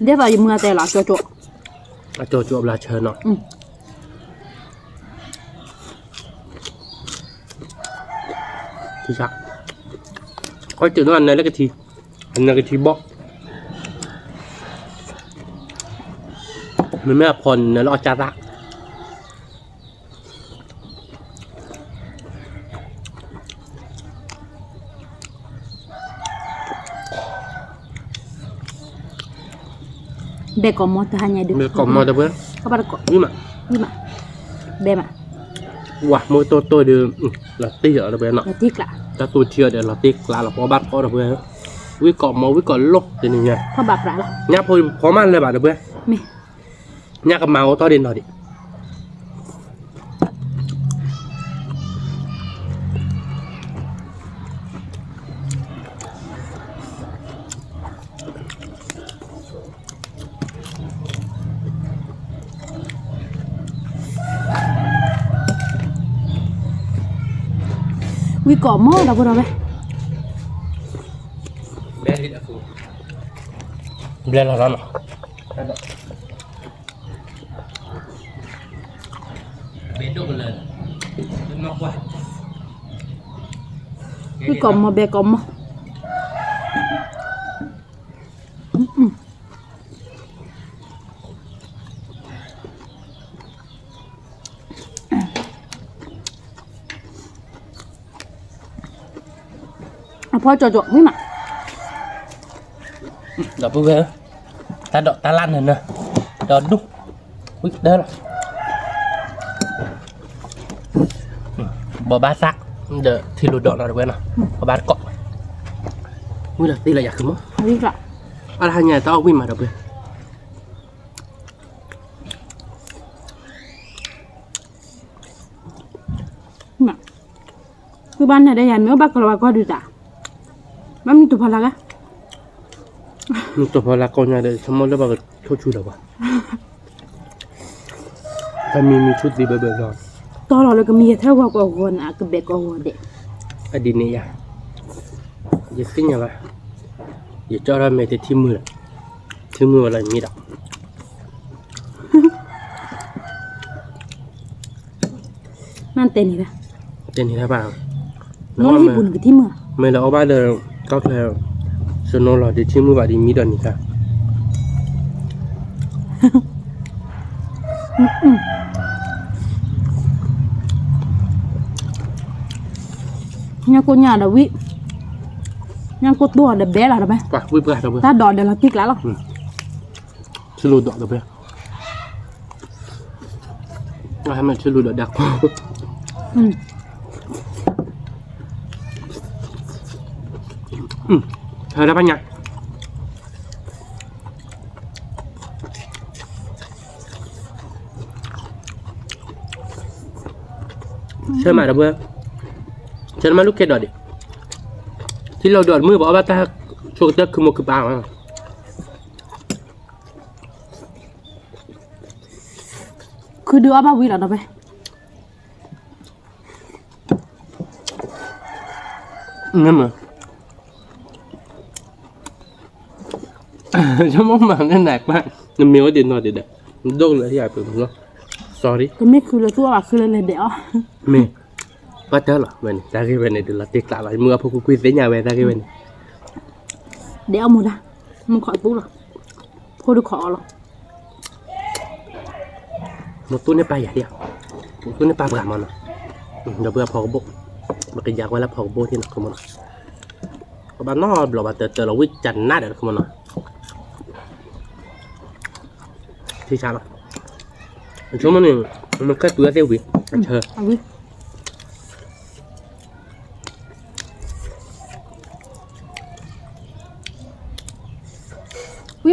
သိးယမုၢ်အတဲလီၤ ကၠိကၠိ, အကၠိကၠိဘျါဆၢနီၤ, ကီၢ်စဲၣ်နီၤ အနၢလၢကထံ, အနၢကထံဘီၣ်, မ့မ့ၢ်အဖီနၢလၢအီၣ်ကၢ်သၣ်. ဘဲကိးမီတဟါညါဒုး ဘဲကိးမီတပှဲၤ ဝံၣ်မး ဝံၣ်မး ဘဲမး ဝၤမ့ၢ်တိၢ်တိၢ်ဒီး လီၤတံၢ်အီၤတပှဲၤနီၤ လီၤတံၢ်ကျး တၢ်တိၢ်ထံအီၤဒီး လီၤတံၢ်ကျးလီၤ ပှၤဘၣ်ကိးတပှဲၤ ဝံၣ်ကိးမီ ဝံၣ်ကိးလိၣ်တနံၤညါ ဖီၣ်ဘၣ်ပြးလီၤ ညၣ်ဖိဖီမးလၢၤဘၣ်တပှဲၤ မ့ၢ် ညၣ်ကမၤအိၣ်ထီၣ်ဒံးနီၤဒံး ဝံၣ်ကိးမီဒီပုၢ်ဒီဝဲၢ် ဘျဲလီၤနီၤ ဝံၣ်ကိးမီ ဘဲကိးမီ အဖီကၠီကၠီ ဝံၣ်မး ဒီပုၢ်ဝဲၢ် တၢ်ဒိးတၢ်လၢ်နၢၤနၢၤ ဒီးဒူၣ် ဝံၣ်ကတၢၢ်လီၤ ဘီးဘၣ်သၣ် ဒီးထံလူၤဒိးနီၤတဝဲနီၤ ဘီးဘၣ်တကိး ဝံၣ်လီၤသ့လီၤယၤခုမီၢ် အါတဟါညါတၢ်အီၣ်ဝံၣ်မးဒီပုၢ်ဝဲၢ် မ့ၢ် သုဘၣ်နဲၣ်ဒီးယၤ မ့ၢ်အိၣ်ဘၣ်ကလီၤဝါကီၢ်ဒုးတၢ် ဘၣ်မံတိာ်ဖီလာ်ဂၤ မံတိာ်ဖီလာ်ကီၢ်ညါဒီး ဆိကမိၣ်လၢပှၤကထိၣ်ဆူလီၤပှၤ တၢ်မံမံဆူၣ်သံဘၢဘၢလီၤ တီလီၤလၢကမံယဲၢ်ထဲဂီၤကိးဂီၤန့ၣ် အကဘဲၣ်ကိးဂီၤဒဲး အဒ်န့ၣ်ယၤ ယသ့ၣ်ညါဘၣ် ယကၠီထီၣ်မဲာ်တထံၣ်မုၢ်လီၤ ထံၣ်မုၢ်ဝဲလီၤ ယမံဒီး နတဲန့ၣ် တဲန့ၣ်တၢ်ဘၣ် နအိၣ်လၢဟံၣ်ပူၤနကထံၣ်မုၢ် မ့ၢ်လၢအအိၣ်ဘၣ်လၢ ကီၢ်ချၢ စနိလီၤ ဒ်ထံၣ်မုၢ်ဘၣ်ဒ်မံဒီးန့ၣ်တၢ် ညၣ်ကိၢ်ညၣ်ဒီးဝံၣ် ညၣ်ကိၢ်တိၢ်ဒီးဘဲလီၤတဘဲ တၢ်ဒိးဒီးလီၤတံၢ်ကျးလီၤ ထံလူၤဒိးတဘဲ ဟဲမ့ၢ်ထံလူၤဒိးဒၣ် ဟဲဒၣ်ဘၣ်ညါ ဆၢမးဒီပုၢ်ဝဲၢ် ဆၢမးလူၤကဲဒိးဒံး ထံလူၤဒိးတမုၢ်ဘၣ်အီၣ်ဘၣ်တၢ်ဆိကတၢၢ်ခုမိၢ်ခုပၢ် ခုဒုးအီၣ်ဘၣ်ဝံၤလီၤဒီးဖဲ မ့ၢ်မ့ၢ် ဆိကမိၣ်မၤန့ၢ်နၤကွၢ် နမ့ၢ်အိၣ်ဒံးနီၢ်ဒံးဒီး ဒိၣ်လၢယၤပမ့ၢ်လီၤ sorry တမ့ၢ်ခုလၢသူၣ်အီၣ်ဘၣ်ခုလၢလဲၤဒဲးအီၣ် မ့ၢ် ဘၣ်တၢ်လီၤဝဲန့ၣ် တၢ်ဂ့ၢ်ဝဲန့ၣ် ဒုးလီၤတံၢ်ကျးလီၤ မုၢ်အဖိခွံခွံသ့ၣ်ညါဝဲတၢ်ဂ့ၢ်ဝဲန့ၣ် ဒဲးအီၣ်မူဒါ မုၢ်ခီၣ်သူလီၤ ဖိဒုးခီၣ်အီၤလီၤ မ့ၢ်သူန့ၢ်ပၢ်ယၤဒံးဧါ မ့ၢ်သူန့ၢ်ပၢ်ပှၤမ့ၢ်နီၤ ဒီပုၢ်ဝဲၢ်ဖီကဘိၣ် ပကယၤကွၢ်လၢဖီကဘိၣ်ထံၣ်နီၤ ကမ့ၢ်နီၤ ကဘၣ်နီတဘျီဘၣ်တၢၢ်တၢၢ်လီၤဝံၣ်ကနါဒီးကမ့ၢ်နီၤ ထံဆါလီၤ အဆိကမိၣ်န့ၣ် မ့ၢ်ကဲတုၤအသ့ၣ်ဝံၤ အဆၢ ဝံၣ်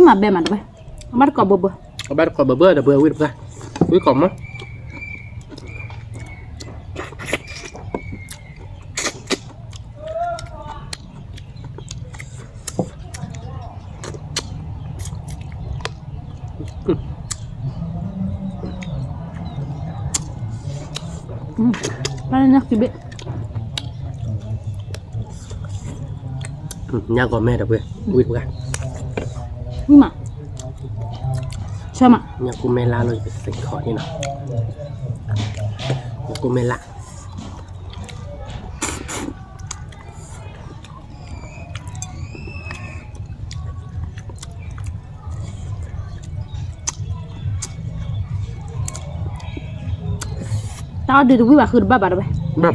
မးဘဲမးတဝဲ အဘၣ်တကိးဘၢဘၢ အဘၣ်တကိးဘၢဘၢဒီးဘၢဝံၣ်တပှၢ် ဝံၣ်ကိးမး ဘၣ်လၢညၣ်ကဘ့ၣ် ညၣ်ဂီၤမဲဒီးဝဲ ဝံၣ်တပှၢ် ဝံၣ်မး ဆၢမး ညၣ်ကိၢ်မဲလၢ်လီၤ ယကစ့ၢ်ကီးန့ၣ်နီၤ ညၣ်ကိၢ်မဲလၢ် တၢ်အီၣ်ဒုးတဝံၣ်ဘၣ်ဃုတဘၣ်ဘၣ်တဝဲ ဘၣ်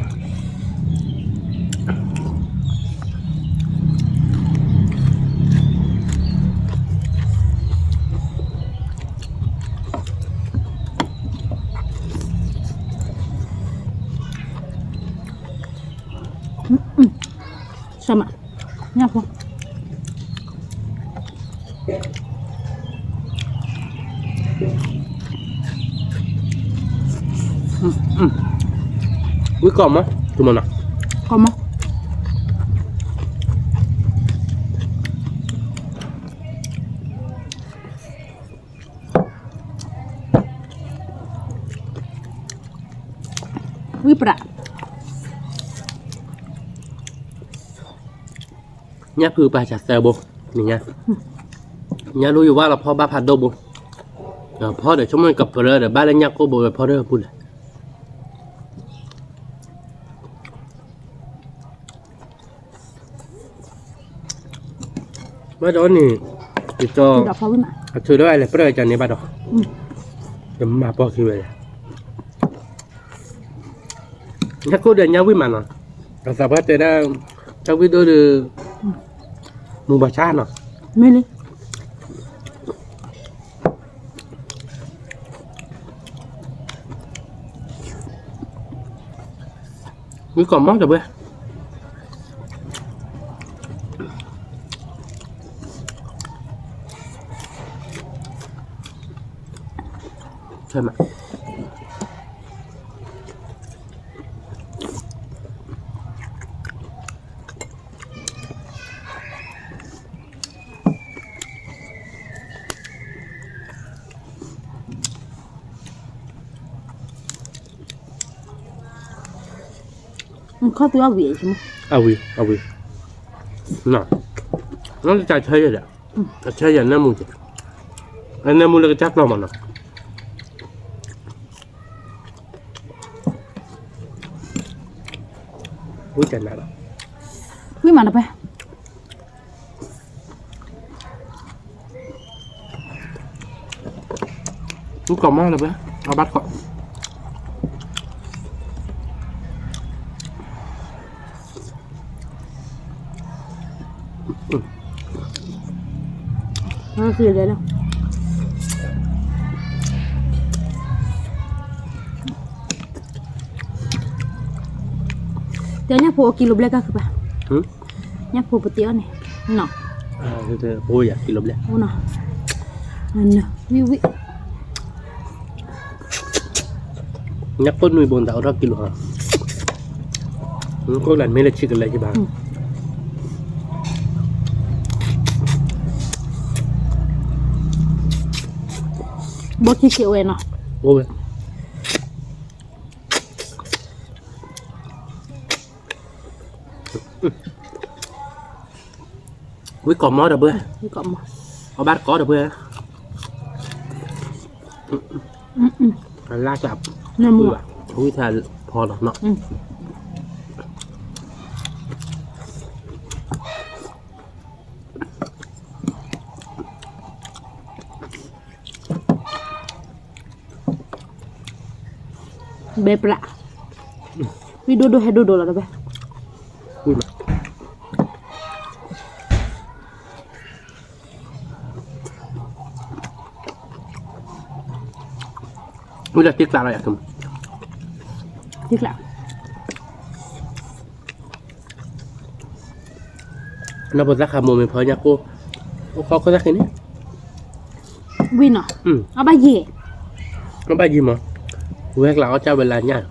ဝံၣ်ကီၢ်မး တုၤမနီၤ ကီၢ်မး ဝံၣ်ပြး ညၣ်ဖုပာ်စၢၤသၢဘိ နညါ ညၣ်လူယဝါလီၤဖီဘၣ်ဖးဒိၣ်ဘိ ဖီဒီးဆိကမိၣ်ကပြၢဒီးဘၣ်လၢညၣ်ကိၢ်ဘိဝဲဖီဒၢပူၤလဲၣ် ဘၣ်ဒီးန့ၣ် ယကီ အထုးဒီးအလဲၤပြၢကန့ၣ်ဘၣ်ဒီး ယမၤပီၢ်ခံဝဲလဲၣ် ညၣ်ကိၢ်ဒီးညၣ်ဝံၣ်မးနီၤ အသးပှၢ်တဲဒၣ် တၢ်ဝံၣ်ဒိၣ်ဒီး မူၤဘၣ်ဆါနီၤ မ့ၢ်လံ ဝံၣ်ကီၢ်မးတဘျီ ဆဲမး ခီၣ်သူအဝံၤ အဝံၤ အဝံၤ နီၤ နီၤတၢ်ဆၢယဲၢ်ဒီး အဆၢယဲၢ်နၢမူက့ၤ အနၢမူလၢကစၢ်ကျီၢ်မးနီၤ ဝံၣ်တနၤလီၤ ဝံၣ်မးတပၢ် ဝံၣ်ကီၢ်မးလၢၤဘၣ် အဘၣ်တခီ တဲညၣ်ဖိအကံလိဘျဲၣ်ကၢ်ဃုာ်ဘၣ် ညၣ်ဖိပတ့အီၣ်န့ၣ် နီၤ ဖိယၤကံလိဘျဲၣ် ဝံၣ်ဝံၣ် ညၣ်ကိၢ်နွံဘိတၢ်အိၣ်ထီၣ်ကံလိဟီ ကိၢ်လၢမ့ၢ်လၢဆံးကလဲၤကဘၣ် ဘိခံက့ၤဝဲနီၤ အိၣ်ဝဲ ဝံၣ်ကီၢ်မးဒီပုၢ်ဝဲၢ် အဘၣ်တကိးဒီပုၢ်ဝဲၢ် အလၢ်စး ဝံၣ်ထးဖီလီၤနီၤ ဘဲပျး ဝံၣ်ဒိၣ်ဒိၣ်ဟဲဒိၣ်ဒိၣ်လီၤတဘဲ ဝံၣ်ဒီးတံကျးလီၤယၤ တံကျး နီၢ်ဖိသၣ်ခးမိၢ်မ့ၢ်ဖီညၣ်ကိၢ် အိၣ်ခိးခိၣ်သၣ်ဃံန့ၣ် ဝံၣ်နီၤ အဘၣ်ယံၤ အဘၣ်ယံၤမး ဝဲကျးအီၣ်ကၢ်ဝဲလၢညၣ်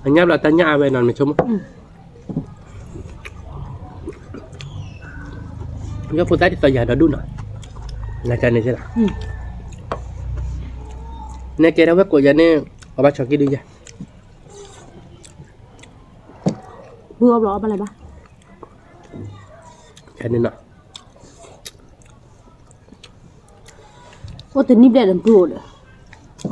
အညၣ်ဘျီတၢ်ညၣ်အဝဲနီၤ မ့ၢ်ဆိကမိၣ် ယီၢ်ဖိသၣ်ဒ်သိးယၤဒီးဒူၣ်နီၤ နကန့ၣ်သ့လီၤ နဲကဲထီၣ်ဝဲကိးယၤန့ၣ် အဘၣ်ဆီကံၢ်ဒုယၤ ပုၢ်အီၣ်ဘျီအီၣ်ဘၣ်လဲၣ်ဘၣ် ကန့ၣ်နီၤ အိၣ်တနံၣ်ဘျဲၣ်ဒီး ပုၢ်အိၣ်ဒီး ပုၢ်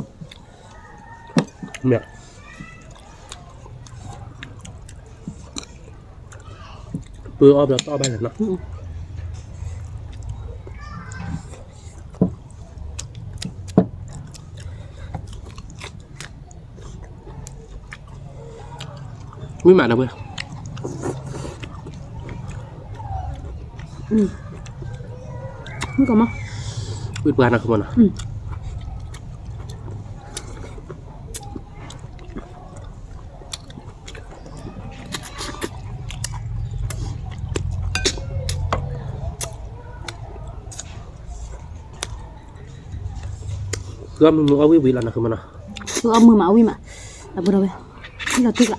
အီၣ်ဘျီတအီၣ်ဘၣ်လဲၣ်နီၤ ဝံၣ်မးဒီပုၢ်ဝဲၢ် ဝံၣ်ကီးမး ဝံၣ်ပှၤနီၤ ခမနီၤ ဃုအီၣ်မုာ်မုာ်အီၣ်ဝံၣ်ဝံၣ်လီၤနီၤ ခမနီၤ ဃုအီၣ်မုာ်မးအီၣ်ဝံၣ်မး အပူၤဒီးဝဲ လီၤတံၢ်လီၤ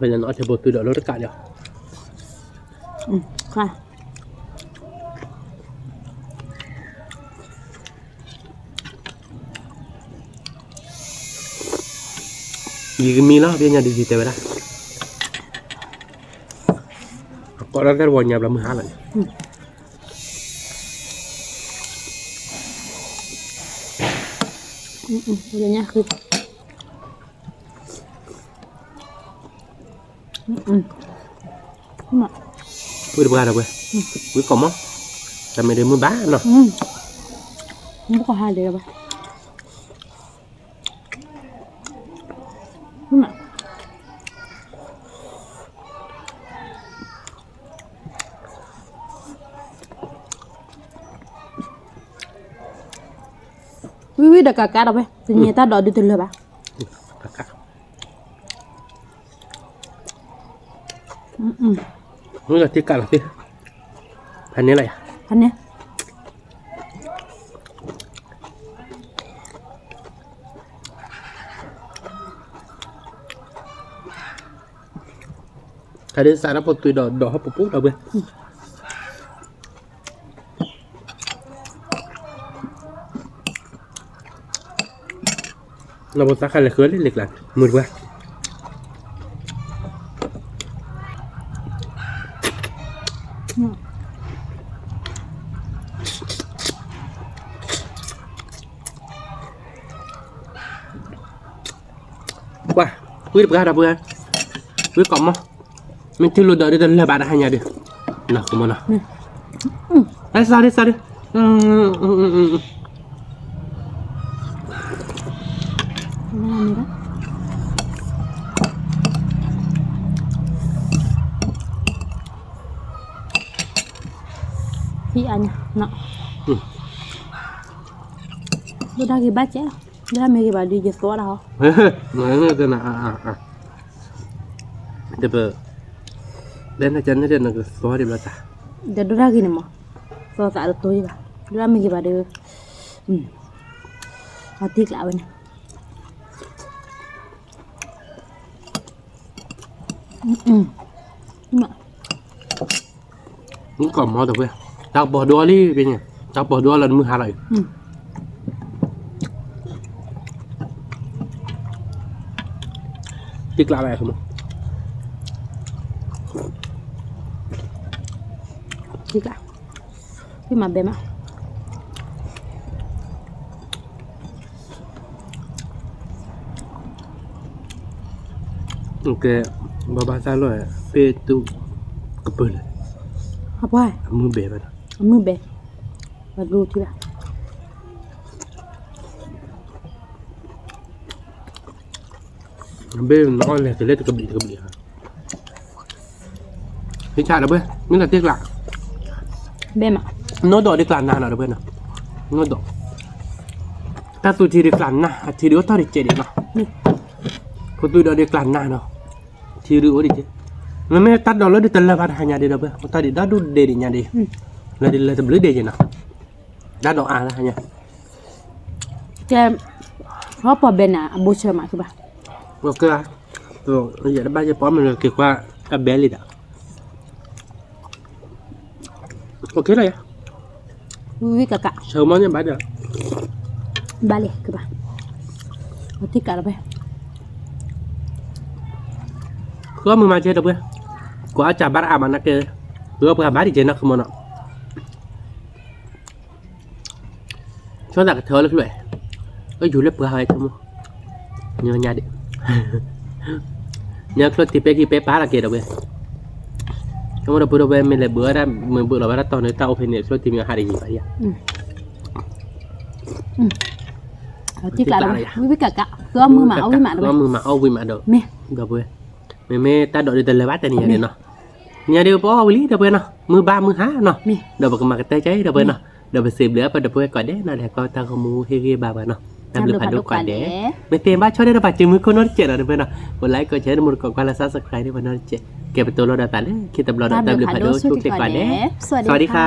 ဖဲန့ၣ်အီၣ်ထဲပိာ်သွံဒီးလီၤတကးလီၤ. ယကမံလီၤ ပညါဒ်ယတဲဝဲဒၣ်, အကိးလီၤတၢ်တဝီညါဘျီမုၢ်ဟါလီၤန့ၣ်. ဝံၢ်တပှၢ်ဒီးဝဲ, ဝံၢ်ကိးမီၢ်, တၢ်မ့ၢ်ဒ်မုၢ်ဘၣ်နီၤ, မုၢ်ကီၢ်ဟါလၢၤဘၣ်. ဝံၢ်ဝံၢ်ဒီးကးကးဒီးဝဲ, တနံၤတၢ်ဒိးဒုးတလၢာ်ဘၣ်. မုၢ်လီၤတံၢ်ကးလီၤသ့, ဖးန့ၣ်လီၤယၤ, ဖးန့ၣ်. တၢ်ဒ်စးထီၣ်ပိာ်သွံဒီးဒိးဟီၣ်ပူၤပူၤဒီးဝဲ, လီၤပသးခါလဲၤဃၢလံလံၤကျါ, မုၢ်တပှၢ်. ပှၤ, ဝံၢ်တပှၢ်ဒီးပှၤ, ဝံၢ်ကိးမီၢ်, မ့ၢ်ထံၣ်လိာ်ဒီးဒ်တလၢာ်ဘၣ်တဟါညါဒုး, နီၤကမီၢ်နီၤ, အဲ sorry sorry. ဖံအါညါနီၤ, ဒိၣ်တၢ်ဂ့ၤဘၣ်ကဲလီၤ, ဒိၣ်တၢ်မ့ၢ်ဂ့ၤဘၣ်ဒီးယသီတၢ်ဟီ, တပ, ဒ်နကနၣ်ဒ်နကသီဒံးဘျီတၢ်, ဒီးဒိၣ်တၢ်ဂ့ၤန့ၣ်မး, သီသးတတိယဘၣ်, ဒိၣ်တၢ်မ့ၢ်ဂ့ၤဘၣ်ဒီး, အတံၢ်ကျးဝဲန့ၣ်. မုၢ်ကီၢ်မီၢ်တပှဲၤ, တၢ်ကပီၤဒိလံဖဲန့ၣ်, တၢ်ကပီၤဒိလီၤတမုၢ်ဟါလီၤအံၤ, တံၢ်ကျးလီၤ, တံၢ်ကျး, မ့ၢ်မၤဘဲမး. ကဲ, ဘၣ်ဘၣ်တၢ်လီၢ်, ပ့ၢ်တူၢ်ကပၢၢ်လၢ, အပှၤ, အမုၢ်ဘဲဘၣ်, အမုၢ်ဘဲ, ဘၣ်ဒိထံၣ်ဘၣ်. ဘ့ၣ်နီၣ်လဲၤကလဲၤတကဘျံးတကဘျံး, ဟ့ၣ်ဆၣ်ဒီးပှဲၤ, မ့ၢ်လၢတ့ကျး, ဘဲမး, နီၢ်ဒီးဒ်ကျးနၤနီၤဒီးပှဲၤနီၤ, နီၢ်ဒီး, တၢ်သူထံဒ်ကျးနၤ, အထံဒ်အိၣ်တ့ၢ်ဒ်ကဲးဒံးနီၤ, ဖိသူဒီးဒ်ကျးနၤနီၤ, ထံဒ်အိၣ်ဒ်ကဲး, မ့မ့ၢ်တၢ်ဒိးလၢဒ်တလၢာ်ဘၣ်တဟါညါဒ်ဒီးပှဲၤ, တၢ်ဒ်ဒီဒူၣ်ဒဲးဒ်ညါဒ်, လၢဒ်လၢတဘျုးဒဲးက့ၤနီၤ, တၢ်ဒိးအါတဟါညါ ကဲ, ဟီၣ်ပီၣ်ဘဲန့ၣ် အဘိဆၢမးကဘၣ်, ယတဘၣ်ယပီၣ်မ့ၢ်လၢက့ၤကွၢ်အဘဲလံဒီး, ဝံၤကကး, ဆၢမီၢ်န့ၣ်ဘၣ်ဒီး, ဘၣ်လံကဘၣ်, အတံၢ်ကးလီၤဖဲ ဃီမုၢ်မၤကဲဒီးပှဲၤ, ကွၢ်အစၢ်ဘၣ်တအါမးနကဲ, ဃီပှၤဘၣ်ဒ်ကဲနီၤခမီနီၤ ဆီသးကထၢလၢကျိ, အယူၤလၢပှၤဝဲဆိကမိၣ်, ညီညါဒံး, ညီချိၣ်တံၢ်ပဲကံၢ်ပဲပာ်လီၤက့ၤဒီးဝဲ, ဆိကမိၣ်ဒီပုၢ်ဒီဝဲၢ်မ့ၢ်လဲၤဘုးဝဲဒၣ် မ့ၢ်ဘုးလီၤဝဲဒၣ်တီၤန့ၣ် တၢ်အိၣ်ဖဲန့ၣ် ချိၣ်တံၢ်မ့ၢ်ဟးဒ်ယံၤဘၣ်ယၤ, တံၢ်ကျးလီၤဝဲ, ဝံၤဝံၤကကး, ဃီမုၢ်မၤအီၣ်ဝံၣ်မးဒီးဝဲ, ဃီမုၢ်မၤအီၣ်ဝံၣ်မးဒီး, မ့ၢ်, ဒီပုၢ်ဝဲၢ်, မ့မ့ၢ်တၢ်ဒိးဒ်တလၢာ်ဘၣ်တနံၤညါဒ်နီၤ ညါဒ်ပအီၣ်ဝံၤလံဒီပုၢ်ဝဲၢ်နီၤ, မုၢ်ဘၣ်မုၢ်ဟါနီၤ, ဒီးပကမၤကတၢၢ်ကဲအံၤဒီပုၢ်ဝဲၢ်နီၤ, ဒီးပစံးဘျုးအပှၤဒီပုၢ်ဝဲၢ်ကိးဂၤဒဲးနီၤ, လဲၤကွၢ်တၢ်ဂီၤမူဟ့ၣ်ဂံၢ်ဘါပှၤနီၤ, တၢ်ဘျုးဖးဒိၣ်ကိးဂၤဒဲး, မ့ၢ်သ့ဘၣ်ဆီဒဲးဒီးပာ်စၢၤမုၢ်ခိၣ်နီတစဲးနီၤဒီပုၢ်ဝဲၢ်နီၤ, ကlike ကီၢ်ဆၢတမူတကိးကွၢ်လၢ subscribe ဒ်ပှၤနီတစဲး, ကဲပတိၢ်လိာ်ဒီးသးလၢခံတဘျီဒီး တၢ်ဘျုးဖးဒိၣ်ဆိၣ်ချ့ကိးဂၤဒဲး, စဝၤဒံခါ